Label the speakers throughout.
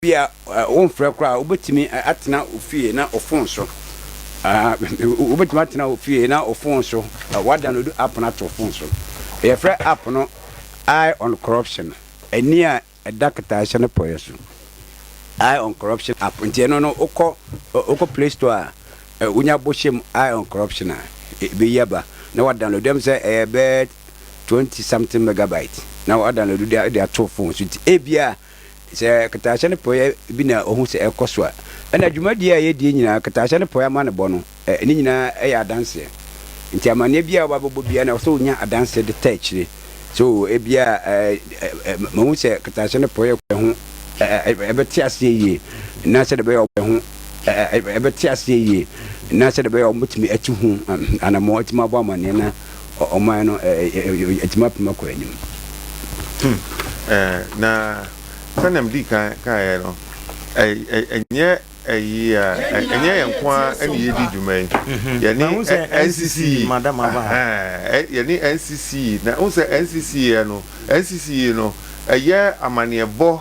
Speaker 1: Ebia womfrɛ koraa a, wobɛtumi atena wo fie na wo fon so. Wobɛtumi atena wo fie na wo fon so, woadownload app no ato wo fon so. Yɛfrɛ app no Eye on Corruption, Ani a Ɛda Kɛtɛasehyɛ no Porɔeɛ So. Eye on Corruption app. Nti ɛno no, wokɔ wokɔ Play Store a, wonya bɔ hyɛ mu Eye on Corruption a, ɛbɛyi aba na woadownload. Ɛm sɛ ɛyɛ bɛyɛ 20 something megabyte na woadownload de ato wo fon so. Nti ebia Sɛ kɛtɛasehyɛ no porɔeɛ bi na ɔhu sɛ ɛrekɔ so a, ɛnna dwumadie a yɛdie nyinaa, kɛtɛasehyɛ no porɔeɛ amanebɔ no, ne nyinaa yɛ adanseɛ. Nti amanneɛ biara a woba bɛbɔ biara no, ɛwɔ sɛ wonya adanseɛ de ta akyire. So ebia mahu sɛ kɛtɛasehyɛ no porɔeɛ ho ɛbɛte aseɛ yie, na sɛdeɛ ɛbɛyɛ a ho ɛbɛte aseɛ yie, na sɛdeɛ ɛbɛyɛ a wɔbɛtumi atu ho anammɔn atumi abɔ amanneɛ na ɔman no atumi apem akɔ anim.
Speaker 2: Hmm. Na sɛnea medii kan kaeɛ no, ɛnyɛ ɛyi a ɛnyɛ yɛn nko ara na yɛdi dwuma yi. Mhm. Yɛne NCC, yɛne NCC na wohu sɛ NCC yɛ no, NCC no ɛyɛ amanneɛbɔ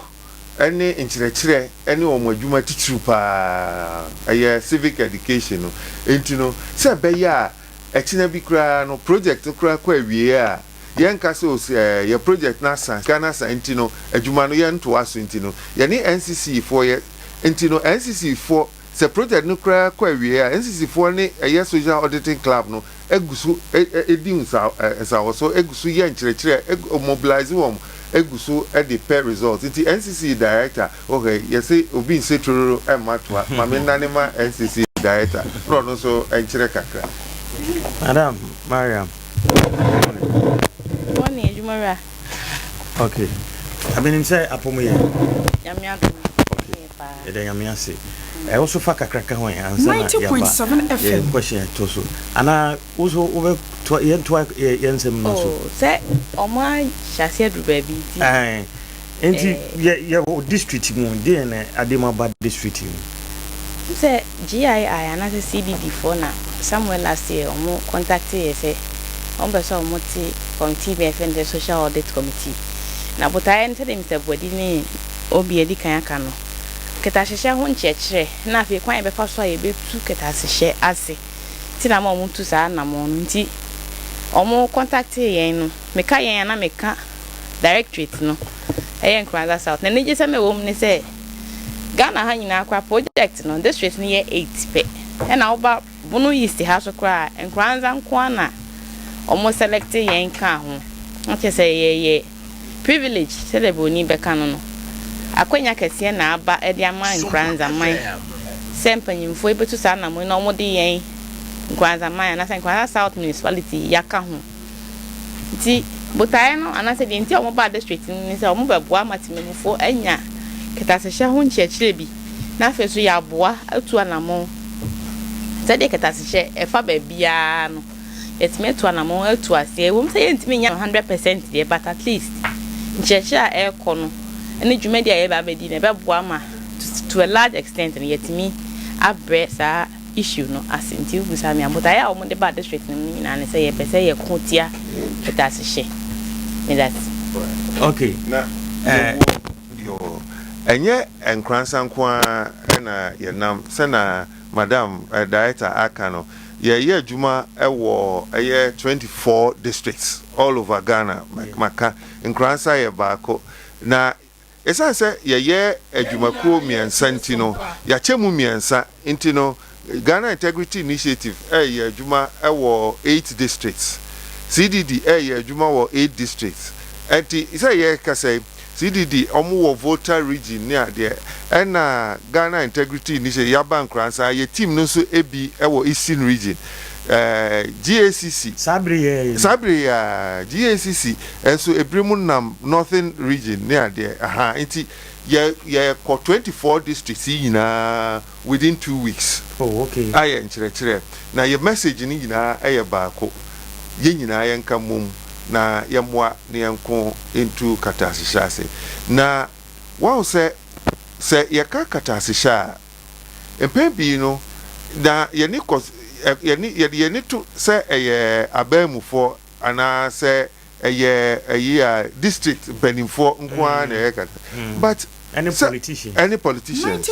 Speaker 2: ne nkyerɛkyerɛ ne wɔn adwuma titiriw paa, ɛyɛ civic education no. Enti no, sɛ ɛbɛyɛ a ɛkyena bi koraa no project no koraa kɔ awieɛ a, yɛnka sɛ o sɛ yɛ project no asa, sika no asa nti no adwuma no yɛntoa so nti no yɛne NCC foɔ yɛ nti no NCC foɔ sɛ project no koraa kɔ awieɛ a NCC foɔ ne ɛyɛ Social Auditing Club no gu so di nsawɔsɔ gu so yɛ nkyerɛkyerɛ mobilise wɔn gu so de pɛ results nti NCC director wɔ ha yi yɛse obi nse tororo mma toa ma me nnane ma NCC director na ɔno nso nkyerɛ kakra.
Speaker 3: Madam Mariam, morning.
Speaker 4: Morning adwumawura.
Speaker 3: Okay. Menim sɛ apɔmu yɛ.
Speaker 4: Nyame adom.
Speaker 3: Okay. Yɛda Nyame ase. Wo so fa kakra ka ho ɛ ansa na yɛaba yɛ question a ɛtɔ so. Anaa wo so wobɛtoa yɛntoa yɛn nsɛm no so.
Speaker 4: Oh, sɛ ɔmo ahyɛ aseɛ aduru baabi nti.
Speaker 3: Ɛɛ, nti yɛ yɛwɔ district mu, deɛn na ade mu aba district mu?
Speaker 4: Wohu sɛ GII anaasɛ CDD foɔ na somewhere last year ɔmo contacte yɛ sɛ ɔmo pɛ sɛ ɔmo te committee bi a yɛfrɛ no sɛ Social Audit Committee. Na botaeɛ no sɛdeɛ Mister Boadi ne Obi adi kan aka no, kɛtɛasehyɛ ho nkyerɛkyerɛ na afei kwan a yɛbɛfa so a yɛbɛtu kɛtɛasehyɛ ase nti na ama wɔtu saa anammɔn no. Nti wɔn kɔntaktee yɛn no, meka yɛn a na meka directorate no, ɛyɛ Nkoranza South. Na anigyesɛm a ɛwɔ mu ne sɛ, Ghana ha nyinaa koraa project no, district no yɛ eight pɛ. Ɛna woba Bono East ha so koraa a, Nkoranza nko ara na wɔn selɛkte yɛn kaa ho. Na kyerɛ sɛ yɛyɛ privilege sɛdeɛ broni bɛka no no, akwanya kɛseɛ na aba de ama Nkoranza man sɛ mpanyinfoɔ yi bɛtu saa anamon yi na wɔde yɛn Nkoranza man anaasɛ Nkoranza South Municipality yi aka ho. Nti botaeɛ no anaasɛ deɛ nti a wɔbaa district no ne sɛ wɔbɛboa ama temamufoɔ anya kɛtɛasehyɛ ho nkyerɛkyerɛ bi na afei nso yɛaboa atu anamon sɛdeɛ kɛtɛasehyɛ ɛfa baabiara no. Yɛatumi atu anamɔn atu aseɛ. Ɛwom sɛ yɛntumi nnya no 100% deɛ, but at least nkyerɛkyerɛ a ɛrekɔ no ne dwumadi a yɛreba abɛdi no, ɛbɛboa ma to a large extent no yɛatumi abrɛ saa issue no ase. Nti wobisa me a, botaeɛ a wɔde baa district no mu no nyinaa ne sɛ yɛpɛ sɛ yɛko tia kɛtɛasehyɛ. Meda ase.
Speaker 3: Okay.
Speaker 2: Na yɛwɔ yoo, ɛnyɛ Nkoransa nko ara na yɛnam, sɛnea Madam Director aka no, Yɛyɛ adwuma wɔ ɛyɛ 24 districts all over Ghana, maka Nkoransa yɛ baako. Na ɛsiane sɛ yɛyɛ adwumakuo mmiɛnsa nti no, yɛakyɛ mu mmiɛnsa nti no, Ghana Integrity Initiative reyɛ adwuma wɔ eight districts, CDD reyɛ adwuma wɔ eight districts. Ɛnti sɛ yɛrekasa yi, CDD ɔmo wɔ Volta region ne adeɛ ɛna Ghana Integrity Initiative yaba Nkoransa yɛ team no nso bi wɔ Eastern region ɛɛ GACC
Speaker 3: Saa bere yi ara yi.
Speaker 2: Saa bere yi ara GACC nso ebinom nam Northern region ne adeɛ ahaa nti yɛ yɛkɔ 24 districts yi nyinaa within 2 weeks
Speaker 3: Oh okay.
Speaker 2: Ayɛ nkyerɛkyerɛ na yɛ message no nyinaa yɛ baako yɛn nyinaa yɛnka mmom na yɛmmoa na yɛnko ntu katasehyɛ ase. Na woahu sɛ, sɛ yɛka katasehyɛ a, mpɛn pii no, na yɛn ani kɔ, yɛn ani, yɛde yɛn ani to sɛ ɛyɛ abanmufoɔ anaa sɛ ɛyɛ ɛyi a district mpanimfoɔ nko ara na ɛyɛ kata. But.
Speaker 3: Ɛne
Speaker 2: sɛ
Speaker 3: politicians.
Speaker 2: ɛne politicians.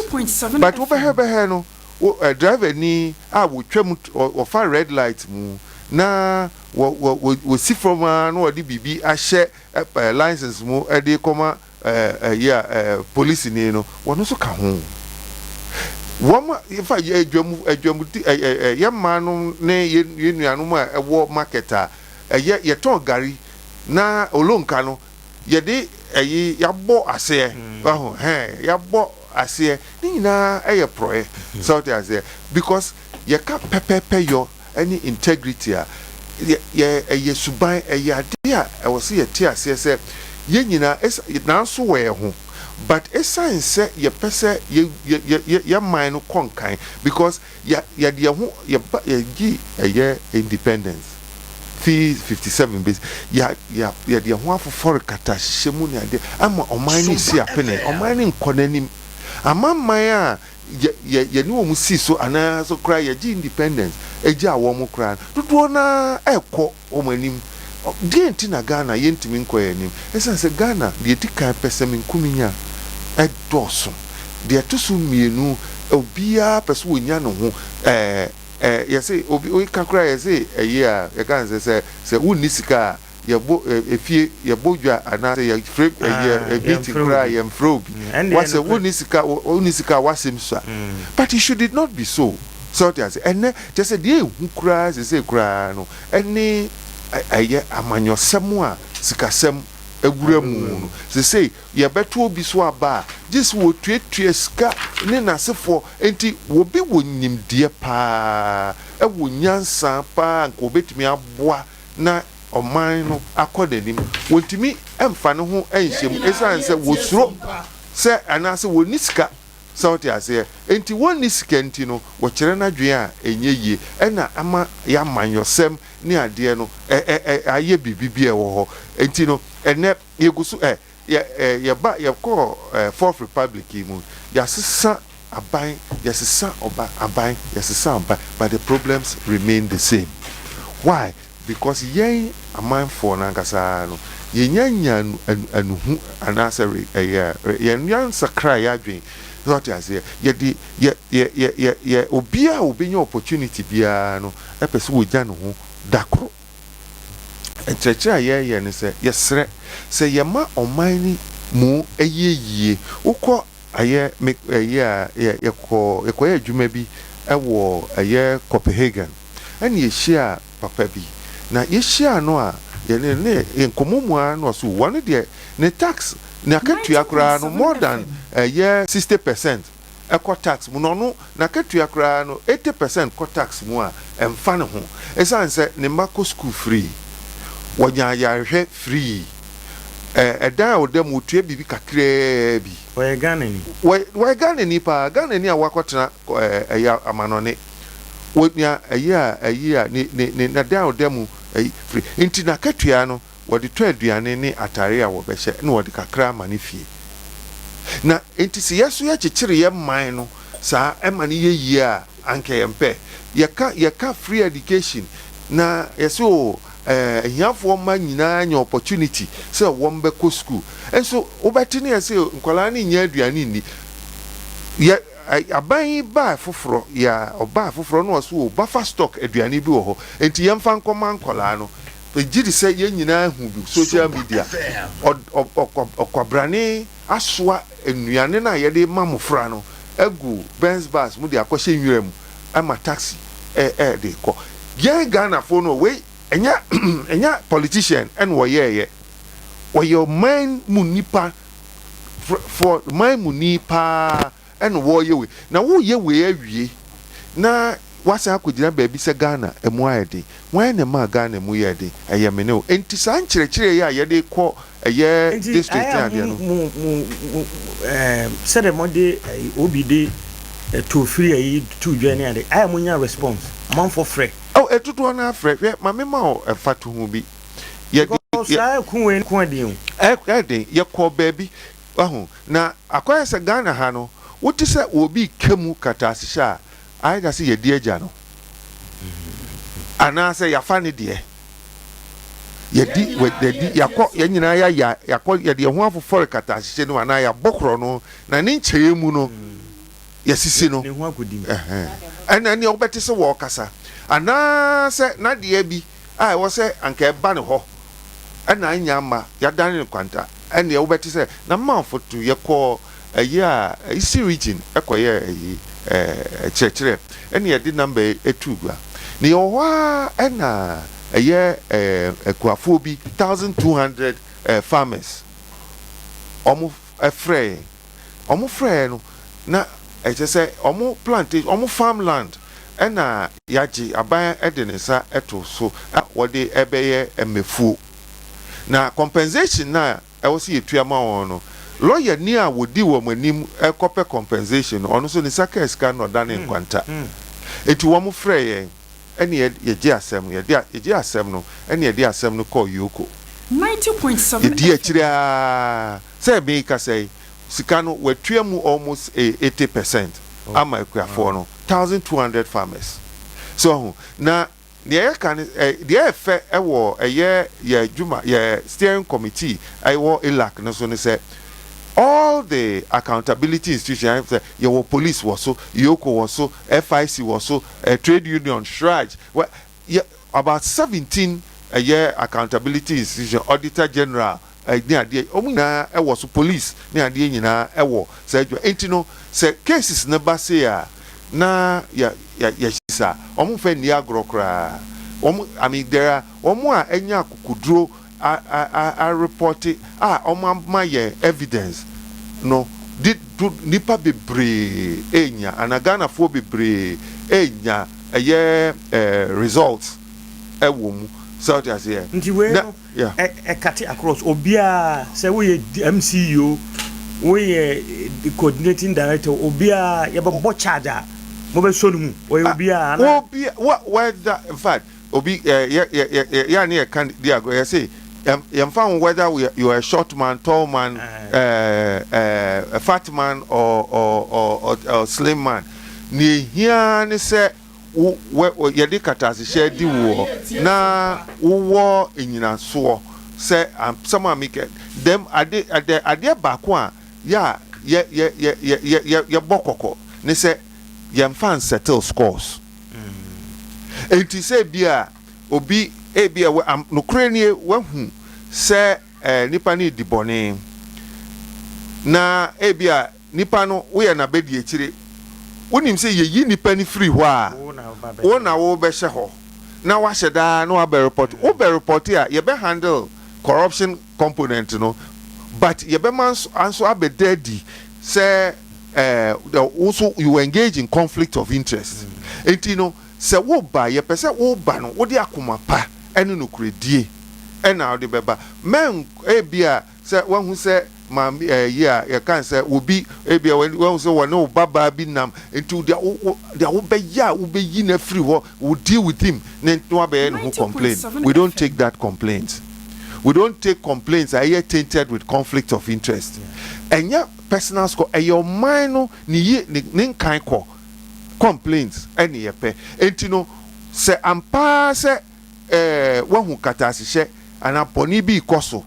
Speaker 2: But wobɛhwɛ bɛhwɛ no wo ɛ driver ni a wɔtwa mu wɔfa red light mu na wɔ wɔ wɔ wɔsi fam ara na wɔde biribi ahyɛ ɛ ɛ license mu de rekɔma ɛɛ ɛyi a ɛɛ polisini no, wɔn nso ka ho. Wɔn a in fact yɛ adwam adwamdi ɛ ɛ ɛ yɛn mmaa nom ne yɛn yɛn nuanom a ɛwɔ market a ɛyɛ yɛtɔn gari na olonka no yɛde ɛyi yɛabɔ aseɛ wahu hɛn yɛabɔ aseɛ ne nyinaa ɛyɛ porɔɛ sɛ wote aseɛ because yɛka pɛpɛpɛ yɔ ɛne integrity a yɛ yɛ ɛyɛ suban ɛyɛ adeɛ a ɛwɔ sɛ yɛte aseɛ sɛ yɛn nyinaa ɛsa nanso wɔ yɛn ho but ɛsan sɛ yɛpɛ sɛ yɛ yɛ yɛ yɛ yɛ man no kɔ nkan because yɛ yɛde yɛn ho yɛba yɛgye ɛyɛ independence fi 57 bɛsi yɛ yɛ yɛde yɛn ho afofɔre kata hyehyɛ mu ne adeɛ ama ɔman no si apene ɔman no nkɔ n'anim amanaman a yɛ yɛ yɛne wɔn sii so anaa so koraa yɛgye independence gyaa wɔn koraa no, dodoɔ no ara ɛrekɔ wɔn anim. Deɛn nti na Ghana yɛntumi nkɔ yɛn anim? Ɛsiane sɛ Ghana deɛ ɛdi kan pɛsɛmenkominya dɔɔso, deɛ ɛto so mmienu obiara pɛ sɛ ɔnya ne ho ɛɛ ɛɛ yɛse obi woka koraa yɛse ɛyi a yɛka no sɛ sɛ sɛ wonni sika a yɛbɔ efie yɛbɔ dwa anaasɛ yɛfrɛ ɛyɛ meeting koraa yɛmfrɛ obi wasɛ wonni sika wonni sika a wasɛm sua but it should not be so sɛ ɔte ase ɛnɛ kyɛ sɛ deɛ ehu koraa sese koraa no ɛne ɛyɛ amanyɔsɛm a sikasɛm awura mu no sese yɛbɛto obi so aba a gye sɛ wɔtuatua sika ne n'asefoɔ nti obi wɔ nimdeɛ paa ɛwɔ nyansa paa nka obetumi aboa na ɔman no akɔ n'anim. Wɔntumi mfa ne ho nhyɛ mu esiane sɛ wɔsuro sɛ anaasɛ wɔnni sika. Sɛ wote aseɛ? Enti wɔnni sika nti no, wɔkyerɛ no adwene a ɛnyɛ yie. Ɛna ama yɛn amanyɔsɛm ne adeɛ no ɛ ɛ ɛ ayɛ biribi bi a ɛwɔ hɔ. Enti no, ɛnnɛ yɛgu so ɛ yɛ ɛ yɛba yɛkɔɔ ɛ Fourth Republic yi mu, yɛasesa aban, yɛsesa ɔba aban, yɛsesa aban but the problems remain the same. Why? Because yɛn amanfoɔ no ankasa no, yɛnnya nnya anu anuhu anaasɛ re ɛyɛ re yɛnnya nsakraa yɛn adwene. So wate aseɛ? Yɛde yɛ yɛ yɛ yɛ yɛ obiara a ɔbɛnya opportunity biara no pɛ sɛ ɔnya ne ho da koro. Nkyerɛkyerɛ a yɛreyɛ ne sɛ, yɛsrɛ sɛ yɛma ɔman no mu yɛ yie. Wokɔ ayɛ me ɛyɛ a yɛ yɛkɔ yɛkɔyɛ adwuma bi wɔ ɛyɛ Copenhagen ɛna yɛhyiaa papa bi na yɛhyiaa no a yɛne ne yɛ nkɔmmɔ mu ara na ɔse wɔn deɛ ne tax n'akatua koraa no more than ɛyɛ 60% kɔ tax mu na ɔno n'akatua koraa no 80% kɔ tax mu a ɛmfa ne ho ɛsiane sɛ ne mma kɔ sukuu free, wɔnya ayarehwɛ free, ɛdan a ɔda mu ɔtua biribi kakraa bi.
Speaker 3: Ɔyɛ Ghanani.
Speaker 2: Wɔyɛ Ghanani paa, Ghanani a wakɔtena ɛyɛ amanɔne. Wɔnya ɛyi a ɛyi a ne ne ne n'dan a ɔda mu ɛyi free nti n'akatua no wɔde tɔ aduane ne atare a wɔbɛhyɛ na wɔde kakra ama ne fie. Na enti sɛ yɛn nso yɛkyekyere yɛn man no saa ma no yɛ yie a, anka yɛmpɛ. Yɛka yɛka free education na yɛse oo eh, ahiafoɔ mma nyinaa nya opportunity sɛ wɔbɛkɔ sukuu. Nso wobɛte ne yɛse nkwadaa no nnya aduane nni. Yɛ aban yi baa foforɔ, yɛ a ɔbaa foforɔ na ɔse oo buffer stock aduane bi wɔ hɔ, enti yɛmfa nkɔma nkwadaa no. Megye di sɛ yɛn nyinaa ahu bi social media. Ɔkwabrane asoa nnuane no a yɛde rema mmofra no agu Benz bus mu de akɔhyɛ nwura mu ama taxi de rekɔ. Yɛn Ghanafoɔ no, wei ɛnyɛ ɛnyɛ politician na ɔyɛeɛ. Ɔyɛ ɔman mu nipa, foɔ, man mu ni paa. ɛna wɔreyɛ wei. Na woreyɛ wei awie na woasan akɔgyina baabi sɛ Ghana ɛmu ayɛ den. Hwan na ɛmaa Ghana ɛmu yɛɛ den? Ɛyɛ me ne wo. Enti saa nkyerɛkyerɛ yi a yɛde rekɔ ɛyɛ
Speaker 3: Nti
Speaker 2: district
Speaker 3: ayɛ
Speaker 2: ne
Speaker 3: a
Speaker 2: adeɛ
Speaker 3: mo
Speaker 2: no.
Speaker 3: mo mo mo ɛɛ sɛdeɛ mode ɛyi obi de ɛtoo firi ɛyi too dwa ne ade ayɛ a monya response amanfoɔ frɛ.
Speaker 2: Oh dodoɔ no ara frɛ. Hwɛ ma me ma wo mfatoho bi. Yɛde
Speaker 3: Because
Speaker 2: yɛ.
Speaker 3: saa ɛko wei ko ɛden o.
Speaker 2: Ɛ ɛden. Yɛkɔɔ baabi Wahu? Na akɔyɛ sɛ Ghana ha no, wote sɛ obi reka mu katasehyɛ a, ayɛ da sɛ yɛadi agya no. Anaasɛ yɛafa ne deɛ. Yɛdi yɛdi yɛakɔ yɛn nyinaa yɛayɛ yɛakɔ yɛde yɛn ho afofɔre katahyehyɛ no mu anaa yɛabɔ korɔ no na ne nkyɛeɛ mu no yɛasisi no.
Speaker 3: Ne ho akɔdi mu.
Speaker 2: Ɛhɛn. Ɛna ɛneɛ wobɛte sɛ wɔrekasa. Anaasɛ n'adeɛ bi a ɛwɔ sɛ anka ɛba ne hɔ ɛna annya amma, yɛadane no kwanta. Ɛneɛ wobɛte sɛ na manfo to yɛkɔɔ ɛyi a Eastern Region kɔyɛɛ ɛyi ɛɛ kyerɛkyerɛ ɛna yɛde number yi too gua. Na yɛwɔ hɔ ara ɛna ɛyɛ ɛɛ akuafoɔ bi 1200 ɛɛ farmers wɔn frɛɛ yɛn. Wɔn frɛɛ no na ɛkyerɛ sɛ wɔn plantation wɔn farmland ɛna yɛagye aban de ne nsa to so a wɔde ɛbɛyɛ mmɛfuo. Na compensation no a ɛwɔ sɛ yɛtua ma wɔn no, lɔyani a wɔdi wɔn anim rekɔpɛ compensation no, ɔno nso ne nsa kaa sika no na ɔdanee nkwanta. Enti wɔn frɛɛ yɛn ɛne yɛgye asɛm no, yɛde yɛgye asɛm no ɛne yɛde asɛm no kɔɔ Yoko. Yɛdii akyire ara sɛ merekasa yi, sika no wɔatua mu almost 80% ama akuafoɔ no, 1,200 farmers. So wahu? Na Deɛ yɛka ne ɛ, deɛ ɛyɛ fɛ wɔ ɛyɛ yɛ adwuma, yɛ steering committee a ɛwɔ ELAC no so ne sɛ, all the accountability institution, ayɛ sɛ yɛwɔ police wɔ so, EOCO wɔ so, FIC wɔ so, ɛ, trade union, CHRAJ, wɛ, yɛ about 17 ɛyɛ accountability institution, auditor general, ne adeɛ, wɔn nyinaa wɔ so, police ne adeɛ nyinaa wɔ saa adwuma. Nti no, sɛ cases no ba sei a, na yɛ yɛ yɛhyɛ saa, wɔn mfa nni agorɔ koraa. Wɔn, I mean, there are wɔn a anya akokoduro a a a a report a wɔn ama yɛn evidence no de do nnipa bebree renya anaa Ghanafoɔ bebree renya ɛyɛ ɛɛ results wɔ mu. Sɛ wote aseɛ?
Speaker 3: Nti wei
Speaker 2: Na
Speaker 3: no,
Speaker 2: yeah.
Speaker 3: Ɛ ɛkate across obiara sɛ woyɛ MC o, woyɛ coordinating director o, obiara yɛbɛbɔ charge a mobɛsɔ no mu. Ɔyɛ
Speaker 2: Ah,
Speaker 3: obiara anaa?
Speaker 2: obi wa whether in fact obi ɛ yɛ yɛ yɛ yɛ yɛ a ne yɛ ka di agorɔ yɛ se yɛn yɛnfa ho whether we you are a short man, tall man,
Speaker 3: Ɛɛ.
Speaker 2: ɛɛ ɛɛ fat man or or or or, or slim man. Nea ehia ne sɛ wo wɛ yɛde katasehyɛ di woɔ na wowɔ nnyinasoɔ sɛ asɛm a meka dɛm ade ade adeɛ baako a yɛ a yɛ yɛ yɛ yɛ yɛ yɛ yɛbɔ kɔkɔ ne sɛ yɛmfa nsettle scores. Enti sɛ ebi a obi ebi a wɔ am nokorɛ nie wahu sɛ ɛɛ nipa no redi bɔne na ebi a Nipa no, woyɛ n'abadiakyire. Wonim sɛ yɛyi nipa no firi hɔ a, wo na wobɛhyɛ hɔ na woahyɛ da na woabɛrepɔte. Wobɛrepɔte a, yɛbɛ handle corruption component no but yɛbɛma nso nso abɛda adi sɛ eh, wo nso you engage in conflict of interest. Enti no, sɛ woba a, yɛpɛ sɛ woba no, wode akoma pa ne nokorɛdie na wode bɛba. Mɛn, ebia Sɛ wahu sɛ maame ɛyi a yɛka no sɛ obi ebia wahu sɛ wɔne wo babaa bi nam nti deɛ wo wo deɛ wobɛyɛ a wobɛyi no afiri hɔ wo deal with him ne na wabɛyɛ ne ho complain. We don't take that complaint. We don't take complaints a ɛyɛ tainted with conflict of interest. Ɛnyɛ personal score, ɛyɛ ɔman no ne yie ne ne nkan kɔ complaints ɛne yɛpɛ. Nti no sɛ ampa ara sɛ eh, woahu katasehyɛ anaa bɔne bi rekɔ so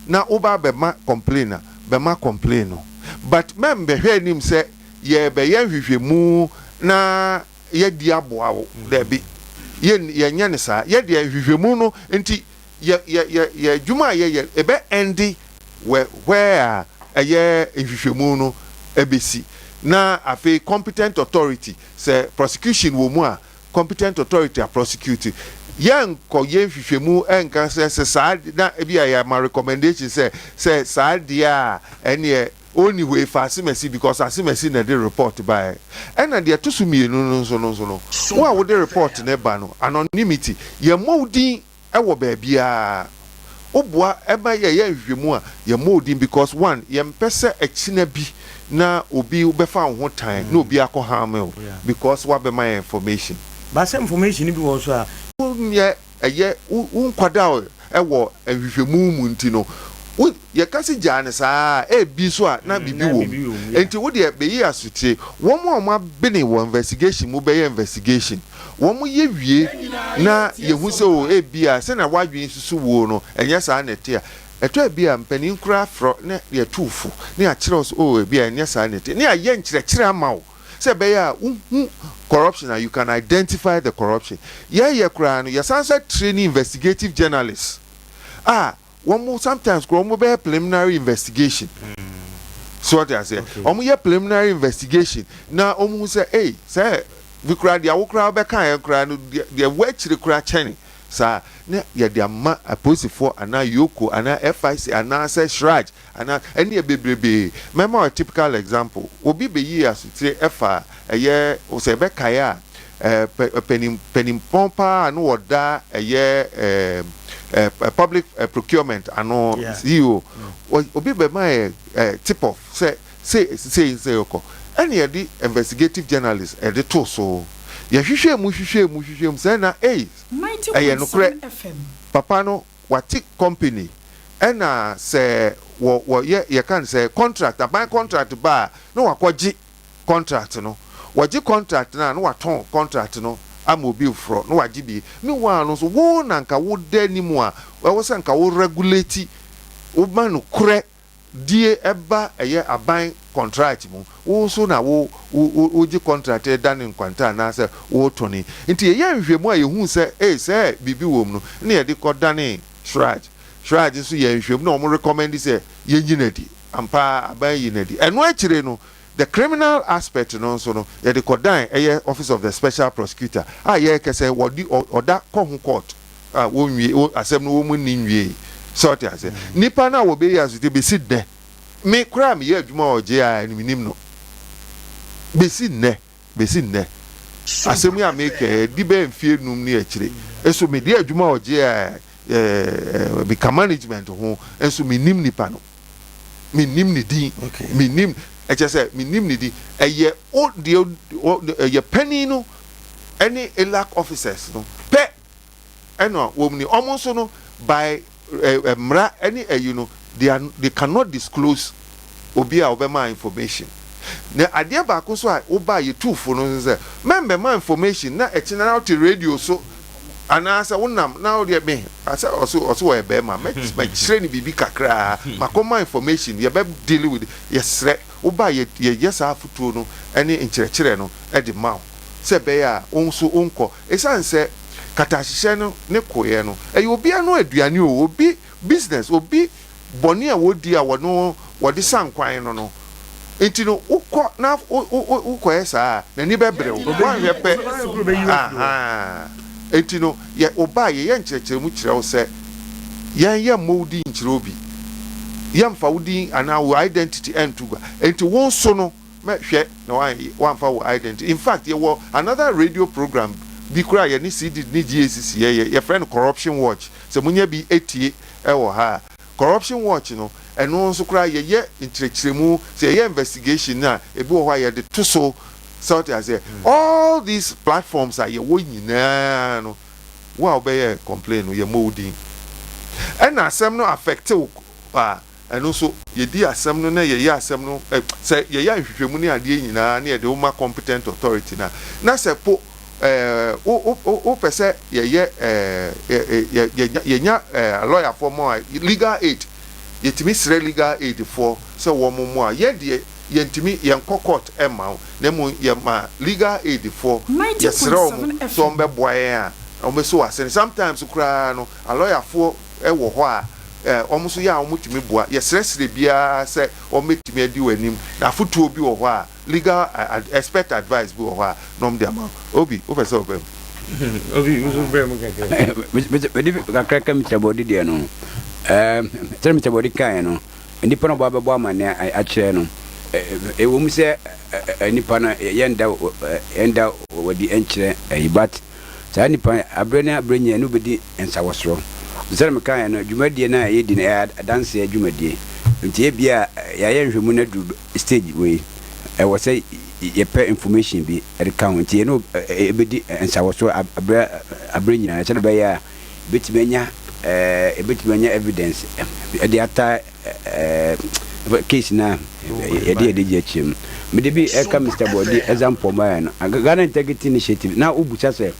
Speaker 2: na woba abɛma complain a, bɛma complain no. But mɛmbɛhwɛ anim sɛ yɛrebɛyɛ nhwehwɛmu na yɛadi aboa wo. Dabi, yɛn, yɛnyɛ no saa. Yɛ deɛ nhwehwɛmu no nti, yɛ, yɛ, yɛ, yɛ adwuma a yɛyɛ no, ɛbɛ ɛnde wɛ, where a ɛyɛ nhwehwɛmu no ɛbɛsi. Na afei competent authority, sɛ prosecution wɔ mu a, competent authority a prosecute. Yɛnkɔ yɛ nhwehwɛmu nka sɛ sɛ saa na ebi a yɛama recommendation sɛ sɛ saa deɛ a ɛneɛ ɔnni hɔ yi fa asemasi because asemasi na ɛde report baeɛ. Ɛna deɛ ɛto so mmienu no nso no nso no wo a wode report no ba no anonymity yɛmmɔ wo din wɔ baabiara. Woboa ma yɛyɛ nhwehwɛmu a, yɛmmɔ wo din because one, yɛmpɛ sɛ akyina bi na obi bɛfa wo ho tan na obi akɔ harm wo because woabɛma yɛn information.
Speaker 3: But sɛ information no bi wɔ hɔ nso a.
Speaker 2: Wonyɛ ɛyɛ wo nkwadao wɔ nhwehwɛmu mu nti no, Wo yɛka se gyaa no saa a, ebi nso a na biribi
Speaker 3: Na
Speaker 2: wɔ
Speaker 3: biribi
Speaker 2: mu.
Speaker 3: wɔ mu, yeah.
Speaker 2: Nti wo deɛ bɛyi asotire. Wɔn a wɔabene wɔ investigation mu bɛyɛ investigation. Wɔyɛ wie na yɛhu sɛ oo ebia sɛnea w'adwene susu woo no ɛnyɛ saa na ɛte a, ɛtɔ a bi a mpanin koraa frɛ na yɛtu wo fo na yɛakyerɛ wo sɛ oo ebia ɛnyɛ saa na ɛte na yɛayɛ nkyerɛkyerɛ ama wo sɛ ɛbɛyɛ a wohu corruption a you can identify the corruption. Yɛyɛ koraa no yɛsan nso traini investigative journalists a wɔn sometimes koraa wɔn bɛyɛ preliminary investigation. So ɔte aseɛ? Wɔn yɛ preliminary investigation na wɔn hu sɛ ei sɛ bi koraa deɛ wo koraa wobɛka yɛn koraa no deɛ deɛ ɛwɔ akyire koraa kyɛne saa na yɛde ama apolisifoɔ anaa EOCO anaa FIC anaasɛ CHRAJ anaa ɛneɛ bebrebee. Mɛma wo a typical example, obi bɛyii asotire ɛfa ɛyɛ sɛ yɛbɛkae a ɛɛ pɛ panin paninpɔn paa a na ɔda ɛyɛ ɛɛ ɛɛ public procurement ano
Speaker 3: Yeah.
Speaker 2: CEO wɔ obi bɛma yɛ ɛɛ tip off sɛ sei sei sei ɔkɔ ɛna yɛde investigative journalist ɛde too so yɛhwehwɛɛ mu hwehwɛɛ mu hwehwɛɛ mu sɛ na ei ɛyɛ nokorɛ
Speaker 5: 90.7 FM.
Speaker 2: papa no wate company ɛna sɛ wɔ wɔyɛ yɛka no sɛ contract aban contract ba a na wakɔgye contract no wɔgye contract no a na watɔn contract no ama obi foforɔ na wagye bi. Meanwhile no nso wo na nka woda anim a ɛwɔ sɛ nka wo regulate woma nokorɛ die ɛba ɛyɛ aban contract mu, wo nso na wo wo wogye contract ɛda ne nkwanta anaasɛ wotɔne. Nti yɛyɛ nhwehwɛmu a yɛhu sɛ ee sɛ biribi wɔ mu no na yɛde kɔdane CHRAJ. CHRAJ nso yɛ nhwehwɛmu na wɔn recommend sɛ yɛnyi n'adi ampa aban yi n'adi. Ɛno akyire no the criminal aspect no nso no yɛde kɔdan ɛyɛ Office of the Special Prosecutor a yɛrekɛ sɛ wɔde ɔda kɔ ho court a wɔnwie asɛm no wɔn mu ni nwie. Sɛ ɔte ase, nipa no a wɔbɛyi asote bɛsi nnɛ, me koraa meyɛ adwuma wɔ gye a menim no bɛsi nnɛ. Bɛsi nnɛ asɛm yi a meka ɛdi bɛyɛ mfie 5 ne akyire nso mede adwuma wɔ gye a meka management ho nso menim nipa no, menim ne din. Menim ɛkyɛ sɛ menim ne din. Ɛyɛ o deɛ ɛyɛ panin no ɛne ELAC officers no pɛ ɛna wɔn ni. Wɔn nso no by mmara ɛne ɛyi no they cannot disclose obi a ɔbɛma information. Na adeɛ baako nso a woba yɛ tuufo no nso sɛ mɛmbɛma information na ɛkyina na wote radio so anaasɛ wonam na wodeɛ me asɛ ɔso wɔyɛ bɛrima mɛkyerɛ ne biribi kakraa makɔma information yɛbɛ deal with. Yɛsrɛ woba yɛ yɛyɛ saa afotuo no ɛne nkyerɛkyerɛ no ɛde ma wo sɛ ɛbɛyɛ a wo nso wonkɔ ɛsiane sɛ katahyehyɛ no ne koeɛ no ɛyɛ obi ano aduane o, obi business, obi bɔne a wɔdi a wɔno wɔde sa nkwan no. Nti no wokɔ na wokɔyɛ saa a n'ani bɛbrɛ wo woanhwɛ pɛ. Aha nti no yɛ ɔba a yɛyɛ nkyerɛkyerɛmu kyerɛ wo sɛ yɛn yɛ mmɔ wo din nkyerɛ obi, yɛmfa wo din anaa wo identity ɛnto gua. Nti wo nso no mɛhwɛ na wamfa wo identity. In fact, yɛwɔ another radio program bi koraa yɛne CD ne GACC yɛyɛ, yɛfrɛ no Corruption Watch. Sɛ monya bi etie ɛwɔ ha a, Corruption Watch no ɛno nso koraa yɛyɛ nkyerɛkyerɛmu sɛ yɛyɛ investigation na ebi wɔ hɔ a yɛde to so sɛ ɔte aseɛ. All these platforms a yɛwɔ nyinaa no, wo a wobɛyɛ complain no yɛmmɔ wo din ɛna asɛm no affect wo a ɛno nso yɛdi asɛm no na yɛyɛ asɛm no ɛ sɛ yɛyɛ nhwehwɛmu ne adeɛ nyinaa ne yɛde wo ma competent authority na sɛ po wo wopɛ sɛ yɛyɛ ɛɛ yɛ yɛ yɛnya lɔyafoɔ mu a legal aid, yɛtumi srɛ legal aid foɔ sɛ wɔn mu a yɛn deɛ yɛntumi yɛnkɔ court ɛma wo na mmom yɛma legal aid foɔ yɛsrɛ wɔn sɛ wɔn bɛboa yɛn a wɔn bɛso wɔ ase. Sometimes koraa no alɔyafoɔ ɛwɔ hɔ a wɔn nso yɛ a wɔn tumi boa. Yɛsrɛsrɛ biara sɛ wɔn bɛtumi adi wɔn anim na afotuo bi wɔ hɔ a legal expert advice bi wɔ hɔ a na wɔn de ama wo. Obi wopɛ sɛ ɔbɛn mu.
Speaker 3: Obi nso brɛ mu kakra.
Speaker 1: Mede kakra ka Mr. Bɔdi deɛ no, sɛde Mr. Bɔdi kaeɛ no, nnipa no ɔbɔ abɛbɔ amanneɛ akyerɛ no, ɛwɔ mu sɛ nnipa no yɛnda wadi nkyerɛ ɛyi, but saa nnipa aberɛ ne aberɛ nyinaa ne wobɛdi nsawɔsorɔ. Sɛde mekaeɛ no, dwumadie no a yɛdi no ɛyɛ adanseɛ dwumadie, nti ebia yɛayɛ nhwɛmu no aduru stage wei, ɛwɔ sɛ yɛpɛ information bi ɛde ka ho, nti yɛne ɛbɛdi nsawɔsorɔ aberɛ aberɛ nyinaa sɛde bɛyɛ a yɛbɛtumi anya evidence ɛde ata. ɛɛ case no a yɛde yɛde gye akyire mu. Mede bi ɛka Mister Boadi example ɔmaeɛ no, Ghana Integrity Initiative na wobusa sɛ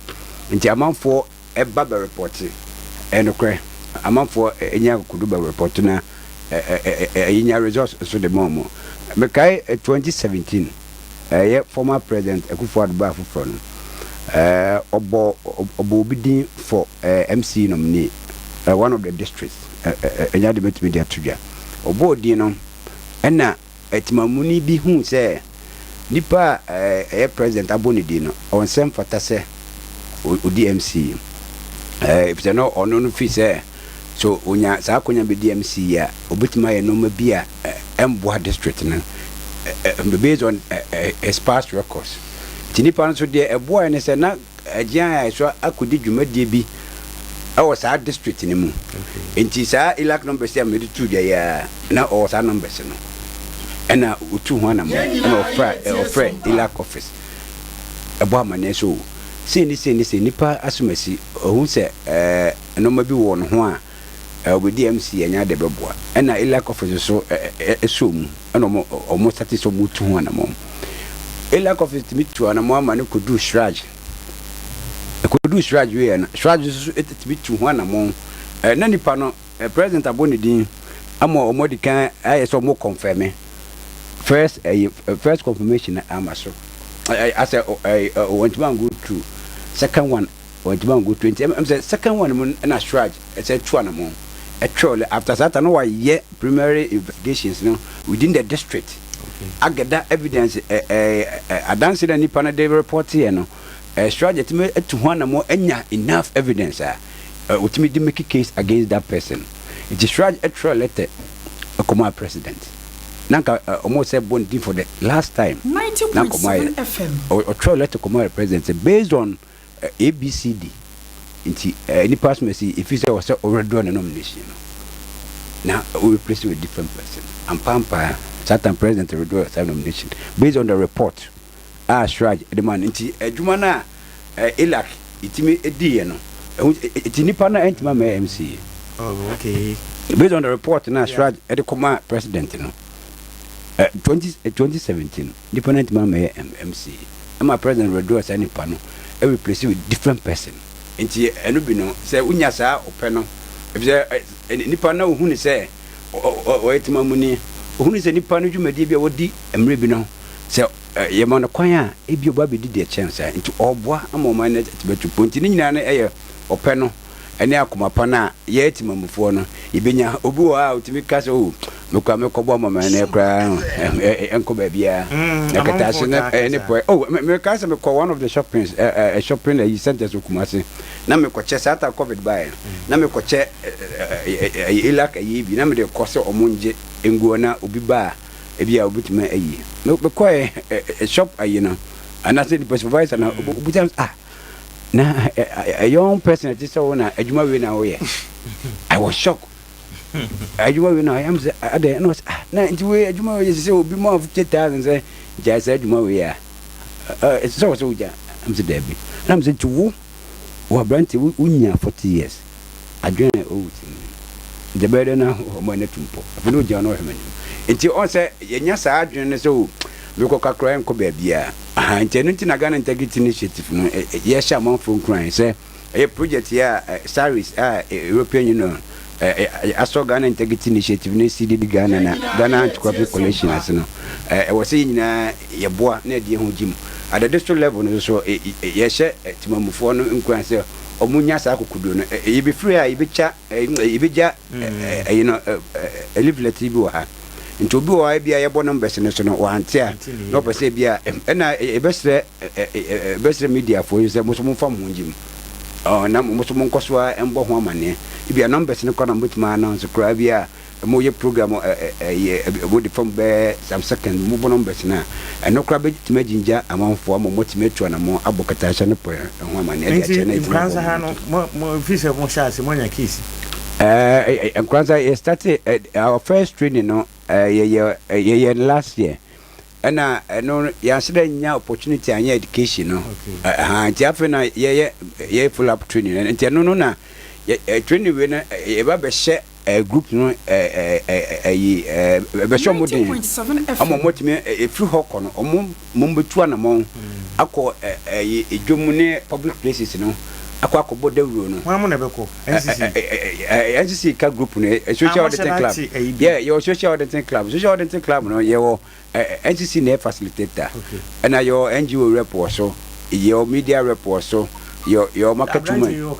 Speaker 1: nti amanfoɔ ɛba bɛ repɔte. Ɛyɛ nokorɛ, amanfoɔ nya akokodu bɛ repɔte na yɛnya results nso de ma wɔn. Mekae 2017, ɛyɛ former president Akufo Addo baa foforɔ no, ɔbɔ ɔbɔ obi din for MC nominee, one of the districts, ɛnyɛ ade mɛtumi de ato dwa. Ɔbɔɔ din no, ɛna Temamuni bi huu sɛ nipa a ɛyɛ president abɔ ne din no, ɔnsɛ mfata sɛ ɔdi MC. Efisɛ na ɔno no fi sɛ so onya saa akonya bɛdi MC yi a, obetumi ayɛ nneɛma bi a ɛmboa district no based on his past records. Nti nipa no nso deɛ ɛboaeɛ ne sɛ na Agyean a ɛso akɔdi dwumadie bi wɔ saa district no mu. Nti saa ILAC numbers yi a mede too dwa yi ara, na ɔwɔ saa numbers no. Ɛna ɔtuu ho anammɔn, ɛna ɔfrɛ ɔfrɛ ILAC office ɛbɔ amanneɛ sɛ o, sei ne sei ne sei, nnipa asomasi, ɔhu sɛ ɛɛ nneɛma bi wɔ ne ho a ɔbɛdi MC ɛnyɛ adeɛ bɛboa. Ɛna ILAC office nso ɛsɔɔ mu. Ɛna ɔmo ɔmo starte sɛ ɔmo tu ho anamɔn. ELAC office tumi tu anamɔn ama no kɔduu Shraj. Ɛkɔduu Shraj wieɛ no, Shraj nso so tumi tu ho anamɔn. Ɛ na nipa no, ɛ president abɔ ne din ama ɔmo adi kan ayɛ sɛ ɔmo kɔnfɛme. First ɛyi first confirmation no ama so. Ɛ asɛ ɛ ɛ wɔntumi an go through. Second one Wantumi ango 20 ɛm sɛ second one mu na Shraj ɛsɛ tu anamɔn ɛtwerɛ after saa ta no wayɛ primary investigations no within the district agada evidence ɛ ɛ adanse na nipa no de report yɛ no ɛ Shraj atumi atu ho anamɔn anya enough evidence a otumi de make case against that person. Nti Shraj ɛtwerɛ letter ɛkɔmaa president na nka ɔmo sɛ bɔ ne din for the last time na nka ɔmo ayɛ ɔtwerɛ letter kɔmaa president sɛ based on ABCD nti nipa asomasi efi sɛ ɔsɛ ɔwithdraw ne nomination no na o replace with different person. Ampa ampa saa time president withdraw saa nomination based on the report a CHRAJ de ma no. Nti adwuma no a ILAC etimi diiɛ no, ɛho nti nipa no ɛntumi ama MC. Based on the report na CHRAJ de kɔma president no 2017, nipa no ntumi amɛyɛ MC ɛma president withdraw saa nipa no replace with different person. Nti ɛno bi no sɛ wonya saa ɔpɛ no, efisɛ nipa no ohunu sɛ ɔyɛ temamuni, ohunu sɛ nipa no dwumadie bi a wɔdi mmerɛ bi no sɛ yɛma no kwan a ebi ɔba bɛdi deɛ kyɛn saa, nti ɔboa ama ɔman no atumi atu mpɔn. Nti ne nyinaa no ɛyɛ ɔpɛ no ɛne akoma pa no a yɛyɛ temamufoɔ no yɛbɛnya. Obi wɔ hɔ a ɔtumi ka sɛ o mekɔ a mekɔbɔ amamane koraa ɛnkɔ baabiara na kɛtɛ no ɛne pɔɛ. Oh, meka sɛ mekɔ one of the shopping shopping ayi centers wɔ Kumasi na mekɔkyɛ saa ta COVID baeɛ na mekɔkyɛ ILAC ayi bi na mede kɔ sɛ ɔmo ngye nguo na obi ba a ebi a obetumi ayi. Mekɔɛ shop ayi no anaasɛ nipa supervisor na obusa, ah, na a young person ɛte sɛ wo na adwuma wei na woyɛ? I was shocked. Adwuma wei na ɔyɛ sɛ adɛn? Ɛna ɔsɛ, ah, na nti wei adwuma wei sɛ obi ma 50,000 sɛ gyae sɛ adwuma wei a ɛsɛ sɛ wɔ sɛ wogya. Ɛm sɛ daabi. Ɛna m sɛ nti wo wɔ aberante wonya 40 years adwene a ɛwɔ wo tirim nti ɛbɛyɛ dɛ na ɔmo ani atu mpɔ. Afei na ogyina na ɔhwɛ m'anim. Nti ɔn sɛ yɛnya saa adwene no sɛ o mekɔ kakra ɛnkɔ baabiara aha. Nti ɛno nti na Ghana Integrity Initiative no yɛhyɛ amanfoɔ nkuran sɛ ɛyɛ project yi a SARIS a European Union asɔ Ghana Integrity Initiative ne CDD Ghana na Ghana Anti-Corruption Coalition ase no, ɛwɔ sɛ yɛn nyinaa yɛboa na yɛde yɛn ho gye mu. At the district level no nso yɛhyɛ temamufoɔ no nkuran sɛ ɔmo nya saa akokoduro no. Yɛbɛfiri a yɛbɛkya yɛbɛgya ɛyi no leaflet yi bi wɔ ha. Nti obi wɔ ha bi a yɛbɔ numbers no so no wante a na ɔpɛ sɛ bi a ɛna yɛbɛsrɛ mediafoɔ yi sɛ mo nso momfa mo ho ngye mu na mo nso monkɔ so a mbɔ ho amanneɛ. Ebi a numbers no kɔ na mobɛtumi announce koraa bi a moyɛ program ɛyɛ mode fam bɛɛ some second mobɔ numbers no a, ɛno koraa bɛtumi agyingya amanfoɔ ama wɔatumi atu anammɔn abɔ kɛtɛahyɛ no pɔ ho amanneɛ de
Speaker 3: akyerɛ na ɛtumi Nkoranza ha no, mo fi sɛ mo hyɛ ase moanya case?
Speaker 1: Nkoranza yɛ started our first training no yɛyɛ last year, ɛna ɛno yɛanhyɛ dɛ nya opportunity anyɛ education no nti afei na yɛyɛ follow up training. Nti ɛno no na training wei no yɛba bɛhyɛ. Group no ɛyi ɛbɛhyɛ wɔn den ama wɔn atumi ɛfiri hɔ kɔ no wɔn mmom bɛtu anamɔn akɔ ɛyi edwom ne public places no akɔ akɔbɔ dawuro no.
Speaker 3: Wɔn mo na ɛbɛkɔ NCC.
Speaker 1: NCC ka group no social auditing club yɛ yɛwɔ social auditing club social auditing club no yɛwɔ NCC na ɛyɛ facilitator ɛna yɛwɔ NGO rep wɔ so, yɛwɔ media rep wɔ so, yɛwɔ market woman.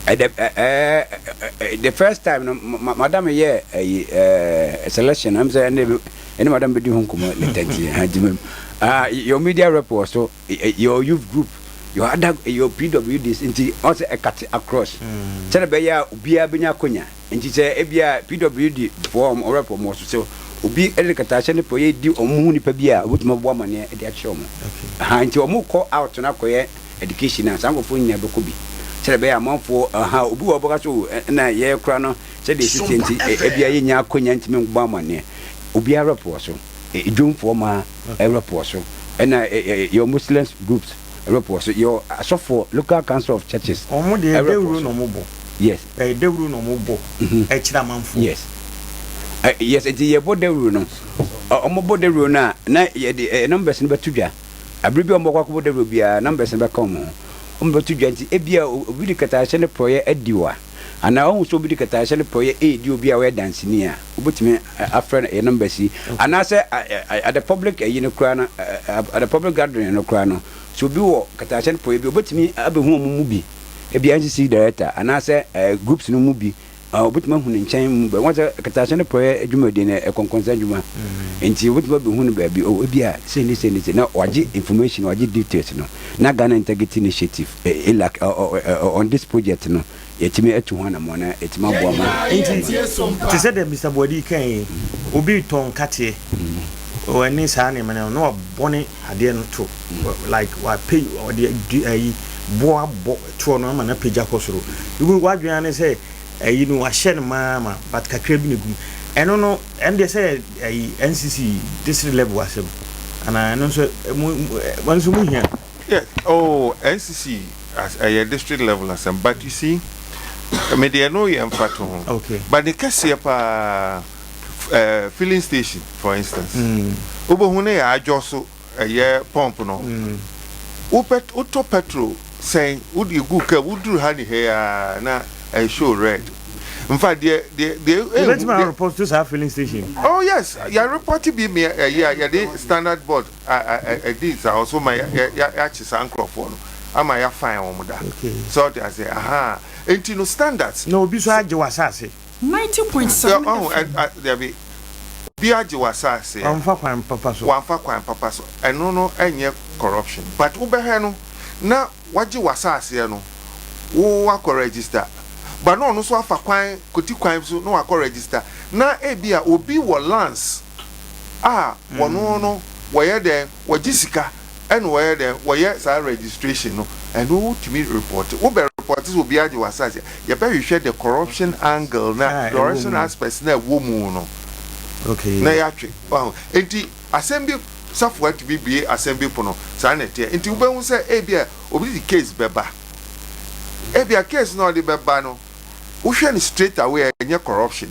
Speaker 1: Ɛdɛ ɛɛ the first time no madam yɛ ɛyi ɛɛ selection ɛm sɛ ɛne ɛne madam bɛdi ho nkɔmɔ later nti ha gyima mu. Ah yɛwɔ media rep wɔ so, yɛwɔ youth group, yɛwɔ other yɛwɔ PWDs nti ɔsɛ ɛkate across sɛdeɛ ɛbɛyɛ a obiara bɛnya akonya. Enti sɛ ebia PWD foɔ a wɔn rep wɔn so sɛ obi de katahyɛ ne pɔyɛ di wɔn ho nipa bi a obetumi abɔ amaneɛ de akyerɛ wɔn. Aha nti wɔn kɔ out no akɔyɛ education a saa nkorɔfoɔ nyinaa bɛkɔ bi sɛdeɛ ɛbɛyɛ a amanfoɔ aha obi wɔ hɔ ɔbɛka sɛ oh ɛna yɛ kora no sɛdeɛ ɛsi teɛ nti ebia yɛnnya akonya ntumi mbɔ amaneɛ. Obiara rep wɔ so. Dwomfoɔ maa rep wɔ so ɛna yɛwɔ Muslims groups rep wɔ so yɛwɔ asɔfoɔ local council of churches
Speaker 3: Wɔn deɛ
Speaker 1: rep wɔ
Speaker 3: dawuro
Speaker 1: so.
Speaker 3: na wɔbɔ.
Speaker 1: Yes.
Speaker 3: Ɛyɛ dawuro na wɔn bɔ ɛkyerɛ amanfoɔ.
Speaker 1: Yes. Yes, nti yɛbɔ dawuro no. Wɔn bɔ dawuro no a, na yɛde eh, numbers no bɛto dwa. Abere bi a wɔn bɛkɔ akɔbɔ dawuro biara, numbers no bɛka wɔn ho. Wɔn bɛto dwa nti ebia obi de kɛtɛasehyɛ ne porɔeɛ adi wo a, anaa wahu sɛ obi de kɛtɛasehyɛ ne porɔeɛ redi obi a ɔyɛ danseni a, wobɛtumi afrɛ no ɛyɛ numbers yi. Anaasɛ at the public ayi no koraa no, at the public gathering no koraa no, sɛ obi wɔ kɛtɛasehyɛ ne porɔeɛ bi a, obɛtumi abɛhu wɔn mu bi. Ebia NCC director anaasɛ groups no mu bi obetumi ahu ne nkyɛn mu baabi. Wɔn sɛ kɛtɛasehyɛ ne porɔeɛ dwumadie no ɛyɛ kɔnkɔnsa adwuma nti obetumi abɛhu no baabi oh ebia sei ne sei ne sei na wagye information wagye details no na Ghana Integrity Initiative ELAC on this project no yɛatumi atu ho anammɔn na yɛatumi aboa ma.
Speaker 3: Nti te sɛ deɛ Mister Boadi kae yi, obi retɔ nkateɛ ne saa nneɛma no na wabɔne adeɛ no to like wapɛ ɔde du ayi boɔ abɔ toɔ no ama no apagya kɔ soro ibu wadwene ara ne sɛ ayi no wahyɛ no maa ma but kakra bi na egu mu ɛno no ɛno deɛ sɛ ayi NCC district level asɛm anaa ɛno nso mo mo nso mo hia.
Speaker 2: Yeah, oh NCC as ɛyɛ district level asɛm but you see me deɛ no yɛ mfatoho
Speaker 3: okay
Speaker 2: but ne kɛseɛ paa eh, filling station for instance wobɛhu no yɛ adwɔ so ɛyɛ pump no wopɛ wotɔ petrol sɛn wode gu kaa woduru ha ne ha yi ara na ɛyɛ show red nfa deɛ deɛ deɛ ehu
Speaker 3: Wobɛtumi
Speaker 2: deɛ
Speaker 3: areport to saa filling station?
Speaker 2: Oh yes, yɛ report bi me ɛyi a yɛde standard board ɛdi nsa hɔ so ma yɛ yɛ yɛakye saa nkorɔfoɔ no ama yɛ fine wɔn da sɛ ɔte aseɛ ahaa nti no standards.
Speaker 3: Na obi nso agye w'asase.
Speaker 2: 90.7 FM. Dabi, obi agye w'asase a.
Speaker 3: Wamfa kwan papa so.
Speaker 2: Wamfa kwan papa so. Ɛno no ɛnyɛ corruption. But wobɛhwɛ no na wagye w'asaseɛ no, wo wakɔ register. But na ɔno nso afa kwan, kɔti kwan so na wakɔ register. Na ebia obi wɔ lands a wɔno no wɔyɛ dɛn, wɔgye sika. Ɛna wɔyɛ dɛn wɔyɛ saa registration no ɛno wotumi report wo bɛ report sɛ obi agye w'asase a yɛbɛhwehwɛ the corruption angle na corruption aspects na ɛwɔ mu no na yɛatwe wahu nti asɛm bi safoa tumi bue asɛm bi pono saa na ɛteɛ nti wobɛhu sɛ ebi a obi de case bɛba ebi a case na ɔde bɛba no wohwɛ no straight away a ɛnyɛ corruption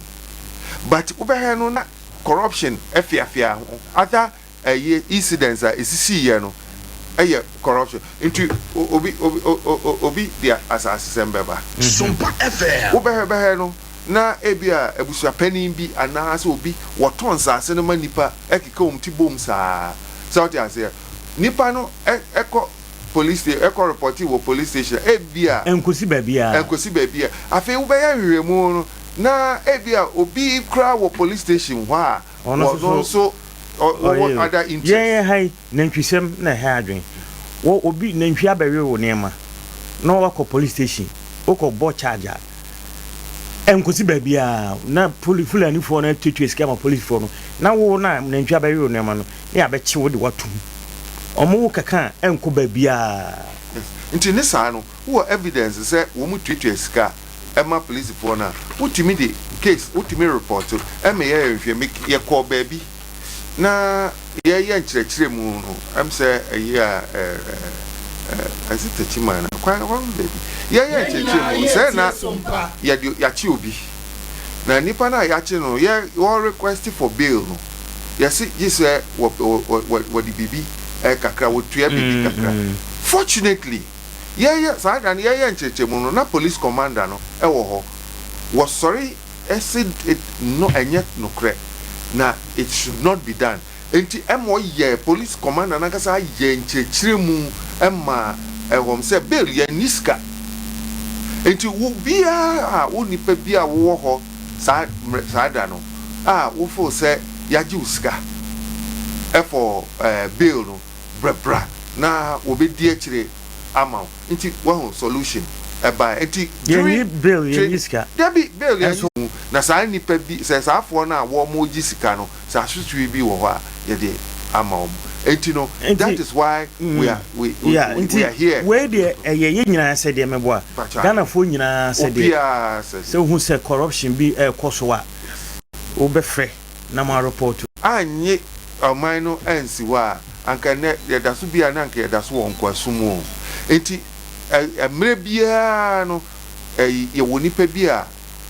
Speaker 2: but wobɛhwɛ no na corruption afiafia ho other ɛyɛ incidents a esisii yɛ no ɛyɛ corruption nti obi obi obi de asasesɛm bɛba.
Speaker 5: Sompa FM.
Speaker 2: Wobɛhwɛ bɛhwɛ no na ebi a abusuapanin bi anaasɛ obi wɔtɔn nsase no ma nipa ɛkeka wɔn ti bom saa sɛ wote aseɛ nipa no ɛkɔ police station ɛkɔ repɔte wɔ police station ebi a.
Speaker 3: Ɛnkosi baabiara.
Speaker 2: Ɛnkosi baabiara afei wobɛyɛ nhwehwɛmu no na ebi a obi koraa wɔ police station hɔ a.
Speaker 3: Ɔno nso so
Speaker 2: ɔwɔ other interest.
Speaker 3: Yɛn ha yi, nantwisɛm na ɛha adwene. Wɔ obi nantwi abɛwe wo nneɛma na wakɔ police station, wokɔ bɔ charge a, ɛnkosi baabiara na poli Fulanifoɔ no atuatua sika ma policefoɔ no na wo na nantwi abɛwe wo nneɛma no na yɛabɛkye wo de wo atom. Wɔn wo kɛka a ɛnkɔ baabiara.
Speaker 2: Nti ne saa no, wowɔ evidence sɛ wɔn tuatua sika a, ma polisifoɔ no a, wotumi de case, wotumi report ma yɛyɛ nhwɛ. Me, yɛkɔɔ baabi na yɛreyɛ nkyerɛkyerɛ mu no, ɛm sɛ ɛyi a, ɛ, ɛ, ɛsɛ Techiman na kwan hɔ no baabi. Yɛyɛ nkyerɛkyerɛ mu no, sɛ na yɛde, yɛakye obi. Na nipa no a yɛakye no no, yɛ wɔ request for bail no, yɛse gye sɛ wɔ wɔ wɔ wɔde biribi kakra, wɔtua biribi kakra. Fortunately, yɛyɛ saa da no yɛyɛ nkyerɛkyerɛmu no, na police commander no wɔ hɔ. Wɔsɔre se it no ɛnyɛ nokorɛ, na it should not be done. Enti ɛma ɔyɛɛ police commander no ankasa yɛɛ nkyerɛkyerɛmu maa ɛwɔm sɛ bail yɛnni sika. Enti wo biara a wo nipa bi a wowɔ hɔ saa mmerɛ saa da no a wo feel sɛ yagye wo sika for bail no brɛ bra na wɔbɛdi akyire ama wo. Nti wahu solution ɛbaeɛ. Nti
Speaker 3: during Yɛnyi bail yɛnyi sika.
Speaker 2: Dabi bail yɛnyi na saa nipa bi sɛ saa foɔ no a wɔn gye sika no Sɛ asotwe bi wɔ hɔ a, yɛde ama wɔn. Enti no, that is why we are we we
Speaker 3: Yeah,
Speaker 2: we
Speaker 3: nti
Speaker 2: are here.
Speaker 3: wei deɛ ɛyɛ yɛn nyinaa sɛdeɛ mɛboa
Speaker 2: Mpakyɛ
Speaker 3: Ghanafoɔ nyinaa sɛdeɛ
Speaker 2: obiara
Speaker 3: sɛ
Speaker 2: sɛdeɛ.
Speaker 3: wohu sɛ corruption bi ɛrekɔ so a wobɛfrɛ na mo arepɔto.
Speaker 2: Annye ɔman no ansi hɔ a, anka ɛnnɛ yɛda so bi a na anka yɛda so wɔ nkoasom mu o. Enti ɛ mmerɛ biara no ɛ yɛwɔ nnipa bi a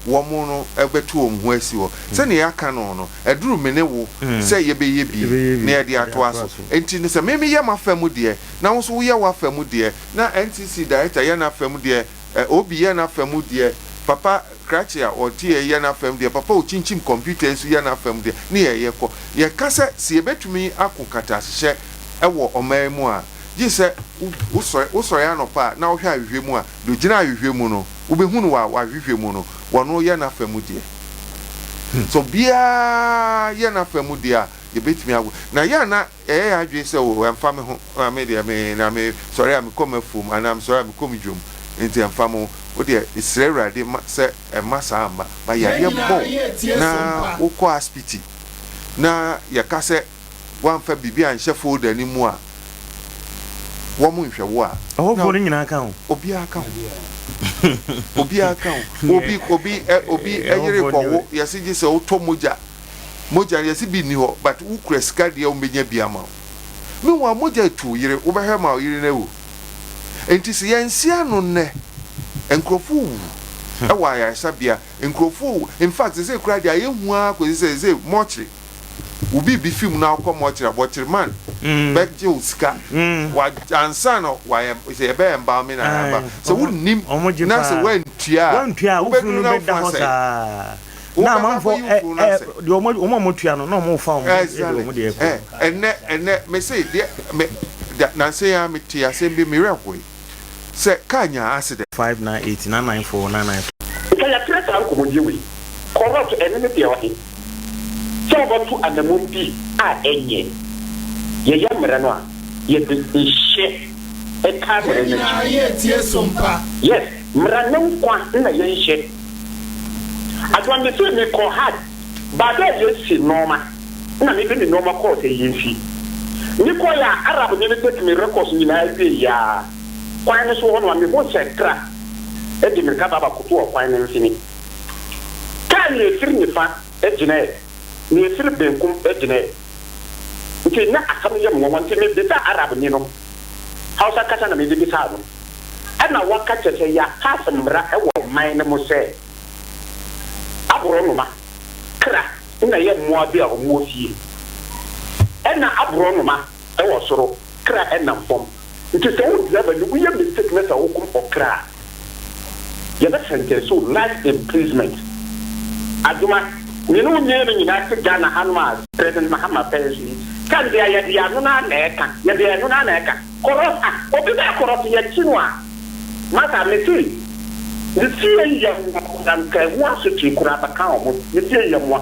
Speaker 2: wɔn no bɛto wɔn ho asi hɔ. Sɛnea yɛaka no no, aduru me ne wo sɛ yɛbɛyɛ bi na yɛde atoa so. Enti no, sɛ me meyɛ m'afa mu deɛ, na wo nso woyɛ w'afa mu deɛ, na NCC director yɛ n'afa mu deɛ, OB yɛ n'afa mu deɛ, papa krakye a ɔte yɛn yɛ n'afa mu deɛ, papa a ɔkyinkyim kɔmputa yi nso yɛ n'afa mu deɛ, ne yɛyɛ kɔ. Yɛka sɛ, sɛ yɛbɛtumi ako katasehyɛ wɔ ɔman yi mu a, gye sɛ wosɔre wosɔre anɔpa a na wohwɛ ahwehwɛ mu a, deɛ ɔgyina ahwehwɛ mu no, Wobɛhu no wɔ w'ahwehwɛ mu no, wɔno yɛ n'afa mu deɛ. Sɛ obiara yɛ n'afa mu deɛ a, yɛbɛtumi awo. Na yɛ a na yɛyɛ yɛn adwene sɛ, oh, ɛmfa me ho, na me deɛ, me, na me sɔre a mekɔ m'afuom, anaa mesɔre a mekɔ me dwam, nti ɛmfa me ho. Wo deɛ, srɛ Awurade ma sɛ ɛmma saa mma. Ma yadeɛ bɔ wo na wokɔ aspiti, na yɛka sɛ woamfa biribi anhyɛ folder no mu a, wɔnhwɛ wo a.
Speaker 3: Ɔhɔfoɔ no nyinaa ka ho.
Speaker 2: Obiara ka ho. Obiara ka ho. Obi obi ɛ obi yere kɔwo yɛse gye sɛ wotɔ mogya. Mogya no yɛse bi nni hɔ but wokura sika deɛ wɔbɛnya bi ama wo. Meanwhile mogya etu wo yere wobɛhwɛ ma wo yere no awu. Enti sɛ yɛnsi ano nnɛ nkurɔfoɔ wu wɔ ayaresabea nkurɔfoɔ wu infact sesei koraa deɛ ayɛ hu ara kɔsi sɛ sesei mortuary wo biribi fi mu na wokɔ mɔkyere a, bɔkyere man bɛgye wo sika wa ansa na wayɛ sɛ yɛbɛyɛ embalming na yɛaba sɛ wonnim na sɛ woantua a wobɛduru na wo funu asɛe wobɛba akɔyi wo funu no asɛe. Exactly eh ɛnɛ ɛnɛ mese deɛ me nansa yi ara metee asɛm bi me werɛ hoe. Sɛ car nya accident.
Speaker 3: 5 9 8 9 9 4 9 9 5.
Speaker 5: Nka yɛtrɛ saa nkɔmmɔdie wei. Corrupt ɛno ne deɛ ɔhe? Sɛ wobɛto anamon bi a ɛnyɛ. Yɛyɛ mmerɛ no a yɛde nhyɛ ɛtaa
Speaker 6: Yɛn
Speaker 5: mmerɛ no
Speaker 6: nyinaa
Speaker 5: akyi.
Speaker 6: yɛretie sompa.
Speaker 5: Yes mmara ne nkwa na yɛnhyɛ. Adwoa mese mekɔɔ hard baabi a yɛsi nnoɔma na mede me nnoɔma kɔɔ sɛ yɛnsi. Mekɔeɛ a Arab ni no take me records nyinaa wieeɛ a kwan no so hɔ no a mehuu sɛ tra de mirika ba bɛkoto wɔ kwan no mfini. Kaa nea ɛfiri nifa gyinaɛ, nea ɛfiri benkum gyinaɛ. Nti na asɛm no yɛ me nwanwa nti mebisaa Arab ni no, Hausa kasa na mede bisaa no, ɛna waka kyerɛ sɛ yɛapass mmara wɔ ɔman no mu sɛ aborɔnoma, kra, na ɛyɛ mmoa bi a wɔwɔ fie. Ɛna aborɔnoma wɔ soro, kra nam fam. Nti sɛ wo driver ni woyɛ mistake na sɛ wokom ɔkra a, yɛbɛ sentence wo life imprisonment. Adwuma, me ne wo mmienu nyinaa te Ghana hanom a President Mahama pɛn so yi, sɛ ndeɛ yɛde ano no ara na ɛka, yɛde ɛno no ara na ɛka. Corrupt ah, obi bɛyɛ corrupt yɛkye no a, masa mese ne fie yɛ mmoa koraa nka ɛho asotwe koraa bɛka wɔn, ne fie yɛ mmoa.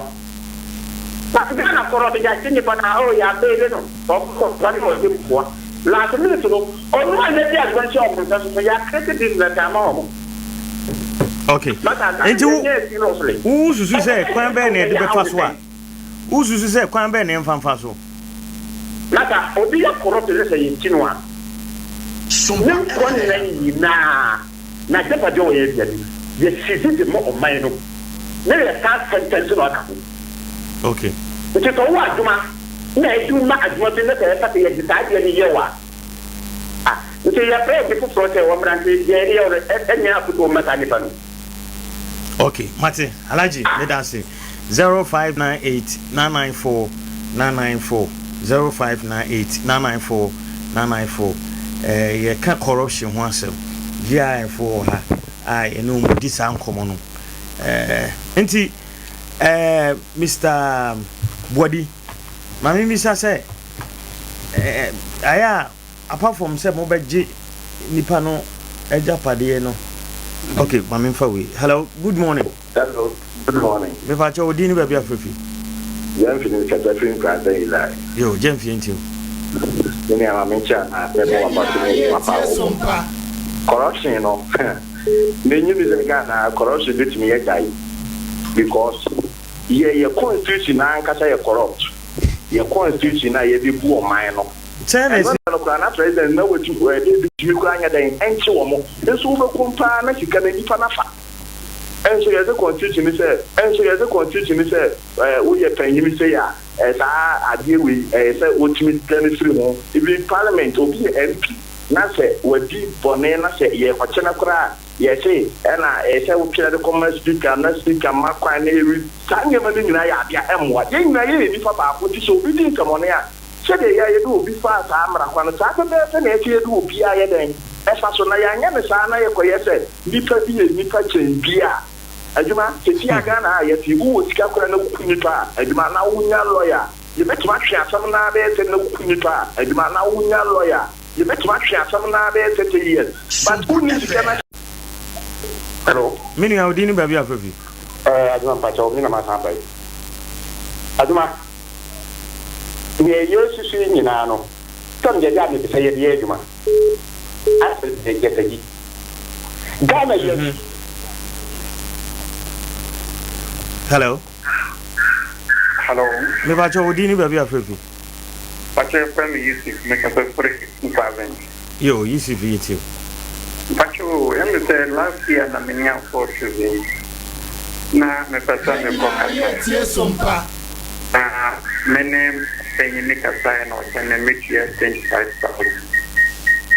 Speaker 5: But Ghana corrupt yɛakye nipa no a oh yɛabeele no, ɔkɔ ba ne ɔgye mmoa. Last minute no, ɔno a yɛde adwuma no hyɛ wɔn nsa so so yɛacreate business ama wɔn.
Speaker 3: Okay.
Speaker 5: Masa Ghana
Speaker 3: Nti wo
Speaker 5: yɛnyɛ seriously.
Speaker 3: wo susu
Speaker 5: Ɛsɛ
Speaker 3: sɛ
Speaker 5: sɛ
Speaker 3: kwan
Speaker 5: yɛka
Speaker 3: bɛn na
Speaker 5: sɛ
Speaker 3: yɛde
Speaker 5: yɛha
Speaker 3: bɛfa
Speaker 5: wo
Speaker 3: so a
Speaker 5: sɛn?
Speaker 3: Wosusu sɛ kwan bɛn na yɛmfa mfa so?
Speaker 5: Na sɛ obi yɛ korɔ te sɛ sɛ yɛkyi no a, ne nkwa nna nyinaa n'agyapadeɛ a ɔyɛ dea no, yɛsisi de ma ɔman no, na yɛsan sɛntɛnse no aka ho.
Speaker 3: Okay.
Speaker 5: Nti sɛ wowɔ adwuma na ɛtumi ma adwuma bi na sɛ ɛfa sɛ yɛde saa adeɛ no yɛ wo a, ah, nti yɛfrɛ obi foforɔ sɛ ɔmmra nti deɛ yɛde yɛ wo no ɛnyɛ afotuo mma saa nipa no.
Speaker 3: Ok mate Alhaji medase 0598 994 994 0598 994 994 eh, yɛka corruption ho asɛm GIA foɔ wɔ ha a yɛne wɔn di saa nkɔmmɔ no eh, nti eh, Mr. Boadi ma memmisa sɛ eh, ayɛ a Apart from sɛ mo bɛ gye nipa no agyapadeɛ no ok ma me nfa wei hello good morning.
Speaker 6: Hello good morning.
Speaker 3: Me pa kyɛw odin ne baabi afrɛ fi.
Speaker 6: Gyamfi ne kasa firi Nkoranza Eli.
Speaker 3: Yo Gyamfi yɛn tie wo.
Speaker 6: Me nua ma me nkyɛ anaa sɛ mo wɔ so ne adwuma pa a wo bɔ. Corruption no me nye ni sɛ Ghana corruption betumi agyae because yɛ yɛ constitution no ankasa yɛ corrupt yɛ constitution no a yɛde bu ɔman no.
Speaker 3: Sɛn
Speaker 6: Ɛno na no koraa na president na watu ɛde tumi koraa nyɛ dɛn ɛnkye wɔn nso wobɛkum paa na sika no nipa no afa nso yɛse constitution no sɛ nso yɛse constitution no sɛ ɛɛ woyɛ panyini sei a ɛɛ saa adeɛ wei ɛyɛ sɛ wotumi dwane firi ho even parliament obi yɛ MP na sɛ wadi bɔne na sɛ yɛkɔkye no koraa a yɛse ɛna ɛyɛ sɛ wotwerɛ de kɔma speaker na speaker ma kwan na yɛwi saa nneɛma no nyinaa yɛ adeɛ a ɛmmoa yɛn nyinaa yɛyɛ nipa baako nti sɛ obi di nsɛmɔne a Sɛdeɛ yɛ a yɛde obi faa saa mmara kwan no, saa pɛpɛɛpɛ na ɛsɛ yɛde obiara yɛ dɛn? Fa so. Na yɛanyɛ no saa na yɛkɔyɛ sɛ nnipa bi yɛ nnipa kyɛn bi a, adwuma, seesei a Ghana ha a yɛte yi, wowɔ sika koraa na woku nnipa a, adwuma, na wonya lɔya a, yɛbɛtumi atwe asɛm no ara bɛyɛ sɛ na woku nnipa a, adwuma, na wonya lɔya a, yɛbɛtumi atwe asɛm no ara bɛyɛ 30 years. But wonni sika na. Hello.
Speaker 3: Me nua, wo din ne baabi a wofrɛ fi?
Speaker 6: Eh, Adwuma, mpakyɛw, me na masan aba yi. Adwuma. Nea yɛresusu yi nyinaa no, sɛm yɛyɛ a mepɛ sɛ yɛde yɛ adwuma. Asɛ gyatayi. Ghana yɛ.
Speaker 3: Hello.
Speaker 7: Hello.
Speaker 3: Mepakyɛ wo din ne baabi a frɛ fi.
Speaker 7: Pakyɛ yɛfrɛ me Yusuf mekasa firi Nkwabɛn.
Speaker 3: Yo Yusuf yi tie o.
Speaker 7: Mpakyɛ o ɛmi sɛ last year na menya force bi na mepɛ sɛ mekɔ Qatar. Na me ne panyin no kasae na ɔsɛ me metua 25,000.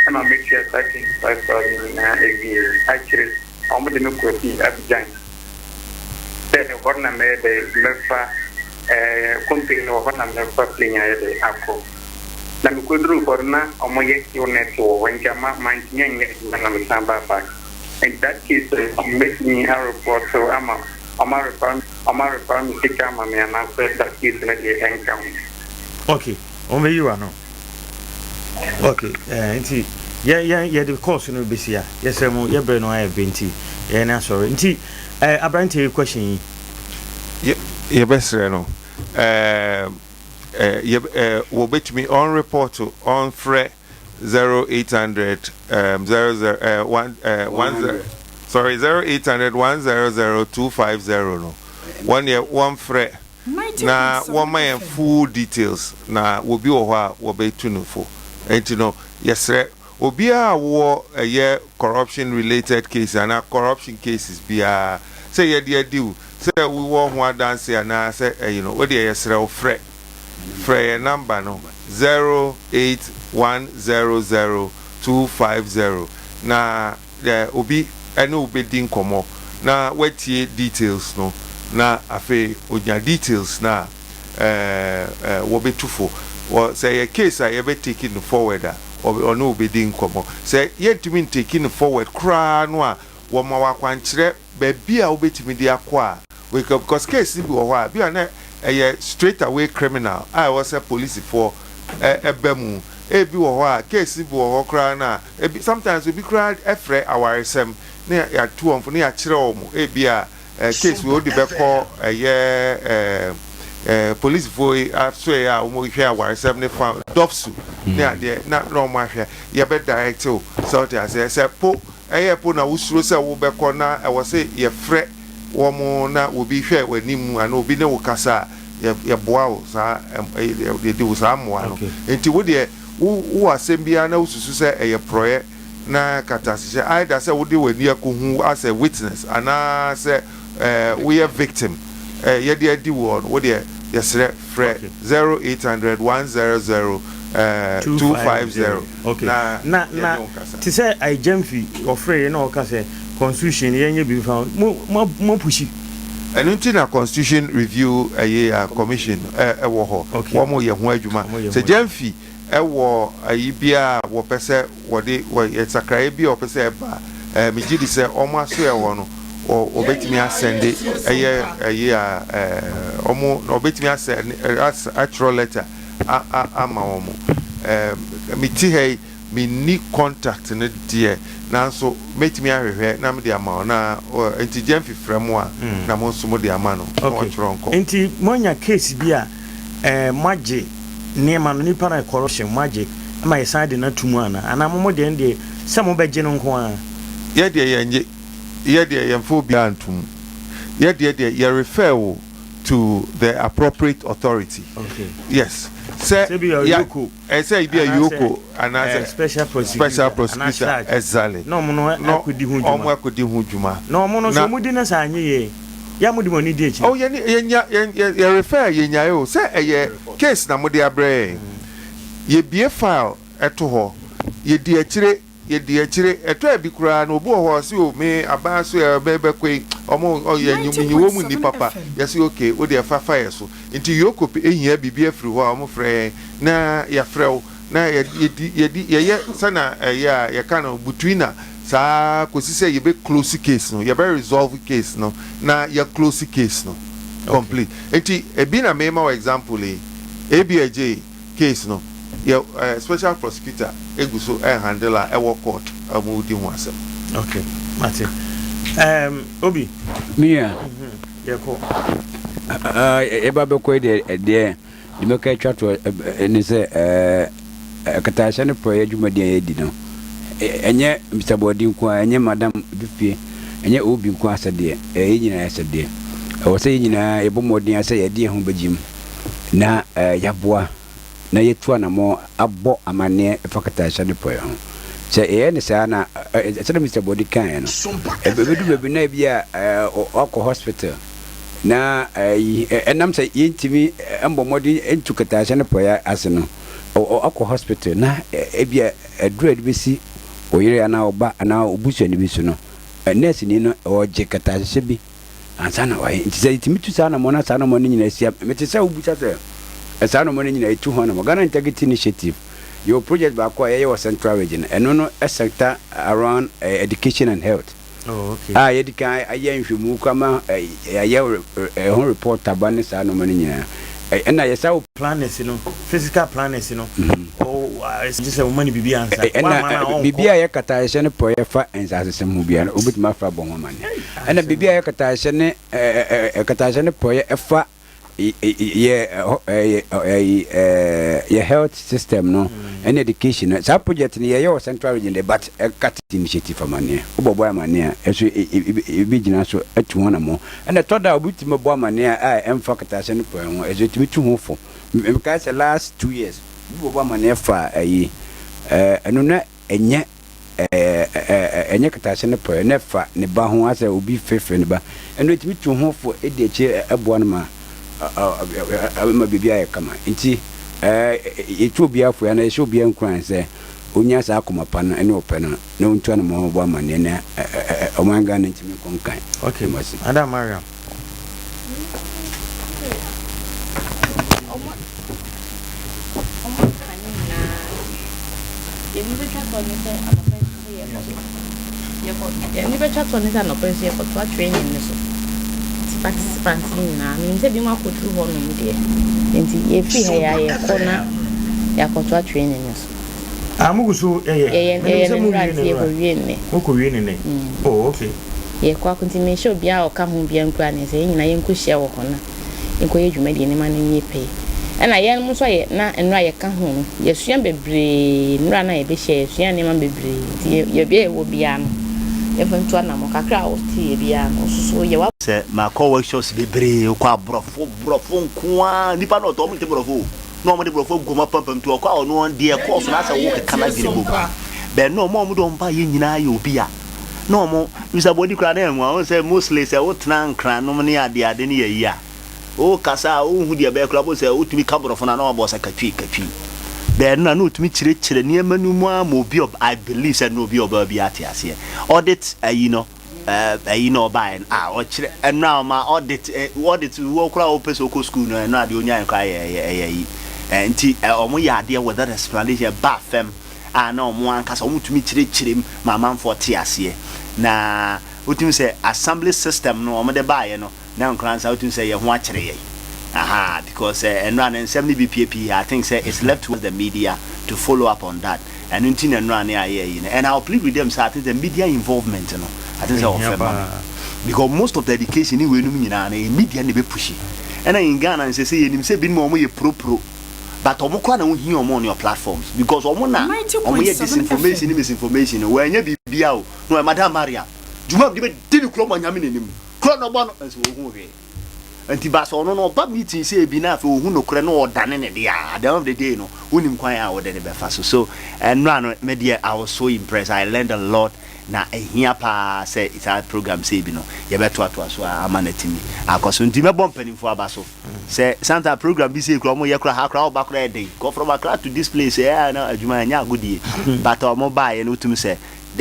Speaker 7: Ɛna metua saa 25,000 nyinaa awie. Akyire wɔn de me kɔ fii Abidjan sɛ ɛhɔ na mɛyɛ dɛ mɛfa ɛɛ company no wɔ hɔ na mɛfa plane ayɛ dɛ akɔ. Na mekɔduruu hɔ no na wɔyɛ illness wɔ hɔ nti ama mantumi anyɛ adwuma na mesan baa back. In that case no mɛtumi areport ama wɔn arefa Ɔmo arefa me sika ama me anaasɛ that case no deɛ ɛnka ho.
Speaker 3: Ok wɔn bɛyi w'ano ok eh, nti yɛ yɛ yɛde course no bɛsi a yɛsrɛ mo yɛ berɛ no ayɛ bɛ nti yɛn ne asɔre nti eh, aberanteɛ yi question yi.
Speaker 2: Yɛ yɛbɛsrɛ no eh, eh, yɛ eh, wɔbɛtumi ɔnrepɔto ɔnfrɛ 0800 um, 00 uh, 1 uh, 10 sorry 0800 100 250 no wɔn deɛ wɔmfrɛ na wɔma yɛn full details na obi wɔ hɔ a wɔbɛtu no fo nti no yɛsrɛ obiara a wowɔ ɛyɛ corruption related case anaa corruption cases biara sɛ yɛde adi wo sɛ wowɔ ho adanse anaa sɛ ɛyi no wodeɛ yɛsrɛ wo frɛ Frɛ yɛn namba no 08100250 na obi ne wo bɛdi nkɔmmɔ na watie details no na afei ɔnya details no a wɔbɛtu fo. Sɛ ɛyɛ case a yɛbɛ take no forward a ɔne wo bɛdi nkɔmmɔ. Sɛ yɛntumi ntake no forward koraa no a wɔma wo akwankyerɛ baabi a wobɛtumi de akɔ a wei ka because case no bi wɔ hɔ a bi a na ɛyɛ straight away criminal a ɛwɔ sɛ polisifoɔ ɛba mu ebi wɔ hɔ a case no bi wɔ hɔ koraa no a ebi sometimes obi koraa ɛfrɛ awaresɛm na yɛatu wɔn fo na yɛakyerɛ wɔn ebi a case wei wode bɛkɔ ɛyɛ ɛɛ polisifoɔ yi asoɛeɛ a wɔhwɛ awaresɛm ne fa dɔfsu ne adeɛ na na wɔn ahwɛ yɛbɛ direct o sɛ wote aseɛ sɛ po Ɛyɛ po na wosuro sɛ wobɛkɔ na ɛwɔ sɛ yɛfrɛ wɔn na obi hwɛ w'anim anaa obi ne wo kasa a, yɛ, yɛboa wo saa, yɛdi wo saa mmoa no. Enti wo deɛ, wo, wowɔ asɛm biara na wosusu sɛ ɛyɛ porɔeɛ na katasehyɛ, either sɛ wode w'ani akɔhu as a witness anaa sɛ ɛɛ, woyɛ victim, ɛɛ, yɛde adi woɔ no, wo deɛ, yɛsrɛ, frɛ 0800 100 250
Speaker 3: Okay.
Speaker 2: na
Speaker 3: Na
Speaker 2: yɛne
Speaker 3: na
Speaker 2: wo nkasa.
Speaker 3: te sɛ Agyamfi ɔfrɛ yɛ na ɔka sɛ Constitution yɛnyɛ biribi fa ho. Mo mo mo apushi.
Speaker 2: Ɛno nti na constitution review ɛyi a commission ɛwɔ hɔ.
Speaker 3: Okay.
Speaker 2: Wɔn yɛ ho adwuma.
Speaker 3: Wɔn yɛ
Speaker 2: Sɛ
Speaker 3: ho adwuma.
Speaker 2: Gyamfi ɛwɔ ayi biara a wɔpɛ sɛ wɔde wɔ yɛ sakraeɛ bi a wɔpɛ sɛ ɛba a, ɛɛ megye di sɛ wɔn asoɛ hɔ no wɔ wɔbɛtumi asɛnde ɛyɛ ɛyi a ɛɛ wɔn wɔbɛtumi asɛnde as atwerɛ letter a a ama wɔn. Ɛɛ mete ha yi Menni contact no deɛ nanso mɛtumi ahwehwɛ na mede ama wo na nti Gyamfi frɛ mo a na mo nso mode ama no na
Speaker 3: Ok,
Speaker 2: ɔntwerɛ nkɔ.
Speaker 3: nti moanya case bi a eh, moagye nneɛma no, nipa no ayɛ corruption, moagye ma yɛsan de no ato mu anaa? Anaa mo mo deɛ no deɛ sɛ mobɛgye no nko ara?
Speaker 2: Yɛ deɛ yɛnnye, yɛ deɛ yɛmfa obiara nto mu, yɛ deɛ deɛ yɛ refer wo to the appropriate authority.
Speaker 3: Ok.
Speaker 2: Yes, sɛ
Speaker 3: Sɛ bi a
Speaker 2: ya.
Speaker 3: Yoko
Speaker 2: Ɛsɛ ebi a
Speaker 3: anaasɛ
Speaker 2: Yoko anaasɛ
Speaker 3: special
Speaker 2: special
Speaker 3: prosecutor anaa
Speaker 2: prosecutor
Speaker 3: charge
Speaker 2: exactly
Speaker 3: na wɔn no
Speaker 2: na
Speaker 3: akɔdi ho
Speaker 2: wɔn
Speaker 3: dwuma.
Speaker 2: akɔdi ho dwuma.
Speaker 3: Na wɔn no nso
Speaker 2: Na
Speaker 3: wɔn di no sɛ anyɛ yie yɛ a mode mo ani di
Speaker 2: oh
Speaker 3: akyire.
Speaker 2: yɛn yɛnya yɛn yɛ yɛ refer yɛnyae o sɛ ɛyɛ case na mode abrɛ yɛn yɛbue file to hɔ yɛdi akyire Yɛdi akyire, ɛtɔ a bi koraa no obi wɔ hɔ a ɔse oh me aban so ɛ bɛ bɛkɔ yi ɔmo ɔ yɛ nyi menyi wɔn mu nni papa, yɛse ok wo deɛ fa fa yɛ so. Nti Yoko pɛ hia biribi afiri hɔ a ɔmo frɛ yɛn na yɛafrɛ wo na yɛ yɛdi yɛdi yɛyɛ sɛna ɛyɛ a yɛka no butuina saa kɔsi sɛ yɛbɛ close case no, yɛbɛ resolve case no na yɛ close case no complete. Nti ebi na mema wo example yi, ABAJ Case no yɛ eh special prosecutor egu so ɛhandle a ɛwɔ court a ɔmo di ho asɛm.
Speaker 3: Ok mate ehm Obi.
Speaker 1: Me nua.
Speaker 3: Yɛkɔ.
Speaker 1: Ah yɛba bɛkɔ yi deɛ deɛ deɛ mɛka atwa toɔ ne sɛ ɛɛ akatahyɛ ne porɔeɛ dwumadie a yɛdi no ɛnyɛ Mister Boadi nko ara ɛnyɛ Madam Dufie ɛnyɛ Obi nko ara asɛdeɛ ɛyɛ yɛn nyinaa asɛdeɛ ɛwɔ sɛ yɛn nyinaa yɛbɔ mmɔden ara sɛ yɛde yɛn ho bɛgyim. na yɛaboa na yɛatu anammɔn abɔ amanneɛ fa katahyɛ ne pɔe ho. Sɛ yɛyɛ no saa na, sɛdeɛ Mister Body kaeɛ no, ɛbɛdu baabi na ebi a wakɔ hospital na ɛnam sɛ yɛntumi mmɔ mmɔden ntu katahyɛ ne pɔe ase no, wakɔ hospital na ebi a aduru a yɛde bɛsi wo yere anaa wo ba anaa wo busuani bi so no, nɛɛseni no ɔregye katahyɛ bi ansa na wayɛ. Nti sɛ yɛtumi tu saa anammɔn na saa anammɔn no nyinaa si a, mete sɛ wobisa sɛ saa anammɔn no nyinaa yɛtu ho anammɔn. Ghana Integrity Initiative, yɛwɔ project baako a yɛyɛ wɔ Central Region, ɛno no sector around education and health
Speaker 3: Oh, okay.
Speaker 1: a yɛdi kan ayɛ nhwɛmu koraa ma yɛayɛ ɛho report aba ne saa nnoɔma no nyinaa. Ɛna yɛsa wɔ.
Speaker 3: Planners no, physical planners no, gye sɛ woma no biribi ansa.
Speaker 1: Ɛna
Speaker 3: Woamma no a ɔnkɔ.
Speaker 1: biribi a ɛyɛ katahyɛ ne porɔeɛ fa nsasesɛm ho biara no, wobɛtumi afrɛ abɔ ho amanneɛ. Ɛna biribi a ɛyɛ katahyɛ ne katahyɛ ne porɔeɛ fa yɛ yɛ health system no ɛne education no, saa project no yɛyɛ wɔ central region de but ɛka initiative amanneɛ. Wobɔbɔ amanneɛ a, ɛso ɛbɛgyina so atu ho anammɔn. Ɛna ɛtɔ da a obi tumi bɔ amanneɛ a ɛmfa katahyɛ ne porɔeɛ ho, ɛso ɛtumi tu ho fo. Mekae sɛ last 2 years obi bɔbɔ amanneɛ fa ayi, ɛno na ɛnyɛ ɛnyɛ katahyɛ ne porɔeɛ, na ɛfa ne ba ho, asɛ obi frɛfrɛ ne ba. Ɛno ɛtumi tu ho fo di akyire ɛboa no ma ma biribi ayɛ kama. Nti yɛtu obiara fo anaa yɛhyɛ obiara nkuran sɛ ɔnya saa akoma pa no ne ɔpɛ no na ɔntu anammɔn bɔ amanneɛ na ɔman Ghana ntumi nkɔ nkan.
Speaker 3: Okay, Madam Mariam.
Speaker 4: Yɛn bɛtwa toɔ ne sɛ anɔpa nso yɛkɔtoa training no so. Nti participants no nyinaa, menim sɛ binom akɔduru hɔnom deɛ. Nti yɛfiri ha yi a yɛkɔ na yɛakɔtoa training no so.
Speaker 3: Ah, mo gu so yɛyɛ?
Speaker 4: Yɛyɛ
Speaker 3: Menim
Speaker 4: yɛyɛ
Speaker 3: sɛ
Speaker 4: no
Speaker 3: mo
Speaker 4: nnora
Speaker 3: wie
Speaker 4: nti
Speaker 3: ne nnora.
Speaker 4: yɛkɔwie nnɛ.
Speaker 3: Mo kɔ wie ne nnɛ? Oh, okay.
Speaker 4: Yɛkɔ akɔ nti mehyɛ obiara a ɔka ho biara nkuran sɛ yɛn nyinaa yɛnkɔhyia wɔ hɔ na yɛnkɔyɛ dwumadie no ma no nyɛ pɛ. Ɛna yɛn nso a yɛ na nnora a yɛka ho no, yɛsua bebree. Nnora no a yɛbɛhyia yɛsua nneɛma bebree nti yɛ yɛ baabi a yɛwɔ biara no yɛmfa ntu anammɔn. Kakra a woteeɛ biara no wo nso so yɛ w'abrɔfo
Speaker 8: Sɛ makɔ workshops bebree, wokɔ aborɔfo, borɔfo nko ara, nnipa no ɔtɔ wɔn nte borɔfo o, na wɔde borɔfo agu wɔn apampam nti ɔkɔ a ɔno deɛ ɛkɔɔ so no asɛ wokeka n'adwene bom. Bɛn na wɔn a wɔde wɔn baeɛ nyinaa yɛ obi a na wɔn bisa bɔdi koraa na ɛnwa wɔn sɛ mostly sɛ wotena nkranom ne adeade ne ayi a wokasa a wonhu deɛ ɛbɛyɛ koraa bo sɛ wotumi ka borɔfo no a na wabɔ sɛ katwi katwi bɛn na na otumi kyerɛkyerɛ nneɛma no mu ara ma obi I believe sɛ na obi a ɔbaa bi ate aseɛ audit ayi no. Ɛyi na ɔbaeɛ no ah ɔkyerɛ ɛno a ɔma audit audit wɔ koraa a ɔpɛ sɛ ɔkɔ school no ɛno a deɛ ɔnyaeɛ koraa yɛ ɛyɛ ɛyɛ ayi nti ɔmo yɛ adeɛ with that explanation ɛbaa fam a na ɔmo ankasa ɔmo tumi kyerɛkyerɛ mu ma amanfoɔ te aseɛ na wotumi sɛ assembly system no ɔmo de baeɛ no na Nkoransa wotumi sɛ yɛn ho akyere yɛn ahaa because ɛno a ne nsɛm no bi piepie I think sɛ it's left to the media to follow up on that ɛno nti na ɛno a ne ayɛ ayi no and I will plead with them sɛ I think the media involvement no I think sɛ
Speaker 3: Ɛhia
Speaker 8: ɔfɛ ma
Speaker 3: paa.
Speaker 8: because most of the education ne weinom nyinaa no ɛyɛ media na ɛbɛ pushi ɛna in Ghana nsɛ sɛ yɛnim sɛ binom a wɔn yɛ pro pro but wɔn koraa na wohia wɔn on your platforms because wɔn na wɔn yɛ
Speaker 9: 90.7
Speaker 8: disinformation ne
Speaker 9: FM.
Speaker 8: misinformation no wɔanya biribiara o na wɔyɛ Madam Mariam dwuma a mede bɛdi ne kurom anyame n'anim Kuro no bɔ no nso ɔnhu hwee. Nti ba sɛ ɔno no ɔba meeting sɛ ebi na afei ɔhu nokorɛ na ɔdane ne deɛ a, at the end of the day no wonim kwan a wode no bɛfa so. So ɛnora no me deɛ I was so impressed, I learned a lot na ɛhia paa sɛ saa program sei bi no yɛbɛtoatoa so a ama no atumi akɔ so. Nti mɛbɔ mpanimfoɔ aba so sɛ sometimes program bi sei koraa wɔyɛ koraa ha koraa woba koraa ɛden kɔ from Accra to this place ɛyɛ a na adwuma ɛnyɛ agodie but wɔn baeɛ no wotumi sɛ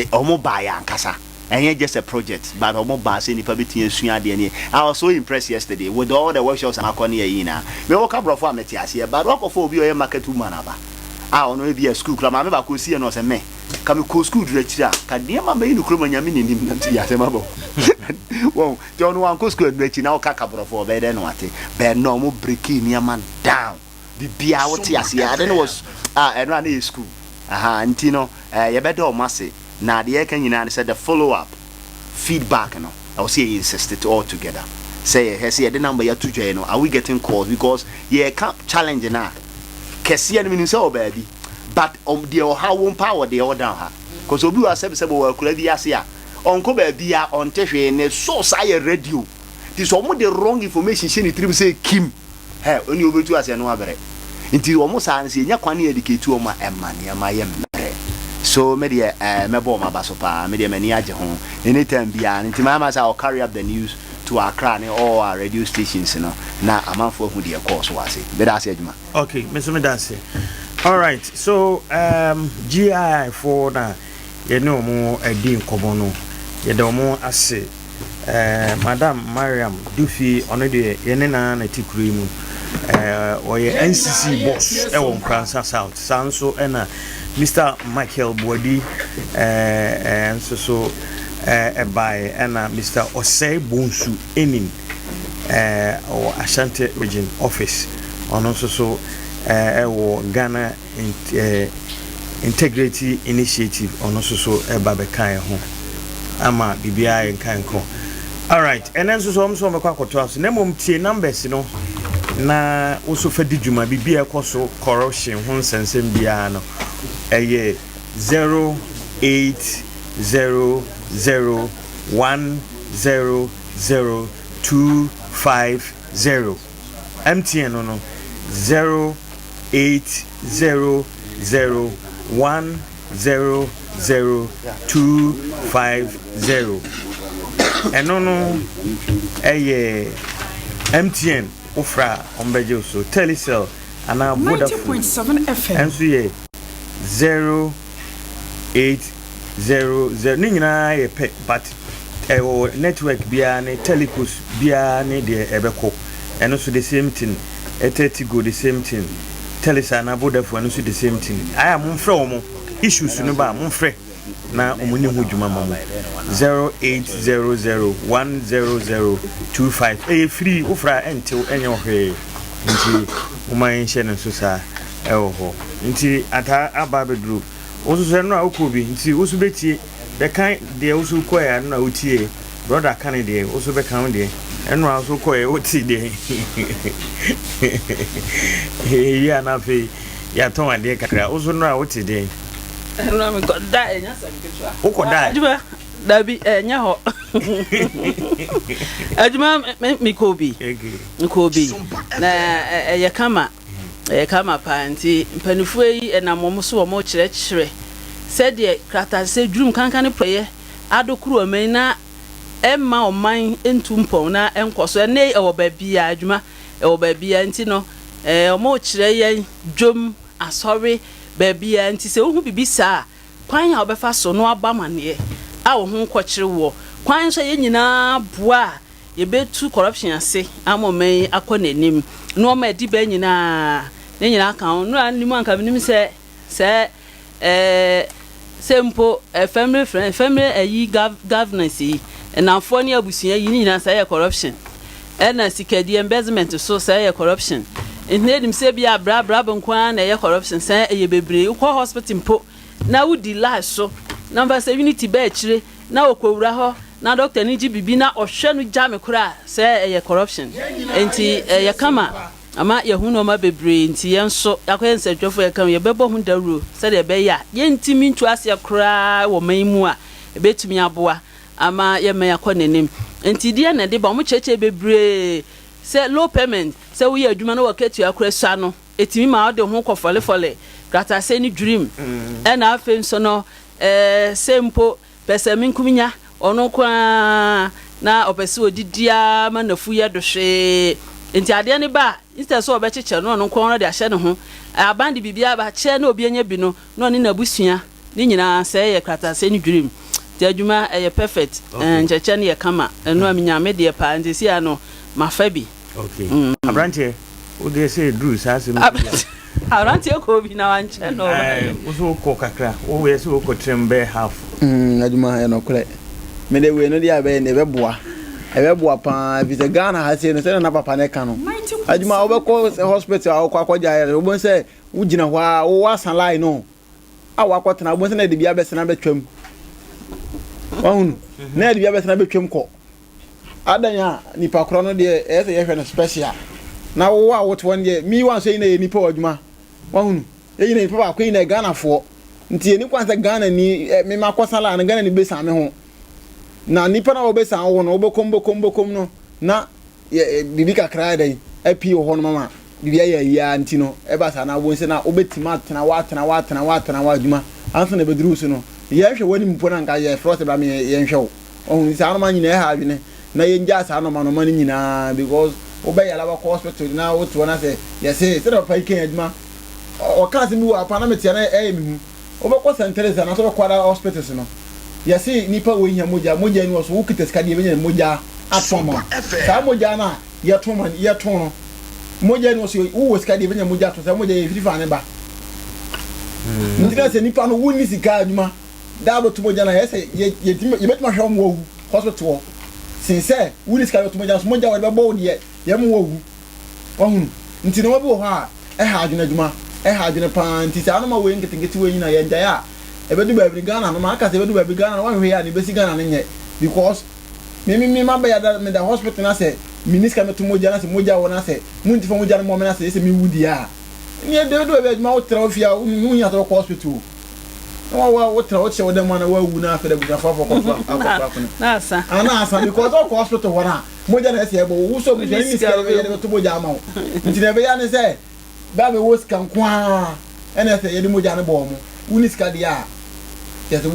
Speaker 8: wɔn baeɛ ankasa. Ɛnyɛ just a project but ɔmo baa sɛ nipa bɛtumi asua adeɛ ne I was so impressed yesterday with all the workshops a makɔ ne ayi nyinaa. Me woka brɔfo a mete aseɛ but wakɔfa obi a ɔyɛ market woman aba a ɔno ebia school koraa maame baako ɔsiiɛ no ɔsɛ me ka me kɔɔ school duru akyire a ka nneɛma mɛyi no kurom a Nyame na nim na nti yɛ asɛm aba o wɔn nti ɔno wankɔ school aduru akyi na woka ka brɔfo ɔbɛyɛ dɛn na wate but na ɔmo breaking nneɛma down Biribiara wote aseɛ ade no wɔ ah ɛno a na yɛ school ahaa nti no eh yɛbɛda wɔn ase na deɛ yɛka nyinaa ne sɛ the follow up feedback no ɛwɔ sɛ yɛ insist it all together sɛ yɛhwɛ sɛ yɛde number yi ato dwa yi no are we getting calls because yɛka challenge no a kɛseɛ no menim sɛ wɔ baabi but deɛ ɔha wo mpa wɔ deɛ ɛwɔ down ha cause obi wɔ asɛbisɛbi wɔ akura bi ase a ɔnkɔ baabi a ɔnte hwee ne source ayɛ radio nti sɛ ɔmo de wrong information hyɛ ne tirim sɛ kim Hɛ, onii a obetu aseɛ no abrɛ. Nti wɔn saa no sɛ yɛnya kwan na yɛ educate wɔn a, ɛma nneɛma yɛ mmerɛ. So me deɛ eh, mɛbɔ wɔn aba so paa. Me deɛ m'ani agye ho. Anytime biara no, nti mayɛ m'asɛ I will carry up the news to Accra ne all our radio stations no na amanfoɔ ahu deɛ ɛkɔɔ so wɔ ase. Meda ase adwuma.
Speaker 3: Okay, me nso meda ase. Alright, so um, GII foɔ na yɛne wɔn adi nkɔmmɔ no, yɛda wɔn ase. Eh, Madam Mariam Dufie, ɔno deɛ yɛne no ara na ɛte kuro yi mu. Eh, ɔyɛ NCC boss ɛwɔ Nkoransa South. Saa nso ɛna Mr. Michael Boadi eh, eh, nso so eh, ɛbaeɛ. Ɛna Mr. Osei Bonsu Enin eh, ɔwɔ Ashanti Region Office. Ɔno nso so eh, ɛwɔ Ghana Integrity Initiative ɔno nso so ɛba bɛka yɛn ho ama biribiara yɛ nka nkɔ. Alright, ɛnɛ nso so wɔn nso wɔbɛkɔ akɔtoa so na mmom tie numbers no na woso fa di dwuma biribi a ɛkɔ so corruption ho nsɛnsɛm biara no ɛyɛ 0800 100 250 MTN no no 0800100250 ɛno no ɛyɛ MTN wofrɛ a wɔbɛgye wo so. Telecel anaa Vodafone
Speaker 9: 90.7 FM.
Speaker 3: ɛnso yɛ 0800 ne nyinaa yɛ pɛ but ɛwɔ network biara ne telecos biara ne deɛ ɛbɛkɔ ɛno nso the same thing Airtel Tigo the same thing Telecel anaa Vodafone ɛno nso the same thing ayɛ a momfrɛ wɔn issues no ba a momfrɛ na wɔn ni ho dwuma ma mo 0800 10025 ɛyɛ free wofrɛ a ɛntew ɛnyɛ hwee nti momma yɛnhyɛ no nso saa ɛwɔ hɔ nti ataa aba abɛduru wo nso so ɛno a wokɔ bi nti wo nso bɛtie bɛka deɛ wo nso kɔɛ ɛno na wotie brother ka ne deɛ wo nso bɛka wo deɛ ɛno a wo nso kɔɛ wote deɛ ɛwie a na afei yɛatɔn adeɛ kakra wo nso no a wote deɛ
Speaker 10: ɛno a mekɔ da ɛnyɛ asɛm ketewa
Speaker 3: wokɔ da
Speaker 10: adwuma dabi ɛnyɛ hɔ adwuma mekɔ bi mekɔ bi na ɛyɛ kama Ɛyɛ kama paa nti mpaninfoɔ yi ɛnam wɔn so wɔn rekyerɛkyerɛ sɛdeɛ kratasɛ dwirim kankan ne prɛyɛ adokoro ɔman yi na ɛmma ɔman ntu mpɔn na ɛnkɔ so. Ɛnnɛ yi ɛwɔ baabiara adwuma ɛwɔ baabiara nti no ɛɛ wɔn rekyerɛ yɛn dwam, asɔre, baabiara nti sɛ wohu biribi saa a Kwan a wobɛfa so na woabɔ amanneɛ a wo ho nkɔkyere woɔ. Kwan nso a yɛn nyinaa boa a yɛbɛtu corruption ase ama ɔman yi akɔ n'anim. Nnoɔma a ɛdi bɛ nyinaa, ne nyinaa ka ho. Nnora nnim anka menim sɛ sɛ ɛɛ sɛ mpo ɛ family friend family ayi gov governance yi, nnamfoɔ ne abusua yi ne nyinaa sɛ ɛyɛ corruption. Ɛna sikadie embezzlement so sɛ ɛyɛ corruption. Nti na yɛnim sɛ ebia bra brabo nko ara na ɛyɛ corruption sɛ ɛyɛ bebree. Wokɔ hospital mpo na wodi line so na mfa sɛ unity ba akyire na ɔkɔwura hɔ na doctor no gye biribi na ɔhwɛ no gya me koraa sɛ ɛyɛ corruption nti ɛyɛ kama ama yɛahu nnoɔma bebree nti yɛn nso yɛakɔyɛ nsɛntwerɛfoɔ yɛka ho yɛbɛbɔ ho dawuro sɛdeɛ ɛbɛyɛ a yɛntumi ntu aseɛ koraa wɔ man yi mu a ɛbɛtumi aboa ama yɛn man akɔ n'anim nti deɛ na ɛde ba wɔn kyerɛkyerɛ bebree sɛ low payment sɛ woyɛ adwuma na wakatua koraa sua no ɛtumi ma wode ho kɔfɔlefɔle kratasɛm ne dwirim ɛna afei nso no ɛɛ sɛ mpo pɛsɛmenkominya, ɔno nko ara na ɔpɛ sɛ ɔdidi ara ma n'afu yɛ dohwee. Nti adeɛ no ba a, instead sɛ ɔbɛkyekyɛ no, ɔno nko ara de ahyɛ ne ho. Aban de biribiara ba, kyɛ na obi anya bi no, na ɔne n'abusua ne nyinaa sɛɛ yɛ kratasɛm ne dwirim. Nti adwuma ɛyɛ perfect, nkyɛkyɛ no yɛ kama. Ɛno a menya me deɛ paa, nti seesei ara no mafa bi.
Speaker 3: Okay. Abranteɛ, wo deɛ sɛ ɛduru saa asɛm yi so deɛ.
Speaker 10: Abranteɛ kɔɔ bi na wankyɛ no.
Speaker 3: Ɛɛ, wo so wokɔ kakra, wo yɛ sɛ wokɔ tirim bɛyɛ half.
Speaker 9: Mm, adwuma yɛ nɔkorɛ. Me de wei no deɛ abɛyɛ no ɛbɛboa. Ɛbɛboa paa ɛfiri sɛ Ghana ha sei no sɛdeɛ na papa no ka no. Adwuma wobɛkɔ hospital a wokɔ akɔgye ayare wobɛhu sɛ wogyina hɔ a wowɔ asa line no a wakɔtena wobɛhu sɛ na ɛde bi abɛsena bɛtwam. Wahunu? Na ɛde bi abɛsena bɛtwam kɔ. Adɛn a nipa korɔ no deɛ ɛyɛ sɛ yɛhwɛ no special na wo a wote hɔ no deɛ mi wa nso yɛn nyinaa yɛ nipa wɔ adwuma wahunu yɛn nyinaa nipa baako yɛn nyinaa yɛ Ghanafoɔ nti yɛn ni kwan sɛ Ghana ni ɛ mi ma kɔsa la no Ghana ni besan mi ho na nipa na wɔbesan wo no wobɛkɔm bɛkɔm bɛkɔm no na yɛ biribi kakra yɛ dɛn apii wɔ hɔ no mama biribi ayɛ ayi ara nti no ɛba saa na wobɛhu sɛ na wobɛtumi atena hɔ atena hɔ atena hɔ atena hɔ adwuma ansa na ɛbɛduru wo so no yɛnhwɛ w'anim mpo na nka yɛfrɛ wo sɛ bra me yɛnhwɛ wo Wahu saa nnoɔma nyinaa ɛha adwene na yɛngyaa saa nnoɔma nnoɔma no nyinaa because wobɛyare wakɔ hospital na wote hɔ na sɛ yɛse sɛdeɛ papa yi kan adwuma ɔka asɛm bi wɔ apa na metea na ɛyɛ me hu wobɛkɔ St. Teresa anaasɛ wobɛkɔ other hospitals no yɛse nipa wei hia mogya mogya ni wɔ so wokita sika deɛ yɛbɛnya mogya atɔn ma saa mogya no a yɛtɔn ma yɛtɔn no mogya ni wɔ so wowɔ sika deɛ yɛbɛnya mogya atɔn saa mogya yɛfiri fa ne ba nti na sɛ nipa no wonni sika adwuma da abɛto mogya no a, ɛyɛ sɛ yɛ, yɛtumi, yɛbɛtumi ahwɛ wɔn wɔawu hospital hɔ sen sɛ wonni sika de bɛto mogya no so. Mogya a wɔde bɛbɔ wo deɛ, yɛma wɔawu. Wahunu? Nti nneɛma bi wɔ hɔ a, ɛha adwene adwuma. Ɛha adwene paa. Nti saa nneɛma wei nketenkete wei nyinaa yɛngyae a, ɛbɛdu baabi no Ghana no, maka sɛ ɛbɛdu baabi Ghana no, woanhwɛ yie a, nea ɛbɛsi Ghana no nyɛ. Because me, me, me mabɛyɛ da, meda hospital na sɛ menni sika mɛto mogya na sɛ mogya wɔ na sɛ monti fa mogya no mmɔ me na sɛ ɛyɛ sɛ mewu deɛ a, ɛnneɛ ɛbɛdu baabi a adwuma wotra wo fie a, wonhia sɛ wobɛkɔ hospital o. Na wa wa wotra wokyɛ wo dɛm ana wawu na afei abusuafo afɔ kɔto akɔto akono.
Speaker 10: Na asa.
Speaker 9: Ana asa because ɔkɔ hospital hɔ na mogya na ɛsɛ ɛbɔ wo so abusua ne sika yɛde bɛto mogya ama wo. Nti na ɛbɛyɛ ne sɛ bɛ a bɛwɔ sika nko ara ɛna ɛsɛ yɛde mogya no bɔ wɔn. Wo ne sika deɛ a kyerɛ sɛ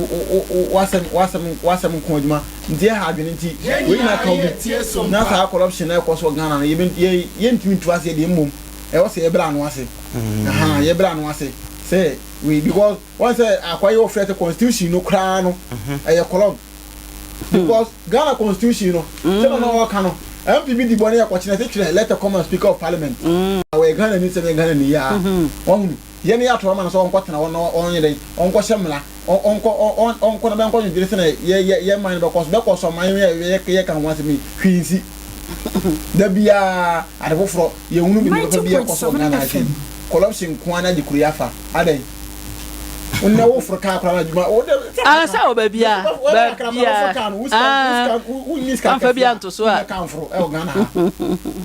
Speaker 9: w'asɛm w'asɛm w'asɛm nko adwuma nti ɛha adwene nti wei nyinaa ka obi na saa corruption na ɛkɔ so wɔ Ghana no yɛ yɛntumi ntu aseɛ deɛ mmom ɛwɔ sɛ yɛbrɛ ano ase. Aha yɛbrɛ ano ase sɛ wei because wɔn sɛ akwa yi wɔfrɛ sɛ constitution no koraa no mhm. ɛyɛ corrupt because Ghana constitution no mm. sɛ na ɔka no MP bi di bɔ ne yɛ kɔkyerɛ sɛ twerɛ letter come and speaker of parliament mm. wɔyɛ Ghana ni sɛ yɛ Ghana ni yaa mm-hmm. wɔn hunu yɛn yɛ ato ama no sɛ ɔnkɔ tena hɔ na ɔnyɛ dɛ ɔnkɔ hyɛ mmara ɔnkɔ ɔnkɔ na bɛnkɔ dwendwene sɛ na yɛ yɛ yɛ man no bɛkɔ so bɛkɔ so ɔman yɛ yɛ yɛ ka ho asɛm yi hwee nsi da biara ade foforɔ yɛhunu bi papa bi ɛkɔ so wɔ Ghana ha sei corruption nko ara na de kuro yi afa adɛn nnɛ woforo kaa koraa na adwuma wo de
Speaker 10: Ah, sɛ wɔ baabi a baabi a ah,
Speaker 9: wonni sika
Speaker 10: amfa bi
Speaker 9: kɛseɛ
Speaker 10: anto so a
Speaker 9: a kaa mforo ɛwɔ Ghana ha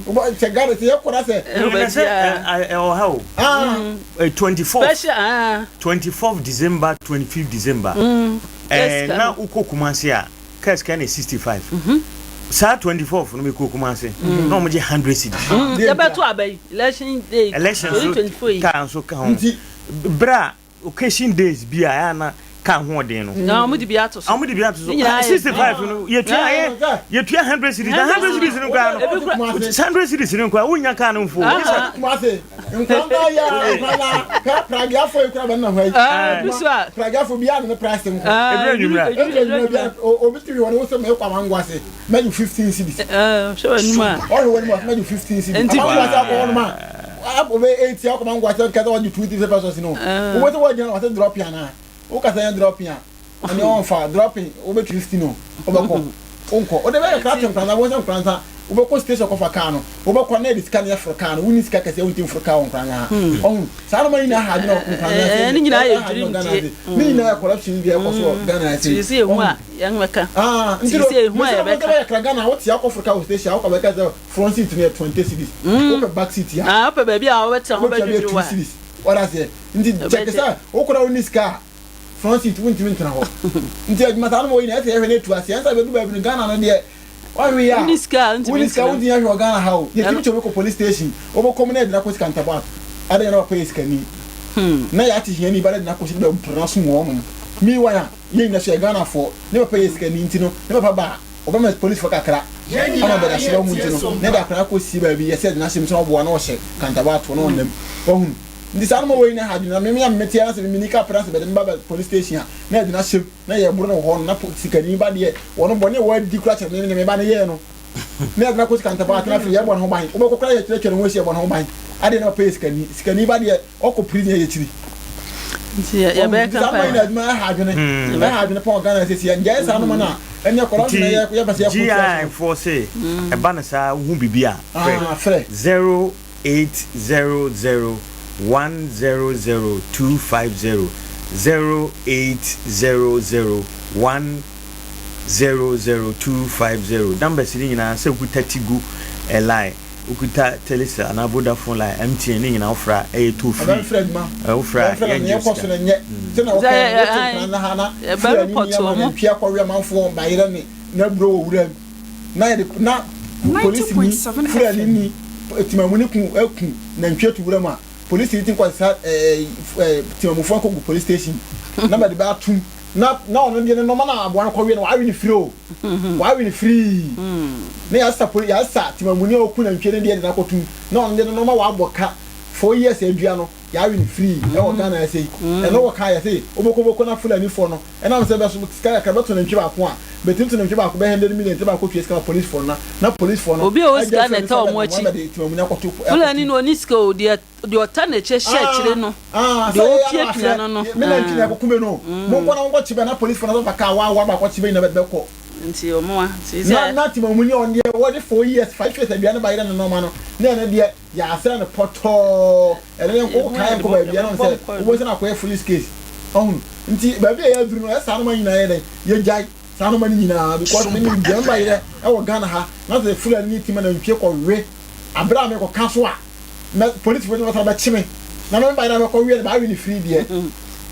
Speaker 9: wobɔ sɛ Ghana sɛ yɛkɔ na sɛ
Speaker 10: ɛwɔ
Speaker 3: Na
Speaker 10: baabi
Speaker 3: sɛ
Speaker 10: a
Speaker 3: ɛwɔ ha o.
Speaker 9: ah
Speaker 3: 24th
Speaker 10: special ah
Speaker 3: 24th December 25th December
Speaker 10: mm,
Speaker 3: eh,
Speaker 10: sika
Speaker 3: na
Speaker 10: no
Speaker 3: wokɔ Kumasi a kaa sika no yɛ 65 saa 24th no mekɔɔ Kumasi na wɔn gye 100 cedis.
Speaker 10: Yɛbɛto aba yi election day
Speaker 3: Election nso
Speaker 10: 2024 yi
Speaker 3: kaa nso ka ho
Speaker 9: nti
Speaker 3: berɛ a occasion days bi a ɛyɛ a na kaa hoɔden no.
Speaker 10: Na wɔn de bi ato so.
Speaker 3: Wɔn de bi ato so.
Speaker 10: Ne nyinaa yɛ
Speaker 3: 65 no yɛtua yɛ yɛtua 100 cedis na 100 cedis no koraa no 100 cedis no koraa wonya kaa no mfo.
Speaker 9: Kumase nkwandaa yi a nkwandaa hwɛ pragiafo yi kura bɛn na hɔ yi.
Speaker 10: Ebi so a.
Speaker 9: Pragiafo bi a ne price nko.
Speaker 3: Ebi anwummerɛ.
Speaker 9: Ebi anwummerɛ bi a obi ti hɔ no wosɛ mɛ kɔ amango ase mɛgye 15 cedis.
Speaker 10: Hwɛ wɔ anim a.
Speaker 9: Ɔhwɛ wɔ anim a mɛgye 15 cedis. Amango ase akɔ hɔ nom a ɔbɛ 80 akɔ amango ase kɛsɛ ɔgye 2 cedis pesos no. Wobɛsɛ wɔgyina wɔsɛ drop anaa. Wo kasa yɛ dropping a ɛne ɔnfa dropping wobɛtwi 15 o wobɛkɔ wonkɔ wode bɛyɛ krakye nkoransa wobɛhu sɛ nkoransa wobɛkɔ station kɔfa kaa no wobɛkɔ na yɛde sika no yɛforo kaa no wonni sika kɛseɛ wontumi mforo kaa wɔ nkoransa ha ɔhu saa noma nyinaa ha adwene wɔ nkoransa
Speaker 10: ase ne nyinaa yɛ dream
Speaker 9: die ne nyinaa yɛ corruption bi a ɛkɔ so wɔ Ghana ase
Speaker 10: sɛ ehu a yɛn
Speaker 9: ah nti no mesɛ mo bɛyɛ kra Ghana wote akɔforo kaa wɔ station a wokɔ bɛka sɛ front seat no yɛ 20 cedis wopɛ back seat a
Speaker 10: wopɛ baabi a wobɛtena ho bɛdwodwo wa
Speaker 9: 2 cedis Wate aseɛ? Nti kyɛke sɛ wo koraa wonni sika a, front seat wontumi ntena hɔ. Nti adwuma saa no ma wɔyi no ɛsɛ yɛhwɛ na ɛtu aseɛ. Ɛnsa bɛdu baabi no Ghana no deɛ woanhwɛ yie a
Speaker 10: Wonni sika a wontumi
Speaker 9: wonni sika
Speaker 10: ntena.
Speaker 9: wontumi nyɛ hwee wɔ Ghana ha o. Yɛtumi kye obi kɔ police station, wobɛkɔ mu na yɛde no akɔsi Kantaboat. Adɛn na papa yɛ sikani na yɛate hiani ba na yɛde no akɔsi no bɛmporo n'asom wɔ hɔnom. Meanwhile a yɛn nyinaa so yɛ Ghanafoɔ, ne papa yɛ sikani nti no ne papa ba a Ɔbɛma polisifo kakra ama bɛde ahyɛ wahu nti no, na ɛde akwadaa kɔ sie baabi, yɛsɛ yɛde no ahyɛ mu sɛ ɔboa na ɔhyɛ kantaba ato na ɔnam. Wahunu? Nti saa noma wei na ɛha adwene. Na me a mete ara sɛ me mini car pɛ na sɛ bɛde me ba bɛ police station a, na yɛde no ahyɛ mu, na yɛboro no wɔ hɔ no, na sikani ba deɛ, wɔn bɔne a wɔadi koraa kyerɛ me ne me ba no yɛɛ no, na yɛde no akɔsi kantaba ato na afei yɛbɔ ne ho ban. Wobɛkɔ koraa yɛkyerɛkyerɛ ne ho ahyia yɛbɔ ne ho ban. Adeɛ na papa yɛ sikani. Sikani ba deɛ, ɔkɔ prison yɛ kyiri.
Speaker 10: Nti yɛbɛyɛ
Speaker 9: Nti saa noma yi na adwuma ɛha adwene. Ɛha adwene pɔn Ghana sɛsi yɛ ngyae saa noma no a ɛneɛ corruption na yɛ yɛpɛ sɛ yɛko tia so.
Speaker 3: GI foɔ se ɛba no saa wohu biribi a
Speaker 9: frɛ. Frɛ.
Speaker 3: 0800 100 250 0800 100 250 numbers no nyinaa sɛ wokuta Tigo line. Wokuta Telecel anaa Vodafone line, MTN ne nyinaa wofrɛ a ɛyɛ toll free.
Speaker 9: Ɔbɛmfrɛ adwuma.
Speaker 3: Ɛ wofrɛ a
Speaker 9: Ɔbɛmfrɛ na
Speaker 3: yɛngye
Speaker 9: nea
Speaker 3: wo
Speaker 9: ɛkɔ so
Speaker 3: sika.
Speaker 9: no nyɛ. Sɛ na wɔka no wote nkran na ha na Fulani ni ama nantwi akɔwe amanfoɔ bayerɛ ne n'aburo wɔ wuram na yɛde na polisi ni Fulani ni temamuni ku aku nantwi ato wuram a polisi ni ti nkɔ sesa ɛɛ ɛɛ temamufoɔ akɔgu police station na bɛde bɛ atum na na ɔno deɛ ne nɔma na aboa no kɔwe no wawe ne firi o. Wawe no firii. Na yɛasa poli yɛasa temamuni a ɔku nantwie no deɛ de no akɔtum na ɔno deɛ no nɔma wabɔ ka four years adua no yɛawe no firii ɛwɔ Ghana ha sei. Ɛno wɔ ka yɛse wobɛkɔ bɛkɔ na Fulani foɔ no ɛnam sɛ bɛso sika kakra bɛto nantwie baako a bɛtumi to nantwie baako bɛyɛ hundred million nti na baakɔ tua sika ma police foɔ no na na police foɔ no
Speaker 10: Obi a ɔwɔ
Speaker 9: agya
Speaker 10: sika na
Speaker 9: Fulani
Speaker 10: ɛta
Speaker 9: foɔ
Speaker 10: wɔn
Speaker 9: abɛde
Speaker 10: akyi.
Speaker 9: wɔn abɛde temamuni akɔto
Speaker 10: Fulani
Speaker 9: akɔtum.
Speaker 10: no ɔnni sika o deɛ Deɛ ɔta n'akyi hyɛ akyire no, deɛ ɔpiapia no no.
Speaker 9: Me nantwi na ɛkɔku me no. Monkɔ na monkɔkye bɛ na polisfoɔ no asɔfa kaa waawa baakɔkye bɛ nyina bɛde bɛkɔ.
Speaker 10: Nti ɔmo a, nti sɛ.
Speaker 9: Na na temamuni a ɔno deɛ wɔde 4 years, 5 years aduane ba yerɛ ne nɔɔma no, na ɛno deɛ yɛasrɛ no pɔtɔɔ. Ɛno deɛ wo kaa yɛnkɔ baabi a na ɔno sɛ wobɛhu sɛ na akɔyɛ foolish case. Ɔhunu? Nti baabi a yɛaduru no ɛsɛ saa nɔɔma nyinaa yɛ dɛn? Yɛgyae saa nɔɔma no nyinaa because me nim deɛ mba yerɛ ɛwɔ Ghana ha na sɛ Fulani ne tim anantwie kɔwe aberɛ a mekɔka so a mɛ polisifo no bɛsan bɛkye me na me ba na mɛkɔ wie no baawe ne firi deɛ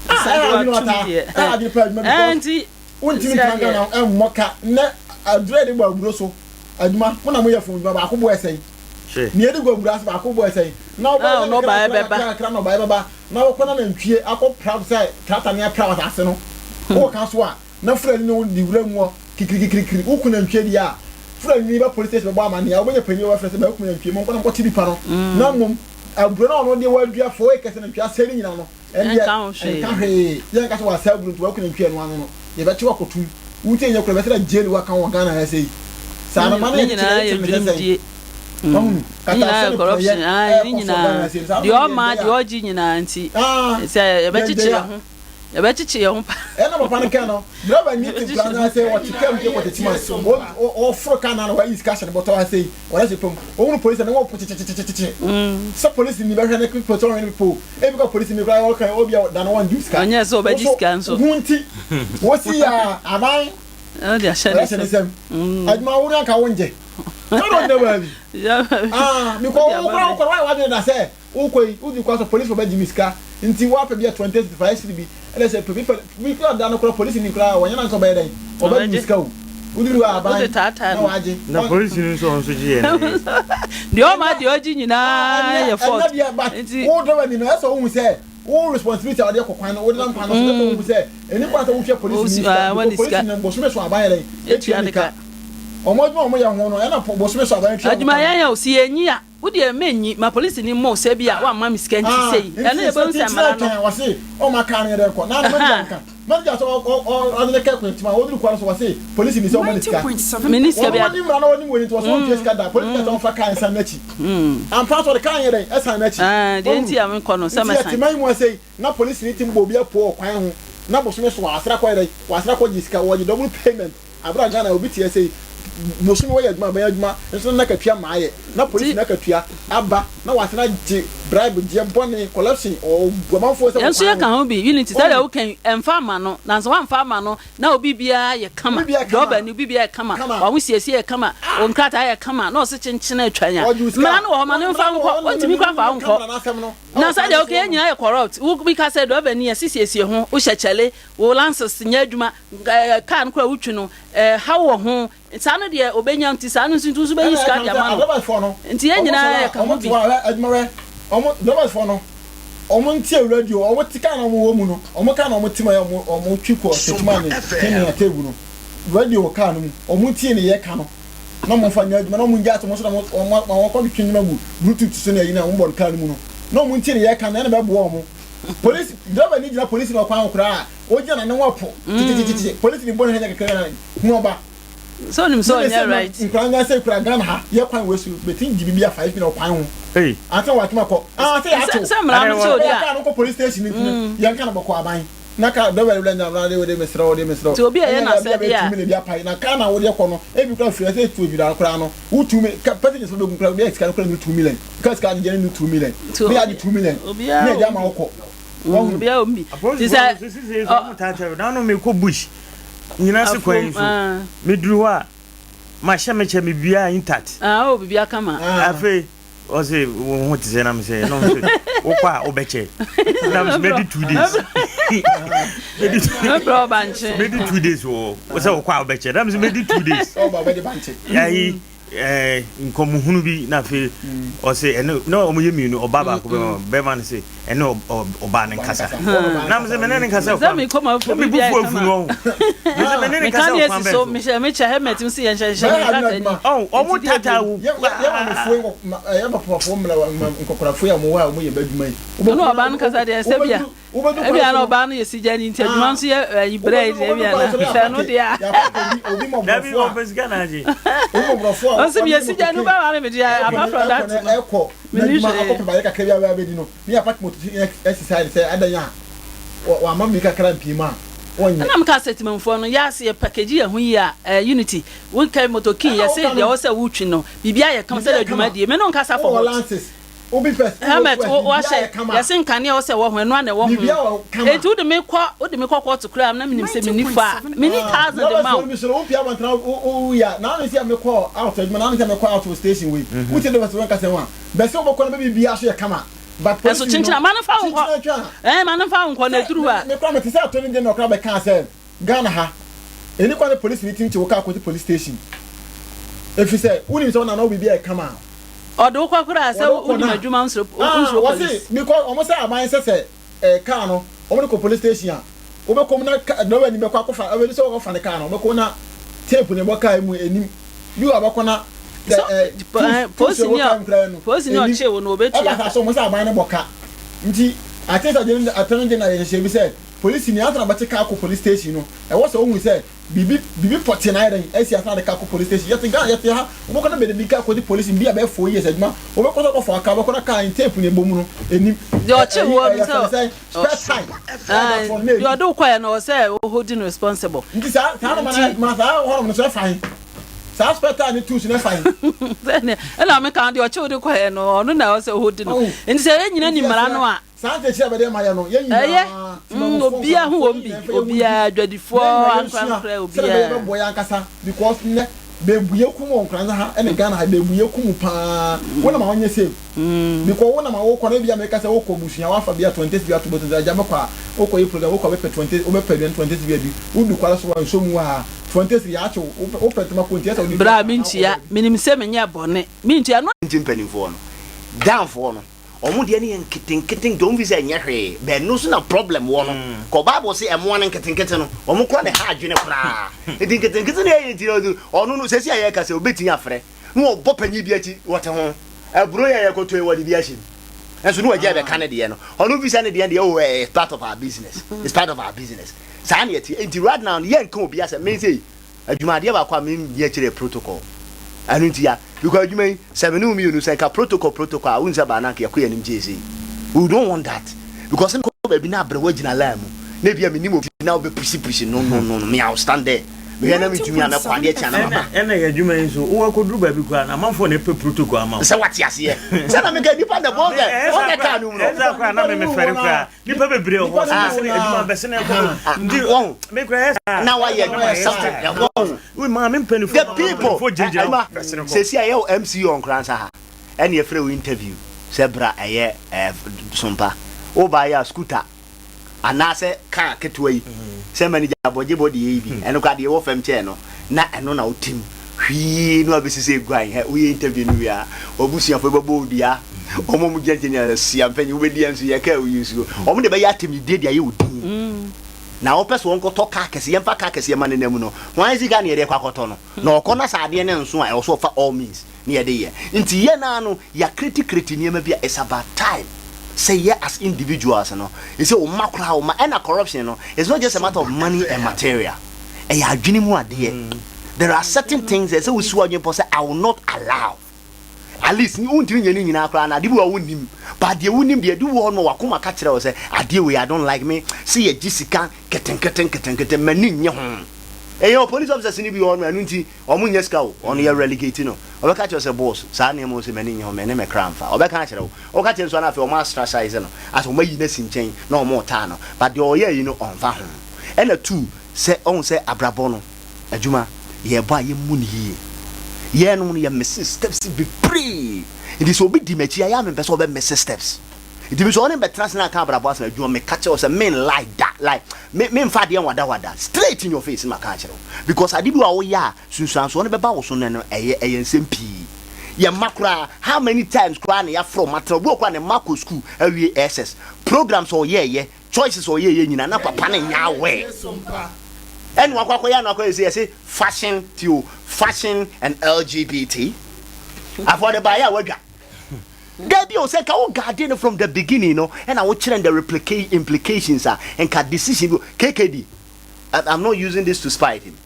Speaker 9: ah ɛyɛ adwene wata ɛyɛ adwene pɛ adwuma because wontumi ntena Ghana ɛmmɔ ka nnɛ aduro yɛde bɔ aburo so adwuma mo na moyɛ fom adwuma baako bɔ ɛsɛn nea yɛde gu aburo ase baako bɔ ɛsɛn na wobɛyɛ no kra kra kra kra na ɔbaeɛ bɛba na wokɔ na nantwie akɔ pra sɛ trata ne apra wɔ asase no wowɔ so a Na Fulani ne wo di wura mu hɔ kikirikikirikiri, wo ku nantwie deɛ a, Fulani ba police station bɛbɔ amaneɛ a, wobɛnya panin a wɔbɛfrɛ sɛ bɛkum nantwie, monkɔ na monkɔkye nipa no, na mmom aburo no a ɔno deɛ wadua 4 acres nantwie asɛe ne nyina no, ɛndeɛ ɛnka hwee, yɛnka sɛ wasɛe aburo nti waku nantwie ɛno ano no, yɛbɛkye wo akɔtum, wo ti nyɛ koro yɛbɛsɛ dɛ jail wo aka wɔ Ghana ha sei, saa no ma no yɛ kyerɛ yɛ kyerɛ ne sɛ sɛn, wahunu, katahyɛ ne porɔyɛ ɛɛkɔ so wɔ Ghana ha sei, saa no
Speaker 10: deɛ
Speaker 9: ma no
Speaker 10: ɔma
Speaker 9: yɛ
Speaker 10: deɛ ɔgye nyinaa nti sɛ yɛbɛkyekyere ho. Yɛbɛkyekye yɛn ho paa.
Speaker 9: Ɛna papa no kɛn no, driver ni te kura no ase ɔte kaa mu kɔ tete man. Ɔforo kaa na wayi sika hyɛ ne bɔtɔ ase yi, ɔda hyɛ fam. Ɔhunu polisi na wɔpo kyekyekyekyekye. Sɛ polisi ni bɛhwɛ ne polisi ɔhwɛ ne po. Ebi kɔ polisi ni kura ɔka obi a da no wɔn gye sika.
Speaker 10: Ɔnyɛ sɛ ɔbɛgye sika nso.
Speaker 9: Ho nti, wosi ya aban.
Speaker 10: Ɔde ahyɛ ne
Speaker 9: nsam. Adwuma wo no anka wo ngye. Sɛ ɔno ɔgyina baabi. Ah, mekɔ wo kura wo kɔ wayɛ wadwene da sɛ. Wokɔ yi, wodzi kwan so polisifo bɛgye me sika ntsi wɔapɛ bi a 20 cedis, 5 cedi bi na sɛ pɛ bi pɛ bi koraa da no koraa polisini koraa wɔnnyɛ no anka ɔbɛyɛ dɛn? Ɔbɛgye me sika o. Wodur hɔ a aban na wɔagye.
Speaker 3: Na polisini nso ɔno nso gye yɛ no
Speaker 10: yɛ. Deɛ ɔma deɛ ɔgye nyinaa yɛ fault.
Speaker 9: Ɛnyɛ deɛ but wo driver ni no ɛsɛ wohu sɛ. Wo responsibility a wɔde kɔ kwan no, wode nam kwan no so, ɛsɛ wohu sɛ ɛni kwan sɛ wohwɛ polisi ni sika, because polisi nam bosome so aban yɛ dɛn, etua ne ka. Wɔn adwuma a wɔyɛ ho no, ɛna bosome so aban tua wɔn ka no.
Speaker 10: Adwuma yɛn yɛ o, si yɛn nyi a, wo deɛ mɛnyi, ma polisi ni mmɔ wo sɛ bi a woamma me sika nti sei, ɛno yɛ bɛhu sɛ mmara no.
Speaker 9: Wɔse ɔma kaa no yɛ dɛn kɔ, na manager nka. Manager sɛ ɔde ne kɛ kɔ akyima, ɔduru kwan so wɔse polisi ni sɛ ɔma ne sika.
Speaker 10: Menni sika
Speaker 9: Wɔn
Speaker 10: biara.
Speaker 9: wɔnim mmara na wɔnim wei nti wɔse ɔntua sika da, polisi ka sɛ ɔmfa kaa nsan n'akyi. Ampa nso ɔde kaa nyɛ dɛn ɛsan n'akyi.
Speaker 10: Ɛɛ, deɛ
Speaker 9: Wahu?
Speaker 10: nti a menkɔ no sɛ
Speaker 9: Nti yɛte
Speaker 10: mɛsan.
Speaker 9: man mu ase yi, na polisi ni tumi bɔ obi apoo wɔ kwan ho, na bosome so wɔasra kɔyɛ dɛn? Wɔasra kɔgye sika, wɔgye double payment. Abere a Ghana obi te ase yi, bosome wɔyɛ adwuma, aban adwuma nso na n'akatua mmaeɛ, na polisi
Speaker 10: Nti.
Speaker 9: n'akatua aba, na wɔasan agye bribe gyeɛ bɔne, corruption, ɔbu amanfoɔ sɛ
Speaker 10: Yɛn
Speaker 9: wɔ
Speaker 10: nso
Speaker 9: kwan
Speaker 10: yɛka
Speaker 9: ho.
Speaker 10: ho bi, Unity, sɛdeɛ
Speaker 9: Wahu?
Speaker 10: woka yi, ɛmfa ama no, na sɛ woamfa ama no, na obi biara yɛ kama,
Speaker 9: Obi biara kama.
Speaker 10: dɔba ni, obi biara yɛ kama,
Speaker 9: Kama.
Speaker 10: w'ahosiesie yɛ kama, wo nkrataa yɛ kama, na ɔse kyenkyene atwa nya.
Speaker 9: Ɔgye wo sika.
Speaker 10: Mmara no wɔ hɔ, ma no mfa
Speaker 9: Mmara no
Speaker 10: nkɔ,
Speaker 9: wɔ hɔ,
Speaker 10: wontumi koraa mfa wo
Speaker 9: ne
Speaker 10: nkɔ.
Speaker 9: mmara no asɛm no,
Speaker 10: Na
Speaker 9: ɛwɔ kwan
Speaker 10: sɛdeɛ
Speaker 9: no
Speaker 10: woka
Speaker 9: so
Speaker 10: yɛn
Speaker 9: hɔ nom.
Speaker 10: nyinaa yɛ corrupt, wo bi ka sɛ dɔba ni, yɛse siesie ho, wohyɛ kyɛle, wo lances nyɛ adwuma, ɛɛ car no koraa wotwi no, ɛɛ haw wɔ ho, saa no deɛ ɔbɛnya nti saa no nso nti wo nso bɛyi
Speaker 9: Ɛna
Speaker 10: sika
Speaker 9: ɛka
Speaker 10: de
Speaker 9: sɛ
Speaker 10: ama no.
Speaker 9: adrɔbafoɔ no,
Speaker 10: Nti yɛn
Speaker 9: wɔn
Speaker 10: nyinaa
Speaker 9: sɔre a,
Speaker 10: yɛka ho
Speaker 9: wɔn te
Speaker 10: bi.
Speaker 9: hɔ a, hwɛ adwuma hwɛ, wɔn drɔbasfoɔ no, wɔn ntie radio, wɔn te kaa na wɔn wɔ mu no, wɔn kaa na wɔn te mu a wɔn wɔn twi kɔ Techiman ne Kenya Tebu no, radio wɔ kaa no mu, wɔn ntie ne yɛka no, na wɔn fa nyɛ adwuma, na wɔn ngyae sɛ wɔn nso na wɔn wɔn wɔn kɔ twetwe nneɛma gu bluetooth so ne ayi na wɔn bɔ no kaa no mu no, na wɔn ntie ne yɛka no, ɛna bɛboa wɔn. Polisi, drɔba ni gyina polisi na ɔkwan ho koraa a, ogyina na ne ho apo, titititi, polisi ni bɔ ne hɛnyɛ kakra na hu ɔba.
Speaker 10: Sɛ onim sɛ ɔnyɛ right.
Speaker 9: Nkura nga sɛ kura Ghana ha yɛ kwan wɔ su betin gye bibi afa efi na ɔkwan ho.
Speaker 3: Ei.
Speaker 9: Ansa wa tuma kɔ. Ah sɛ yɛ ato.
Speaker 10: Sɛ mmara no sɛ odi a.
Speaker 9: Kaa no kɔ police station nti no yɛn ka no bɔkɔ aban. Na ka dɔbɛ wura nya na de wode mesrɛ wo de mesrɛ wo.
Speaker 10: Nti obi a ɛyɛ n'asɛdeɛ a.
Speaker 9: 2 million bi apae na kaa na wode kɔ no ebi kura firi sɛ etu odwira koraa no wo 2 million ka passengers fo bɛgu kura bi a sika no kura no 2 million ka sika no gye no 2 million.
Speaker 10: Nti
Speaker 9: Ne yɛ agye 2 million.
Speaker 10: obiara
Speaker 9: Ne yɛ de ama wo kɔ. Wahu.
Speaker 10: Obiara obi. Ti
Speaker 3: Apolisifoɔ
Speaker 10: sɛ
Speaker 3: no sisi sɛ ɔmo taa kyerɛ na ano mekɔ bush nyina se kwan yi so meduru hɔ a mahyɛ me kyɛ me biaa intact.
Speaker 10: Ah oh bibia kama.
Speaker 3: Afei ɔse wo ho te sɛ na mesɛ na ɔse wokɔ a wobɛkyɛ na mesɛ mɛdi 2 days mɛdi mɛdi 2 days wɔ sɛ wokɔ a wobɛkyɛ na mesɛ mɛdi 2 days ayi Ɛɛ nkɔmhunu bi na afei ɔse ɛne na wɔn yɛ mmienu ɔbaa baako bɛma bɛma no se ɛne ɔbaa no nkasa na mo sɛ mene ne nkasa kwan
Speaker 10: mi kɔma fo
Speaker 3: mi
Speaker 10: bi
Speaker 3: bu
Speaker 10: bi
Speaker 3: fu afu no ɔho mi sɛ mene ne nkasa kwan bɛn so
Speaker 10: mehyɛ mehyɛ helmet mi si yɛn hyɛ hyɛ mi nkasa ni
Speaker 3: ɔn ɔmo tata wo
Speaker 9: yɛ maame fo yɛ papafoɔ mmerɛ nkɔkorafoɔ a wɔn wɔ a wɔn yɛ bɛ adwuma yi
Speaker 10: ɔno ɔbaa no kasa deɛ sɛ bia Ebia na ɔbaa no yɛ sigyani nti adwuma nso yɛ ayi brɛ yi deɛ ebia na sɛ ɛno deɛ a.
Speaker 3: Dabi ɔpɛ sika na agye.
Speaker 10: Ɔsi mi yɛ sigyani wobɛ ware mi deɛ apart from that no. Mi ni hwee.
Speaker 9: Akɔ pɛ bayɛ kakra bi a bɛdi no ne yɛ apart moto exercise sɛ adan a wama mi kakra mpii mu a wɔnyɛ.
Speaker 10: Ɛna meka sɛ timanfoɔ no yɛ ase yɛ package yɛ ho yie a unity wonkae moto kin yɛ se deɛ ɔwɔ sɛ wotwi no biribi ayɛ kama sɛ deɛ dwumadie me no nkasa for what. Helmet wo wahyɛ yɛse nkanea wɔ sɛ wɔ ho ɛno a na ɛwɔ ho enti wode me kɔ wode me kɔ kɔɔto koraa na menim sɛ menni fa a menni thousand de ma wo.
Speaker 9: Bi soro wopia abɔntena wo ya na ano si a mekɔ out adwuma na ano si a mekɔ out wɔ station wei wotie de bɛsɛ wɔn kasa ho a bɛsɛ wobɛkɔ na bɛbi bia so yɛ kama but
Speaker 10: ɛso kyenkyena ma no fa wo nkɔ ɛɛ ma no fa wo nkɔ na ɛduru hɔ a
Speaker 9: mekora mete sɛ attorney general koraa bɛkaa sɛ Ghana ha ɛni kwan sɛ polisi ni tumi kye wo kaa kɔsi police station ɛfiri sɛ wonim sɛ wo nana wo biribi a ɛkama a
Speaker 10: Ɔde wo kɔ koraa sɛ wonim adwuma wonsuro
Speaker 9: Ah,
Speaker 10: police.
Speaker 9: wɔse because wɔn sɛ aban sɛ sɛ ɛɛ kaa no wɔn de kɔ police station a wobɛkɔ mu na driver ni bɛkɔ akɔfa ɛbɛdi sɛ wɔkɔfa ne kaa no wɔbɛkɔ na tape ne bɔ kaa mu anim bi wɔ abɛkɔ na
Speaker 10: ɛɛ tools tools ɛwɔ kaa mu koraa no polisi ni ɔkye wo no obetua
Speaker 9: ɛba saa so wɔn sɛ aban no bɔ ka nti ate sɛ gyina attorney general yɛ hyehyɛ bi sɛ polisi ni ansa na bɛte kaa kɔ police station no ɛwɔ sɛ ohun sɛ Biribi biribi pɔtee na ayɛ dɛn asi ansa na de car kɔ police station. Yɛte Ghana yɛte ha wobɛkɔ na bɛde bi car kɔdi police bi a bɛyɛ 4 years adwuma wobɛkɔ sɛ wokɔfa car wobɛkɔ na car no tape na ɛbɔ mu no ɛnim
Speaker 10: Deɛ ɔkye
Speaker 9: ɛyi
Speaker 10: woɔ no
Speaker 9: ɛyɛ fɛn
Speaker 10: sɛ
Speaker 9: sɛ spare tyre ɛda front na
Speaker 10: deɛ
Speaker 9: ɛnim.
Speaker 10: ɔde wo kɔɛ no ɔwɔ sɛ wo hold no responsible.
Speaker 9: Nti saa saa nɔma
Speaker 10: Nti
Speaker 9: no ma saa hɔnom no so ɛfa he? Saa spare tyre ne tools no ɛfa he?
Speaker 10: Sɛdeɛ ɛna meka no deɛ ɔkye wo de kɔɛ no ɔno na ɛwɔ sɛ hold no.
Speaker 9: Ɔho
Speaker 10: Nti sɛ yɛn nyina
Speaker 9: nti
Speaker 10: nim mmara
Speaker 9: yɛsrɛ
Speaker 10: no a
Speaker 9: Saa nkyerɛkyerɛ a bɛde ma yɛn no, yɛn
Speaker 10: Ɛyɛ,
Speaker 9: nyinaa,
Speaker 10: mm,
Speaker 9: Temamufoɔ,
Speaker 10: obiara ho
Speaker 9: Nkramofoɔ,
Speaker 10: wɔm
Speaker 9: yɛn
Speaker 10: bi,
Speaker 9: nyinaa mfa yɛn ho ndi,
Speaker 10: obiara,
Speaker 9: na yɛn
Speaker 10: adwadifoɔ,
Speaker 9: nyinaa yɛnsua
Speaker 10: ankorankorɛ,
Speaker 9: sɛdeɛ ɛbɛyɛ
Speaker 10: obiara.
Speaker 9: ɛbɛboa yɛn ankasa because nnɛ, bɛbu yɛn kum wɔ Nkoranza ha ne Ghana ha, bɛbu yɛn kum paa, wo nam a wonyɛ safe because wo nam a wokɔ no, ebia meka sɛ wokɔ busua, woafa bia 20 cedi ato bɔtɔ mu sɛ agya mekɔ a, wokɔ yɛ program, wokɔ a wobɛpɛ 20, wobɛpɛ aduane 20 cedi adi, wodu kwale so a nsuo mu wɔ ha, 20 cedi yɛakye wo, wopɛ wopɛ ntoma kɔ nti ɛsɛ sɛ wode
Speaker 10: Berɛ
Speaker 9: tua
Speaker 10: a
Speaker 9: ka na wokɔ
Speaker 10: mentua,
Speaker 9: baabi.
Speaker 10: menim sɛ menyɛɛ bɔne, mentua, ɛno.
Speaker 1: Nti mpanimfoɔ no, Danfoɔ no.
Speaker 8: Ɔmo deɛ no yɛ nketenkete nti ɔmo fi sɛ ɛnyɛ hwee but ɛno nso na problem wɔ no kɔ bible se ɛmoa no nketenkete no ɔmo kora na ɛha adwene koraa nti nketenkete no ɛyɛ nti ɔno no sɛsi a yɛka sɛ obetumi afrɛ na ɔbɔ panyin bi akyi wɔte ho aburo yɛ yɛkɔtɔ yi wɔde bi ahyɛ mu nso ne wɔgya bɛka ne deɛ no ɔno fi sɛ ne deɛ deɛ oh it's part of our business, it's part of our business. Saa na ɛteɛ. Nti right now no yɛnka obi asɛm me sei Adwuma adeɛ baako a me nni akyire yɛ protocol. Ɛno nti ya because adwuma yi sɛ me ne wo mmienu sɛ nka protocol protocol a wohu sɛ baa na nka yɛkɔ yɛn anim gyee sei. We don't want that because mekɔ baabi na aberewa gyina line mu na ebia menim obi na wobɛ pushi pushi no no no no me I will stand there mehwɛ na mentumi a mɛkɔ adeɛ kye a na maba.
Speaker 3: Ɛna yɛ adwuma yi nso wowɔ akɔduru baabi koraa na amanfoɔ na ɛpɛ protocol ama wo.
Speaker 8: Sɛ wate aseɛ sɛ na meka nipa na bɔ sɛ ɔbɛ kaa no mu no.
Speaker 3: Ɛsɛ koraa na me mefɛre koraa. Nipa bebree wɔ hɔ sɛ bɛsene adwuma bɛsene ɛkɔ nti me kura yɛ saa
Speaker 8: na wayɛ something wɔn
Speaker 3: wo maame mpanyinfoɔ
Speaker 8: the people ɛma sɛsi a yɛ wɔ MC wɔ Nkoransa ha ɛna yɛfrɛ wo interview sɛ bra ɛyɛ ɛɛ sompa wo ba yɛ a scooter anaasɛ car ketewa yi sɛ manager bɔgye bɔ deɛ yi bi ɛno kora deɛ ɛwɔ fam kyɛn no na ɛno na wotim Hwii no abɛsi sɛ guan hɛ woyɛ interview no wie a wabusuafo bɛbɔ wo dua wɔn a wɔgyina nkyɛn nyinaa sia mpanyin wobɛdi yɛn so yɛ kaa woyi nsuo wɔn de bɛyɛ atɛmdidie de ayɛ wo din na wɔpɛ sɛ wɔnkɔtɔ kaa kɛse yɛmfa kaa kɛse ma ne nam no wɔn sika ne yɛde kɔ akɔtɔ no na ɔkɔ na sɛ adeɛ no nso a ɛwɔ so ɔfa all means ne yɛde yɛ nti yɛ naa no yɛakreti kreti nneɛma bi a it's about time sɛ yɛ as individuals no ɛsɛ wo mma koraa wo mma ɛna corruption no it's not just a matter of money and material ɛyɛ adwene mu adeɛ. There are certain things ɛsɛ wosi w'adwene pɔ sɛ I will not allow. At least wontumi nyɛ ne nyinaa koraa na ade bi wɔ hɔ wonnim. But deɛ wonim deɛ, ɛdu hɔ no w'akoma ka kyerɛ wo sɛ adeɛ wei I don't like me sɛ yɛgye sika nketenkete nketenkete m'ani nnye ho. Ɛyɛ o police officers no bi wɔ hɔ no ɛno nti wɔn nnya sika o, ɔno yɛ relegate no. Ɔbɛka kyerɛ wo sɛ boss saa nneɛma wei sɛ m'ani nnye ho me ne me kra mfa. Ɔbɛka akyerɛ wo. Woka kyerɛ no nso a na afei wɔn ostracize no asɛ wɔn ayi no asi nkyɛn na wɔn retaa no. But deɛ ɔyɛɛ yi no ɔmfa ho. Ɛna two sɛ ɔhu sɛ abrabɔ no adwuma yɛbɔ a yɛmmu no yie. Yɛnom no yɛ mese steps bebree nti sɛ obi di m'akyi a yɛ a mempɛ sɛ ɔbɛ mese steps nti me sɛ ɔne bɛtena ase na aka abrabɔ asɛm adwuma meka kyerɛ wo sɛ men lie da like me memfa adeɛ nwadawada straight in your face na maka akyerɛ wo because ade bi wɔ a woyɛ a sunsuansoɔ no bɛba wo so no ɛno ɛyɛ ɛyɛ nsɛm pii yɛ mma koraa how many times koraa na yɛafrɛ ɔma tena obi wɔ koraa ne mma kɔ school awie SS programs a ɔyɛɛyɛ Choices a ɔyɛɛ yɛ nyina na papa no nyɛ aware. Ɛna wakɔ akɔyɛ ano akɔyɛ sɛ yɛse fashion ti o fashion and LGBT. Afɔ ɔde baayɛ a wadwa. Dabi o sɛ nka wo guarde no from the beginning no ɛna wo kyerɛ no the replica implications a nka decision bi KKD I'm not using this to spite him.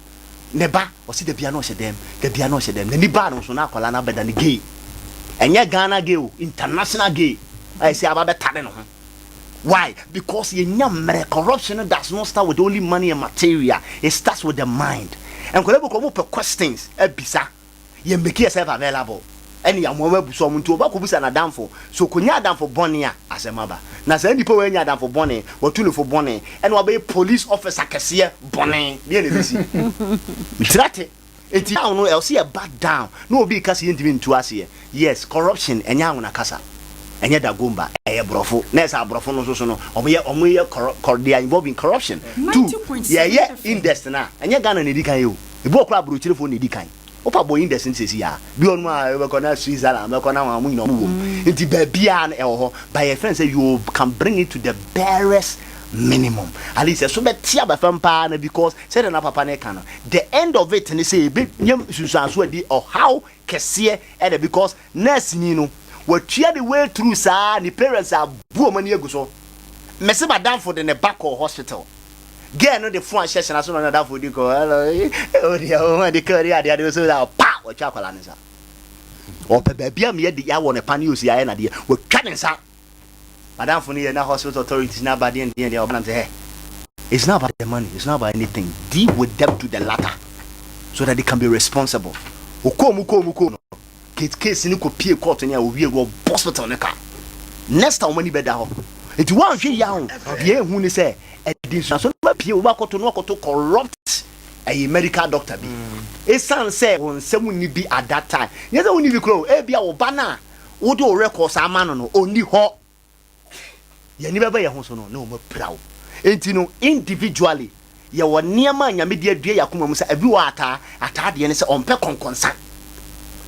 Speaker 8: Ne ba ɔse dabia na ɔhyɛ dɛm dabia na ɔhyɛ dɛm n'ani baa no so na akwadaa no abɛda no gay. Ɛnyɛ Ghana gay o international gay a ɛsɛ aba bɛtare ne ho. Why? Because yɛnya mmerɛ. Corruption no does not start with only money and material, it starts with the mind. Nkwadaa bi kɔ wɔn pɛ questions abisa, yɛ make yourself available ɛne yɛ wɔn abusa wɔn nti ɔba kɔbusa n'adamfo, so ɔkɔnya adamfo bɔne a asɛm aba. Na saa nipa wei anya adamfo bɔne, watu ne fo bɔne, ɛna wabɛyɛ police officer kɛseɛ bɔne, deɛ na ɛbɛsi? Metiri ate. Enti now no ɛwɔ sɛ yɛ back down na obi reka sɛ yɛntumi ntu aseɛ. Yes, corruption ɛnyɛ anwona kasa, ɛnyɛ Dagomba, ɛyɛ borɔfo. Na ɛsɛ aborɔfo no nso so no wɔn yɛ wɔn yɛ corru cor they are involved in corruption. Two, yɛyɛ index no a, ɛnyɛ Ghana na ɛdi kan yɛ o. Ebi wɔ koraa aburokyirefoɔ na ɛdi kan. Wopa bɔ index no seesei a, bi wɔ nom a wobɛkɔ na Switzerland, wobɛkɔ na wɔn nyinaa wɔn wɔ mu. Nti baabiara no ɛwɔ hɔ. But yɛfrɛ no sɛ you can bring it to the barest minimum. At least ɛso bɛte aba fam paa na because Sɛdeɛ na papa no reka no, the end of it ne sɛ yɛbɛnya nsunsuansoɔ adi ɔhaw kɛseɛ ɛna because nurse ni no watua ne way through saa ne parents abu wɔn ani agu so. Mese madamfo de ne ba kɔɔ hospital, girl no de phone ahyɛ hyɛ n'aso na ɔne n'adamfo di nkɔmmɔ, hello, oh deɛ oh ade kɔ ne ade ade so na pa watwa akwadaa no nsa. Ɔpɛ baabi a meyɛ de awɔ ne pa ne osi ayɛ n'adeɛ, watwa ne nsa. Madamfo no yɛ na hospital authorities no aba deɛn deɛn deɛn ɔba nam sɛ hɛ it's not about the money it's not about anything deal with them to the latter so that they can be responsible okɔɔ mu kɔɔ mu kɔɔ no case case no kɔ pie court ne a owie wɔ hospital no ka next time wɔn ani bɛda hɔ nti wɔanhwɛ yie aho deɛ ehu ne sɛ ɛde nsuaso no ba pie wɔbɛkɔto no akɔto corrupt ɛyɛ medical doctor bi esan sɛ wɔn nsɛm nni bi at that time nyɛ sɛ wɔn nni bi kura o ebi a wɔba no a wode wo records ama no no, ɔnni hɔ. Yɛn ani bɛba yɛn ho so no, na wɔapira wo. Enti no, individually, yɛwɔ nneɛma a Nyame de adua yɛn akoma mu sɛ, ebi wɔ hɔ a, ataa, ataa deɛ ne sɛ ɔmpɛ kɔnkɔnsa.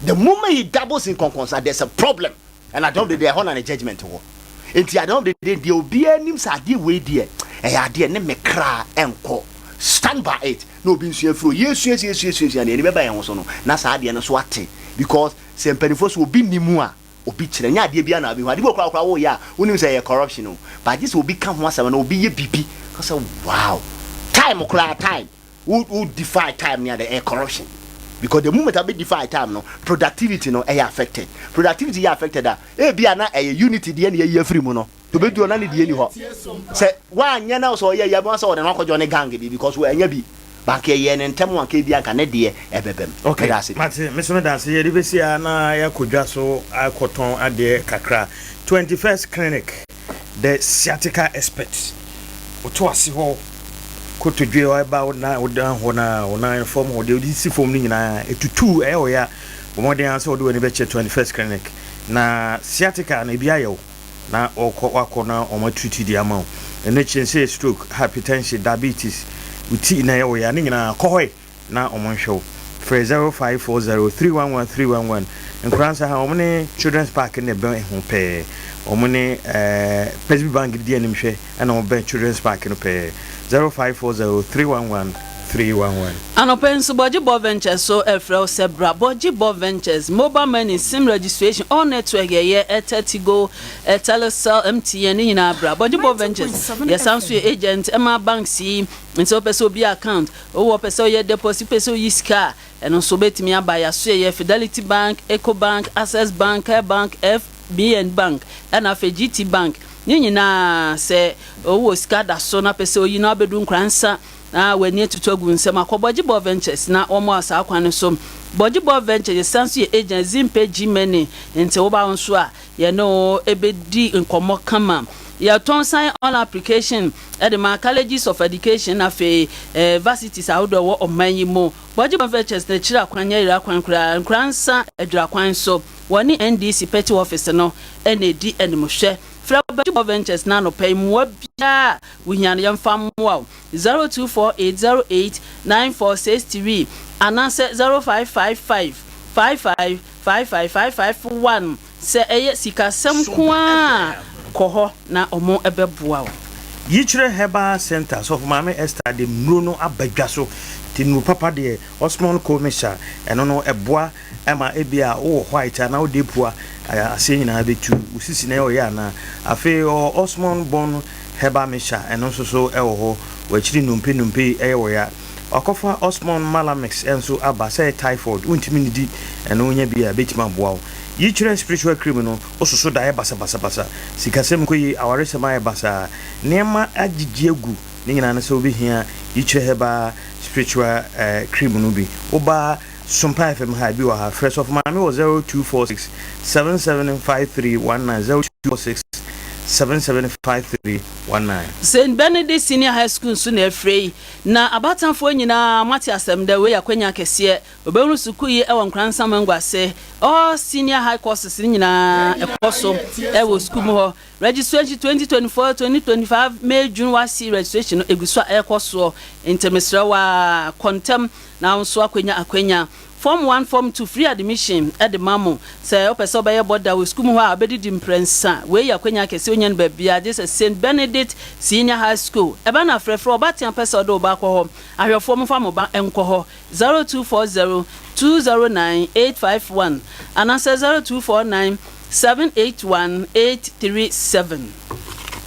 Speaker 8: The moment he dabbles in kɔnkɔnsa, there's a problem. And at the end of the day, ɛhɔ na ne judgement wɔ. Nti at the end of the day, deɛ obiara nim sɛ adeɛ wei deɛ, ɛyɛ adeɛ ne me kra ɛnkɔ. Stand by it. Na obi nsua firi o. Yɛsua sua sua sua sua, deɛ ani bɛba yɛn ho so no, na saa adeɛ no so ate. Because sɛ mpanimfoɔ so obi ni mu a, obi kyerɛ. Nyɛ adeɛ biara na obi hu. Adeɛ bi wɔ koraa koraa woyɛ a, wonim sɛ ɛyɛ corruption o. But gye sɛ obi ka ho asɛm na obi yɛ biribi. Ka sɛ wow. Time koraa time. Wo defy time ne ade ɛyɛ corruption. Because the moment abɛ defy time no, productivity no ɛyɛ affected. Productivity yɛ affected a, ebi a na ɛyɛ unity deɛ na yɛyi afiri mu no. To bɛ duro na ne deɛ ni hɔ. Sɛ woanyɛ na sɛ ɔyɛ yɛ sɛ ɔde no akɔjɔ ne gang bi because wɔanya bi. Banka yɛ ne ntɛm anka ebi anka ne deɛ ɛbɛbɛm.
Speaker 3: Okay,
Speaker 8: Meda ase.
Speaker 3: Mate, me so meda ase. Yɛde bɛsi a na yɛakɔ dwa so akɔtɔn adeɛ kakra. 21st Clinic, the sciatica expert. Woto ase hɔ, kotodwe hɔ ɛba wo nan wo dan hɔ na wo nan fam hɔ deɛ wode si fam no nyinaa ɛtutu ɛyɛ wo ya. Bɔ mmɔden ara sɛ wode w'ani bɛkyerɛ 21st Clinic na sciatica no ebi ayɛ wo na wɔkɔ wakɔ na wɔn atutu de ama wo. Ɛno akyi nso yɛ stroke, hypertension, diabetes, wo ti na ɛyɛ wo ya ne nyinaa kɔ hɔ na wɔn nhwɛ wo. Frɛ 0540 311 311. Nkoransa ha wɔn ne Children's Park na ɛbɛn ho pɛɛ. Wɔn ne ɛɛ Presby Bank di anim hwɛ ɛna wɔn bɛn Children's Park no pɛɛ. 0540 311 311.
Speaker 10: Anɔpa yi nso Bɔgye Bɔ Ventures so refrɛ wo sɛ bra Bɔgye Bɔ Ventures, Mobile Money, Sim Registration, All Network yɛyɛ, Airtel, Tigo, Telecel, MTN ne nyinaa bra Bɔgye Bɔ Ventures. Yɛsan nso yɛ agent ma banks yi, nti sɛ wopɛ sɛ obi account, wowɔ pɛ sɛ woyɛ deposit, wopɛ sɛ woyi sika a, ɛno nso wobɛtumi aba. Yɛaso yɛyɛ Fidelity Bank, Ecobank, Access Bank, Care Bank, FBN Bank, ɛna afei GT Bank. Ne nyinaa sɛ wowɔ sika da so na pɛ sɛ oyi na wabɛdu Nkoransa na w'ani atutu agu nsɛm akɔ Bɔgye Bɔ Ventures na wɔn a saa kwan no so. Bɔgye Bɔ Ventures yɛsan nso yɛ agent Zimpe G-Money, nti woba wo nso a yɛne wo bɛdi nkɔmmɔ kama. Yɛtɔn sign on application de ma colleges of education na afei varsities ahodoɔ ɛwɔ ɔman yi mu. Bɔgye Bɔ Ventures na akyiri akwan nyɛ yera kwan koraa, Nkoransa Adwira kwan so. Wɔne NDC party office no na ɛdi animhwɛ. Frɛ Bɔgye Bɔ Ventures na anɔpa yi mmoa biara a wohia no yɛmfa mmoa wo. 0248 089463 anaasɛ 0555 55 55 551. Sɛ ɛyɛ sikasɛm nko ara a, kɔ hɔ na wɔbɛboa wo.
Speaker 3: Yikyerɛ Herbal Centre, Sɔfo Maame Esther de nnuro no aba dwa so. Nti nnuro papa deɛ, Osmond Cold Mixture, ɛno no ɛboa ma ebia wowɔ white anaa wode apua aseɛ nyinaa bɛtu, wo sisi na ɛyɛ ɔyɛ anaa. Afei ɔwɔ Osmond Bone Herbal Mixture, ɛno nso so ɛwɔ hɔ, w'akyiri nnompe nnompe ɛyɛ ɔya. Wakɔfa Osmond Malamix nso aba, sɛ ɛyɛ typhoid, wontumi nnidi, ɛno wonya bi a ɛbɛtumi aboa wo. Yikyerɛ Spiritual Cream no, wososo daeɛ basabasabasa, sikasɛm nkɔ yie, awaresɛm ayɛ basaa, nneɛma agyegye agu, ne nyinaa ne sɛ wobɛhia Yikyerɛ Herbal Spiritual Cream no bi. Woba Sompa FM ha, ebi wɔ ha. Frɛ Sɔfo Maame wɔ 0246 775319, 0246 775319.
Speaker 10: St. Benedict Senior High School nso na afire yi, na abatanfoɔ nyinaa moate asɛm dɛ, wei yɛ akwanya kɛseɛ. Wɔbɛhunu sukuu yi wɔ Nkoransa Mangu ase. All senior high courses no nyinaa ɛkɔ so wɔ sukuu mu hɔ. Registration 2024, 2025 May, June WASSCE registration no ɛgu so a ɛrekɔ soɔ. Nti mesrɛ wo ara kɔ ntɛm na wo nso akɔnya akwanya. Form 1, Form 2 free admission de ma mo. Sɛ wopɛ sɛ wobɛyɛ bɔda wɔ sukuu mu hɔ a, wobɛdidi mprɛnsa. Wei yɛ akwanya kɛseɛ wonnya no baabiara gye sɛ St. Benedict Senior High School. Ɛba no a frɛfrɛ ɔbaatan a ɔpɛ sɛ ɔde wo ba kɔ hɔ. Ahwɛfoɔ momfa mo ba nkɔ hɔ. 0240 209 851 anaasɛ 0249 781 837.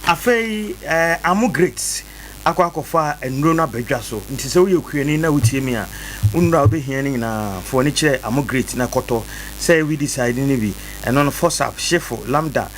Speaker 3: Afei Amo Great akɔ akɔfa nnuro no aba dwa so. Nti sɛ woyɛ okuani na wotie me a, wo nnuro a wobɛhia no nyinaa, fa w'ani kyerɛ Amo Great na kɔtɔ. Sɛ ɛyɛ weedicide no bi, ɛno no Fosap, Shefo, Lambda,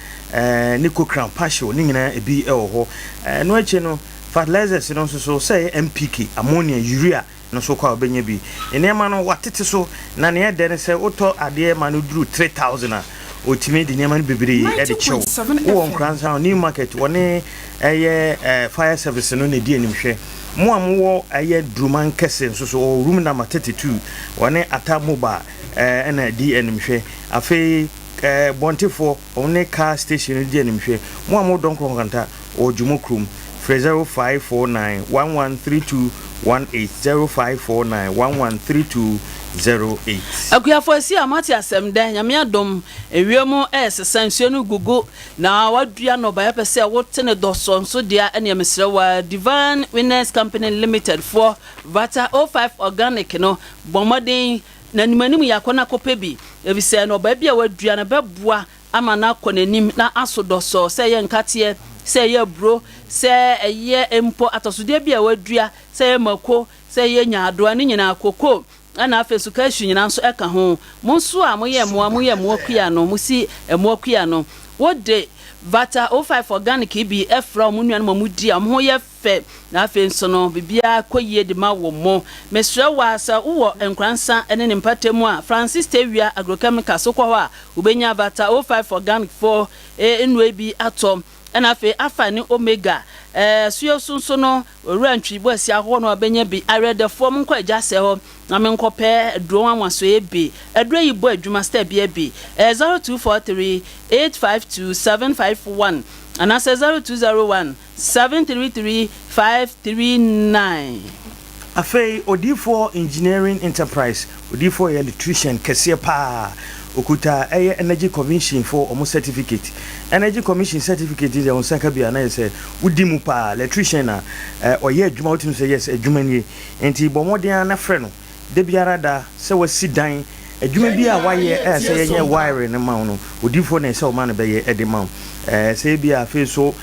Speaker 3: ne Cochrane, Pasio, ne nyinaa ebi wɔ hɔ. Ɛno akyi no, fertilizers no nso so, sɛ ɛyɛ NPK, ammonia, urea, no so kɔ a wobɛnya bi. Nneɛma no wɔatete so, na nea ɛdɛ ne sɛ wotɔ adeɛ ma no duru 3000 a, ɔtumi de nneɛma no bebree de kyɛ wo. Wowɔ Nkoranza New Market, wɔne ɛyɛ fire service no na ɛdi animhwɛ. Mo a mowɔ ɛyɛ Duruman kɛse nso so, wɔwɔ room number 32, wɔne Atta Mobile na ɛdi animhwɛ. Afei Bɔntefoɔ, wɔne car station no di animhwɛ. Mo a mowɔ Dɔnkorɔ Nkwanta, wɔ Dwomo kurom. Frɛ 0549 113218, 0549 113218. 08.
Speaker 10: Akuafo asi a moate asɛm dɛ, Nyame adom, ewiem resesa, nsuo no gugu, na wadua nnɔbaeɛ pɛ sɛ wote ne dɔsɔ nso dea, ɛneɛ mesrɛ wo ara, Divine Winners Company Limited foɔ Vata 05 Organic no, bɔ mmɔden na anim anim yɛ akɔ na kɔpɛ bi, efisɛ nnɔbaeɛ bi a wadua no bɛboa ama no akɔ n'anim na aso dɔsɔɔ, sɛ ɛyɛ nkateɛ, sɛ ɛyɛ aburo, sɛ ɛyɛ mpo atɔsodeɛ bi a wadua, sɛ ɛyɛ mako, sɛ ɛyɛ nyaadoa, ne nyinaa, koko, ɛna afei nso cashew nyinaa nso ɛka ho. Mo nso a moyɛ mmoa, moyɛ mmoa kua no, mosi mmoa kua no, wode Vata 05 organic yi bi fra wɔn nuanom a wɔdi a wɔn ho yɛ fɛ, na afei nso no biribiara kɔ yie de ma wɔn. Mo. Mesrɛ wo ara sɛ wowɔ Nkoransa ne ne mpatamu a, Francis Tawia Agrochemicals, wokɔ hɔ a, wobɛnya Vata 05 organic foɔ nnuro yi bi atɔ. Ɛna afei Alpha ne Omega, ɛɛ so nso no, Owura Ntwi Boasia hɔ na wabɛnya bi. Awerɛdɛfoɔ, monkɔ Agya Sɛ hɔ na menkɔpɛ aduro nwanwasoɔ bi. Aduro yi bɔ adwuma step bia bi. Ɛyɛ 0243 852 751 anaasɛ 0201 733 539.
Speaker 3: Afei Odiyifoɔ Engineering Enterprise, Odiyifoɔ yɛ electrician kɛseɛ paa, ɔkuta ɛyɛ Energy Commission foɔ wɔn certificate. Energy Commission certificate yi deɛ wo nsa ka bi a na yɛ sɛ wodi mu paa, electrician na ɔyɛ adwuma wotumi sɛ yes adwuma nie. Nti bɔ mmɔden ara na frɛ no da biara da sɛ wasi dan, adwuma bi a wayɛ a ɛsɛ yɛnyɛ wiring no ma wo no, Odiyifoɔ na ɛsɛ ɔma no bɛyɛ de ma wo. Sɛ ebia afei nso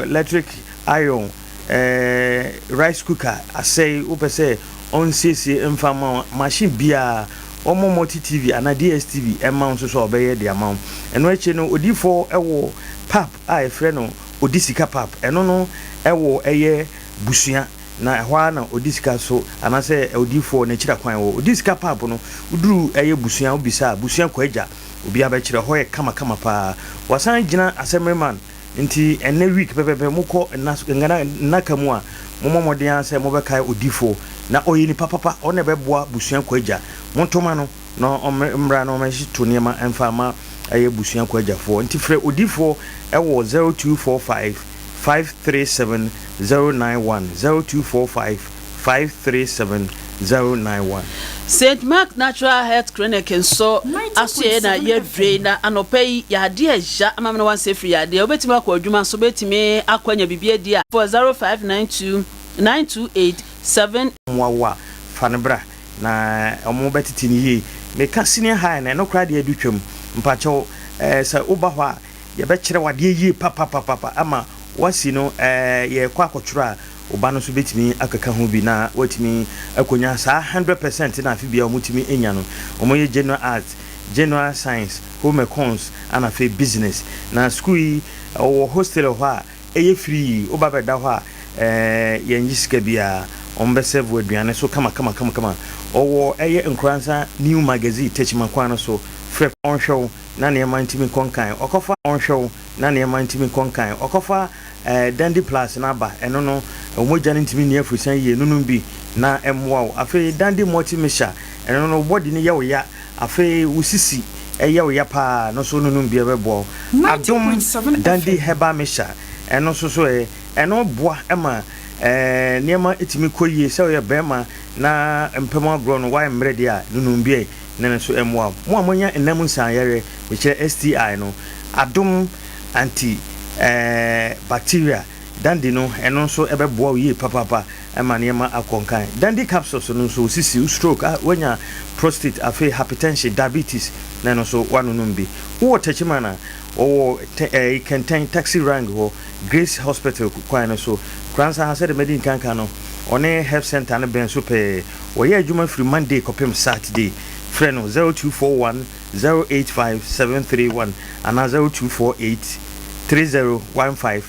Speaker 3: electric iron, Eh rice cooker asɛe wopɛ sɛ ɔnsiesie mfa mma wo machine biara ɔmmɔ multi TV anaa DSTV mma wo nso so a ɔbɛyɛ de ama wo. Ɛno akyi no odiyifoɔ wɔ pap a yɛfrɛ no odi sika pap ɛno no ɛwɔ ɛyɛ busua na ɛhɔ ara na odi sika so anaasɛ odiyifoɔ n'akyira kwan wɔ. Odi sika pap no woduru ɛyɛ busua wobisa a busua kɔ agya obiara bɛkyerɛ hɔ yɛ kama kama paa. Wasan gyina assemblyman Nti ɛnnɛ week pɛpɛpɛ mokɔ nna ngana nnaka mu a mommɔ mmɔden ara sɛ mobɛkae odifoɔ na ɔyɛ nipa papa ɔno na ɛbɛboa busua kɔ agya monto ma no na ɔmmra na ɔmmɛto nneɛma mfa ma ɛyɛ busua kɔ agyafoɔ nti frɛ odifoɔ ɛwɔ 0245 537 091 0245 537 091.
Speaker 10: Saint Mark Natural Health Clinic nso asoɛeɛ na yɛadue na anɔpa yi yadeɛ ɛya ama me na wansɛ firi yadeɛ wobɛtumi akɔ adwuma nso wobɛtumi akɔ anya biribi adi a for 0592 928 7.
Speaker 3: Mmoa wo a, fa no bra na ɔmo bɛtete no yie. Meka senior high no, ɛno koraa deɛ adu twam. Mpakyɛw eh, sɛ woba hɔ a, yɛbɛkyerɛ wo adeɛ yie papapapapa ama woasi no eh, yɛrekɔ akɔtwerɛ a, Wo ba no nso bɛtumi akeka ho bi na watumi akɔnya saa 100% no a afe biara wɔtumi nya no. Wɔyɛ General Arts, General Science, Home Econs ana afei Business. Na sukuu yi wɔwɔ hostel wɔ hɔ a ɛyɛ free, woba bɛda hɔ a yɛnnye sika biara. Wɔbɛ serve wo aduane so kama kama kama kama. Wɔwɔ ɛyɛ Nkoranza New Magazine Techiman kwan no so. Frɛ ɔnhwɛ wo na nneɛma ntumi nkɔ nkan. Ɔkɔfa ɔnhwɛ wo na nneɛma ntumi nkɔ nkan. Ɔkɔfa Eh, Dandy Plus no aba, ɛno no, wo mogya no ntumi nni afurusian yie, no nom bi na ɛmmoa wo. Afei Dandy Multi Mixture, ɛno no, wo body no yɛ wo ya, afei wo sisi yɛ wo ya paa, ɛno nso no nom bi ɛbɛboa wo. Adom Dandy Herbal Mixture, ɛno nso so ɛ, ɛno boa ma eh, nneɛma tumi kɔ yie, sɛ woyɛ barima na mpam agorɔ no woayɛ mmerɛ deɛ a, no nom bi ɛ, na ɛno nso ɛmmoa wo. Mo a moanya nna mu nsanyareɛ, mekyerɛ STI no, Adom Anti eh, bacteria Dandy no ɛno nso ɛbɛboa wo yie papaapa ma nneɛma akɔ nkan. Dandy capsules no nso wo sisi, wo stroke, ah, woanya prostate, afei hypertension, diabetes na ɛno nso woanonom bi. Wowɔ Techiman a, wɔwɔ tɛ eh, Kɛntɛn taxi rank hɔ, Grace Hospital kwan no so. Koransa ha sɛdeɛ madi nkan ka no, ɔne health center no bɛn so pɛɛ. Wɔyɛ adwuma firi Monday kɔpem Saturday. Frɛ no 0241 085 731 anaa 0248 30 15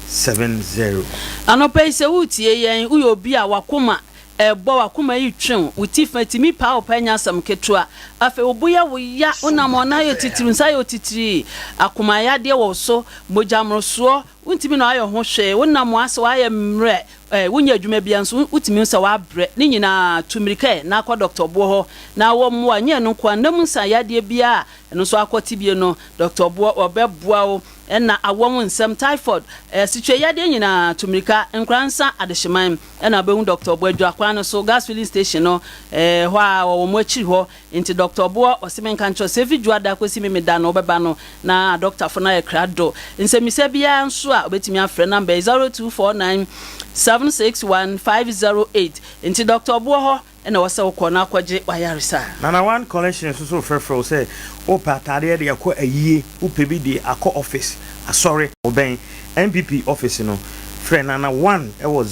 Speaker 3: 70.
Speaker 10: Anɔpa yi sɛ woretie yɛn, woyɛ obi a w'akoma ɛrebɔ, w'akoma yi retwe wo, wo ti fa tumi paa wo paa nyɛ asɛm ketewa. Afei wo bo yɛ wo ya, wonam a ɔnan yɛ otitiriw, nsa yɛ otitiri, akoma yadeɛ wɔ wo so, mogya mmorosoɔ, wontumi na woayɛ ho hwee, wonam a asɛ woayɛ mmerɛ, Ɛ, wonyɛ adwuma biara nso, wotumi hu sɛ woabrɛ. Ne nyinaa, tu mmirika ɛ, na kɔ dɔkta boɔ hɔ na wɔmmoa. Nyɛ ɛno nko ara, nna mu nsa yadeɛ biara a ɛno nso akɔ tebea no, dɔkta boɔ, wɔbɛboa wo. Ɛna awɔm nsɛm, typhoid, asikyire yadeɛ nyinaa, tu mmirika, Nkoransa Adehyeman ɛna wobɛhu Doctor Ɔboɔ Adwira kwan no so, gas filling station no hɔ a ɔwɔ mo akyiri hɔ. Nti Doctor Ɔboɔ ɔse menka nkyerɛ wo sɛ ɛfiri Dwoada kɔsi Memeda no wobɛba no na adɔktafo no ayɛ krado. Nsɛmmisa biara nso a wobɛtumi afrɛ number yi 0249 761 508. Nti Doctor Ɔboɔ hɔ na ɛwɔ sɛ wokɔ na akɔgye w'ayaresa.
Speaker 3: Nana One Collection nso so refrɛfrɛ wo sɛ wopɛ ataadeɛ de akɔ ayie, wopɛ bi de akɔ office, asɔre. Wobɛn NPP office no, frɛ Nana One wɔ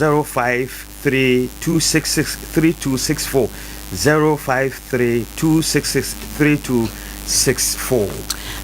Speaker 3: 0532663264, 0532663264.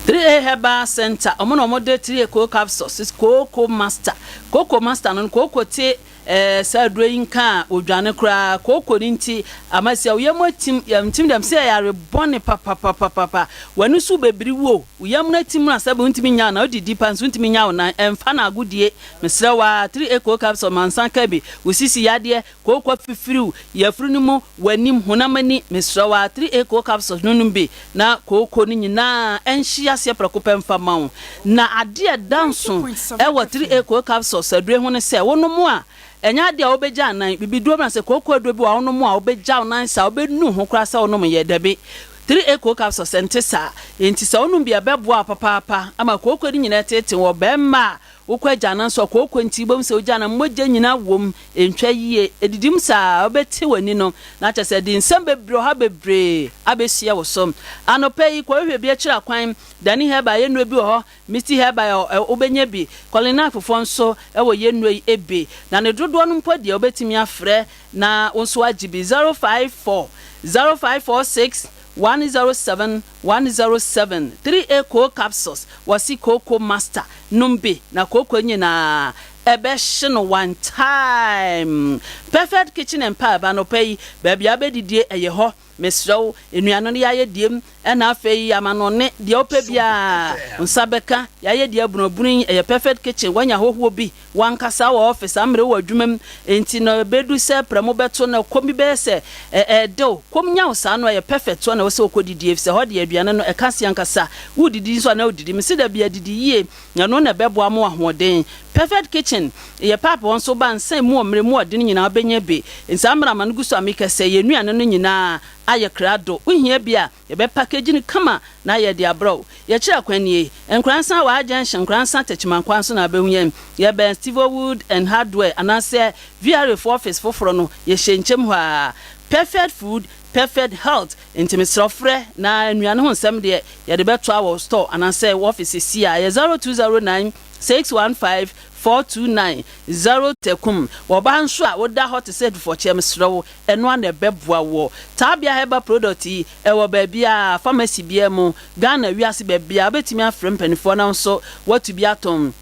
Speaker 10: 3A Herbal Centre, wɔn na wɔde 3A Cocoa Capsules, Cocoa Master, Cocoa Master no, kooko te Ɛɛ, saa aduro yi nka a, odwane koraa. Kooko no nti, ama sia wo yam atim, yam tim dɛm sɛ yare bɔne papapapapa. W'ani so bɛbiri wo o, wo yam no atim no a sɛbe wontumi nnya wo nan, wodidi pa nso wontumi nnya wo nan. Ɛmfa no agodie. Mesrɛ wo ara, 3A Coco Capsule, mansa ka bi, wo sisi yadeɛ, kooko afifiriw, yafunu no mu, w'anim, honam ani, mesrɛ wo ara, 3A Coco Capsules no nom bi na kooko no nyinaa nhye aseɛ prɛko pɛ mfa mma wo. Na adeɛ a ɛda nso wɔ 3A Coco Capsules aduro yi ho ne sɛ, wonom a, ɛnyɛ adeɛ a wobɛgya anan. Bibiduro bi sɛ kooko aduro bi wɔ a wonom a wobɛgya wo nan saa, wobɛnu ho koraa sɛ wonomyɛ. Dabi, 3A Coco Capsules ɛnte saa. Enti sɛ wonom bi a, ɛbɛboa wo papaapa ama kooko no nyinaa ateetee wɔ barima a Wokɔ agyanan so a, kooko nti, wobɛhu sɛ wogya no mogya nyinaa wom, ɛntwa yie, ɛdidi mu saa a, wobɛte w'ani no, na kyerɛ sɛ ɛde nsɛm bebree, ɔhaw bebree abɛhyia wo so. Anɔpa yi, kɔhwehwɛ bi akyiri akwan, Dani Herbal yɛ nnuro bi wɔ hɔ, Misty Herbal ɛ, wobɛnya bi, Colinac fofoɔ nso wɔ yɛ nnuro yi bi, na ne dodoɔ no mpo deɛ wobɛtumi afrɛ na wo nso agye bi, 054 0546 107 107 3A Coal Capsules Wɔse kooko master nom bi na kooko nyinaa ɛbɛhye no one time Perfect kitchen and pub anɔpa yi baabi a wobɛdidie ɛyɛ hɔ mesrɛ wo nnuane no yɛayɛ diem ɛna afei amanɔne deɛ wopɛ biara wo nsa bɛka yɛayɛ deɛ abunabunu yi ɛyɛ perfect kitchen woanya hɔhoɔ bi W'ankasa wɔ ɔfese amere wɔ adwuma mu nti no ɛbɛdu sɛ prɛmo bɛto no kɔm bi bɛyɛ sɛ ɛɛdew kɔm nya wo saa no ɛyɛ perfect toɔ na ɛwɔ sɛ wokɔ didie efisɛ hɔ deɛ aduane no ɛka ase ankasa wodidi nso a na wodidi mese dabi adidi yie na ɛno na ɛbɛboa mo ahoɔden perfect kitchen yɛ paap hɔ nso woba nsa emu ɔmere mu ɔden nyinaa wobɛnya bi nsaa mmerɛ ama no gu so a mekɛsɛ yɛn nnuane no nyinaa ayɛ krado wohia bi a Yɛbɛ package no kama na yɛde abrɛ wo. Yɛkyerɛ kwan nie, Nkoransa Waa Junction, Nkoransa Techiman kwan so na wobɛhu yɛn. Yɛbɛn Stevowood and Hardware anaasɛ VRA foɔ office foforɔ no, yɛhyɛ nkyɛm hɔ ara. Perfect food, perfect health, nti mesrɛ wo frɛ na nnuane ho nsɛm deɛ yɛde bɛtoa wɔ store anaasɛ wo office seesei ara. Ɛyɛ 0209 615 429 0. Tekum, wɔ ɔbaa nso a woda hɔ te sɛ adufɔkyeɛ, mesrɛ wo Ɛno ara na ɛbɛboa woɔ. Taabea herbal product yi, ɛwɔ baabiara, pharmacy biara mu, Ghana, wiase baabiara. Wobɛtumi afrɛ mpaninfoɔ na wo nso woatu bi atɔn.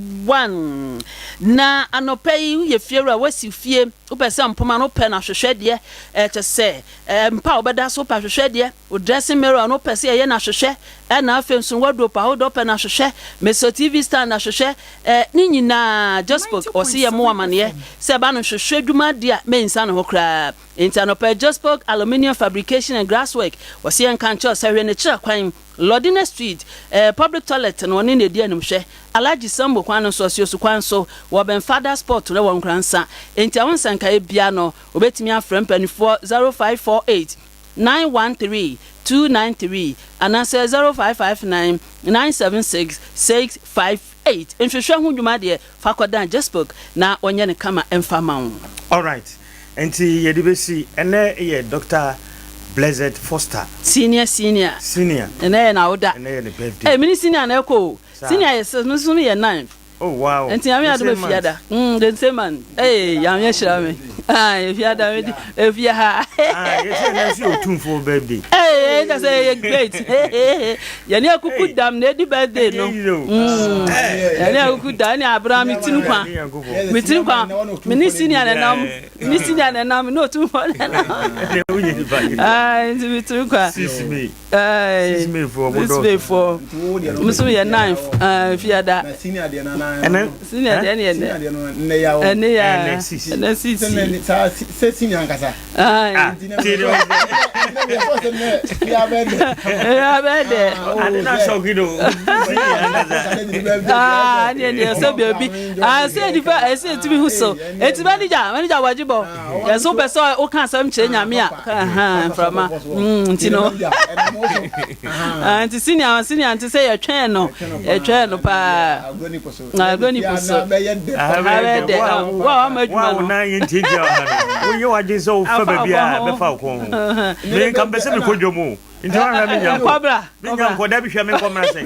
Speaker 10: 0243686861. Na anɔpa yi, woyɛ fiewura, woasi fie, wopɛ sɛ mpoma no wopɛ no ahwehwɛ deɛ, kyerɛ sɛ mpa a wobɛda so wopɛ ahwehwɛ deɛ, Wo dressing mirror no wopɛ sɛ yɛyɛ no ahwehwɛ ɛna afei nso wardrobe ahodoɔ wopɛ no ahwehwɛ, mesɔ TV stand ahwehwɛ eh, ne nyinaa Jospok ɔse yɛ mo amaneɛ sɛ ɛba no nhwehwɛ adwuma deɛ a mensa ne ho koraa. Enti anɔpa yi Jospok Aluminium Fabrication and Glasswork ɔse yɛnka nkyerɛ wo sɛ hwɛ ne kyerɛ kwan Lordina Street eh, public toilet no ɔne na ɛdi animhwɛ Alhaji Sambo kwan no nso ɔse Osu kwan so wɔ bɛn Father's Spot no wɔ Nkoransa. Enti ɛho nsɛnkaeɛ biara no wobɛtumi afrɛ mpanifoɔ 0548 913 293 anaasɛ 0559 976 658. Nhwehwɛ ho dwuma deɛ, fa kɔdan Jespoc na wɔnyɛ no kama mfa ma wo.
Speaker 3: Alright, nti yɛde bɛsi, ɛnnɛ yɛ Doctor Blessed Foster.
Speaker 10: Senior senior.
Speaker 3: Senior.
Speaker 10: Ɛnnɛ yɛ n'awoda.
Speaker 3: Ɛnnɛ yɛ ne birthday.
Speaker 10: Ei, me ne senior na ɛkɔ o.
Speaker 3: Saa.
Speaker 10: Senior yɛ six, me nso meyɛ ninth.
Speaker 3: Oh wow.
Speaker 10: Nti nyame
Speaker 3: The
Speaker 10: adom
Speaker 3: same month.
Speaker 10: efiada. Mm, the same month. Hey, nyame ahyira me. Ah, efiada me di efia ha.
Speaker 3: Ah, yɛ sɛ ɛnɛ nso yɛ Otumfoɔ birthday.
Speaker 10: Hey, kyɛ sɛ yɛ great. Yɛne akuku
Speaker 3: Hey.
Speaker 10: dam na edi birthday
Speaker 3: Ɛnyɛ
Speaker 10: no.
Speaker 3: yire o.
Speaker 10: Mm. Yɛne akuku dam ne abra me tiri nkwa.
Speaker 3: Awurade Nyankopɔn.
Speaker 10: Me tiri nkwa. Me ne senior na nam. Me ne senior na nam. Ne otumfoɔ na nam.
Speaker 3: Ɛnɛ wonyɛ nipa ketewa.
Speaker 10: Ah, nti me tiri nkwa.
Speaker 3: 6 May.
Speaker 10: Ɛɛ,
Speaker 3: Sismefo
Speaker 10: Sismefo. Mo nso yɛ ninth. Ɛɛ, fiada.
Speaker 3: Senior deɛ no
Speaker 10: Senior deɛ ne yɛ nɛ. Ɛne ya. Ɛnɛ sisi.
Speaker 9: Saa sɛ sini ankasa.
Speaker 10: Ah, sɛ baabi sɛ nipa ɛsɛ ɛtumi hu so ɛti manager manager wagye bɔ yɛsɛ wopɛ sɛ woka asɛm kyerɛ nyame a mframa nti no nti senior senior nti sɛ yɛtwɛn no yɛtwɛn no paa Agorɔ ni po so.
Speaker 3: Abɛyɛ dɛ.
Speaker 10: Wo a wama adwuma no.
Speaker 3: Wo a wo nan yɛ ntiantia wɔ ha no, wonyɛ w'adwene sɛ wofa baabi a ɛbɛfa wo kɔn ho. Me nka mpɛ sɛ mekɔ dwam o. Nti woahwɛ me nya nkɔ.
Speaker 10: Kɔbra.
Speaker 3: Me nya nkɔ. Dabi hwɛ me nkɔ mmra sɛn.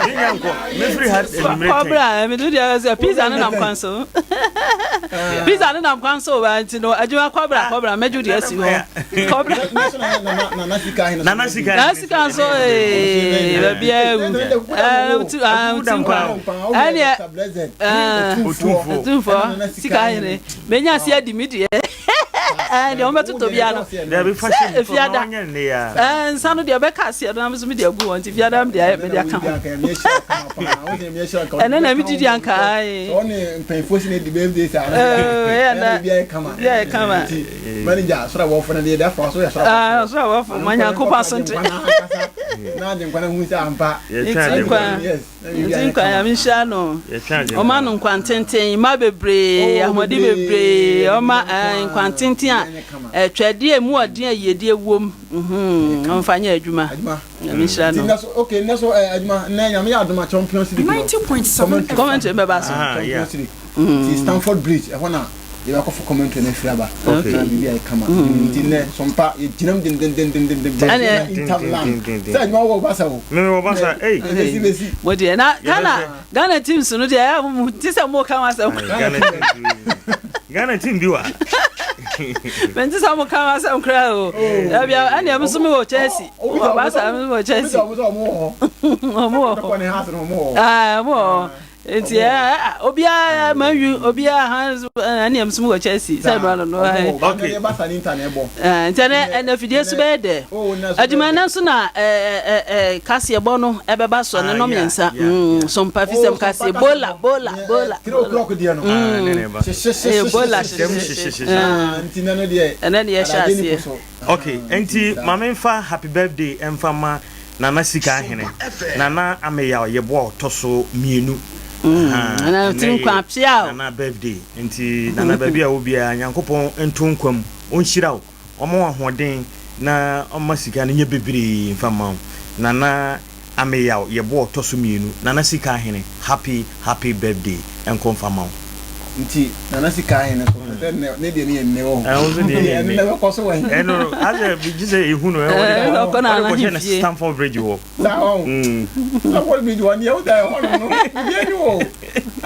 Speaker 3: Me nya nkɔ. Mefiri ha anwummere tɛn.
Speaker 10: Kɔbra. Me do deɛ sɛ pizza no nam kwan so. Pizza no nam kwan so ba nti no adwuma kɔbra kɔbra mɛgye deɛ asi hɔ. Kɔbra.
Speaker 9: Nana sika
Speaker 3: Nana sika.
Speaker 10: Nana sika nso ee baabi awu. Ɛneɛ otumfoɔ sika hene menya ase adi me deɛ deɛ wɔbɛtotɔ bia no sɛ efiada nsa no deɛ bɛka aseɛ no na me so mede agu hɔ nti fiada mede ayɛ mede aka ho ɛnɛ na medidi anka ɛyɛ kama soro abɔfo ma nyankopɔn asonte Nti nkwa nti nkwa nyame nhyira no ɔma no nkwa ntenten mma bebree ahoɔden bebree ɔma nkwa ntenten a ɛtwɛdeɛ emu ɔden a yiedie wom ɔmfa nyɛ adwuma nyame nhyira no.
Speaker 9: Okay, nnɛ so adwuma nnɛ nyame yɛ adoma Champions League no
Speaker 10: commentary bɛba so.
Speaker 9: Champions League nti Stamford Bridge ɛhɔ na yɛbɛkɔfo commentary no afiri aba na biribi ayɛ kama nti nnɛ sompa yɛgyinam dendendendenden Barcelona Inter Milan sɛ adwuma wɔ Barca o
Speaker 3: meme wɔ Barca ei
Speaker 9: bɛsi bɛsi
Speaker 10: mo deɛ na Ghana Ghana teams no deɛ ɛyɛ mo ti sɛ mo ka ho asɛm
Speaker 3: Ghana team bi wa
Speaker 10: mente sɛ mo ka ho asɛm koraa o dabi ɛne ɛmo so me wɔ Chelsea wɔ Barca me wɔ Chelsea ɔmo wɔ hɔ ɔmo wɔ hɔ Nti ɛ obiara man U obiara ha ɛne ɛm som wɔ Chelsea sɛ ɛno ano no ɛ.
Speaker 3: Okay.
Speaker 10: Nti ɛnɛ ɛnɛ fidie so bɛyɛ dɛ. Adwuma ɛnɛ nso na ɛ ɛ ɛ kaseɛbɔ no ɛbɛba so ɛnɛ nɔ mmiɛnsa. Sompa fisɛm kaseɛ bola bola bola. Ɛyɛ bola hyehyehye. Ɛnɛ ne yɛhyɛ aseɛ.
Speaker 3: Okay, nti maame nfa happy birthday ɛnfa ma Nana Sika Ahene, Nana Ameyaw Yeboah ɔtɔ so mienu. Ahaa,
Speaker 10: Nana
Speaker 3: ɛnnɛ
Speaker 10: tiri
Speaker 3: yɛ
Speaker 10: nkwa apia o.
Speaker 3: Nana birthday nti Nana baabi a wɔ biara Nyankopɔn nto nkwa mu, ɔnhyira wo, ɔma wo ahoɔden na ɔma sika no nyɛ bebree mfa mma wo. Nana Ameyaw Yeboah ɔtɔ so mienu, Nana Sika Ahene, happy happy birthday nkɔ mfa mma wo.
Speaker 9: Nti Nana Sika Ahene nso sɛ nnɛ ne deɛ no yɛ nnɛ wɔ hɔ.
Speaker 3: Ɛɛ wo nso deɛ yɛ
Speaker 9: nnɛ. Ɛno bɛkɔ so wɔ he?
Speaker 3: Ɛno asɛ gye sɛ ehu no ɛwɔ de
Speaker 10: kɔ
Speaker 3: ɔde kɔhyɛ no Stamford Bridge hɔ.
Speaker 9: Saa hɔ. Stamford Bridge hɔ deɛ wota ɛhɔ no no biribi ani wɔ.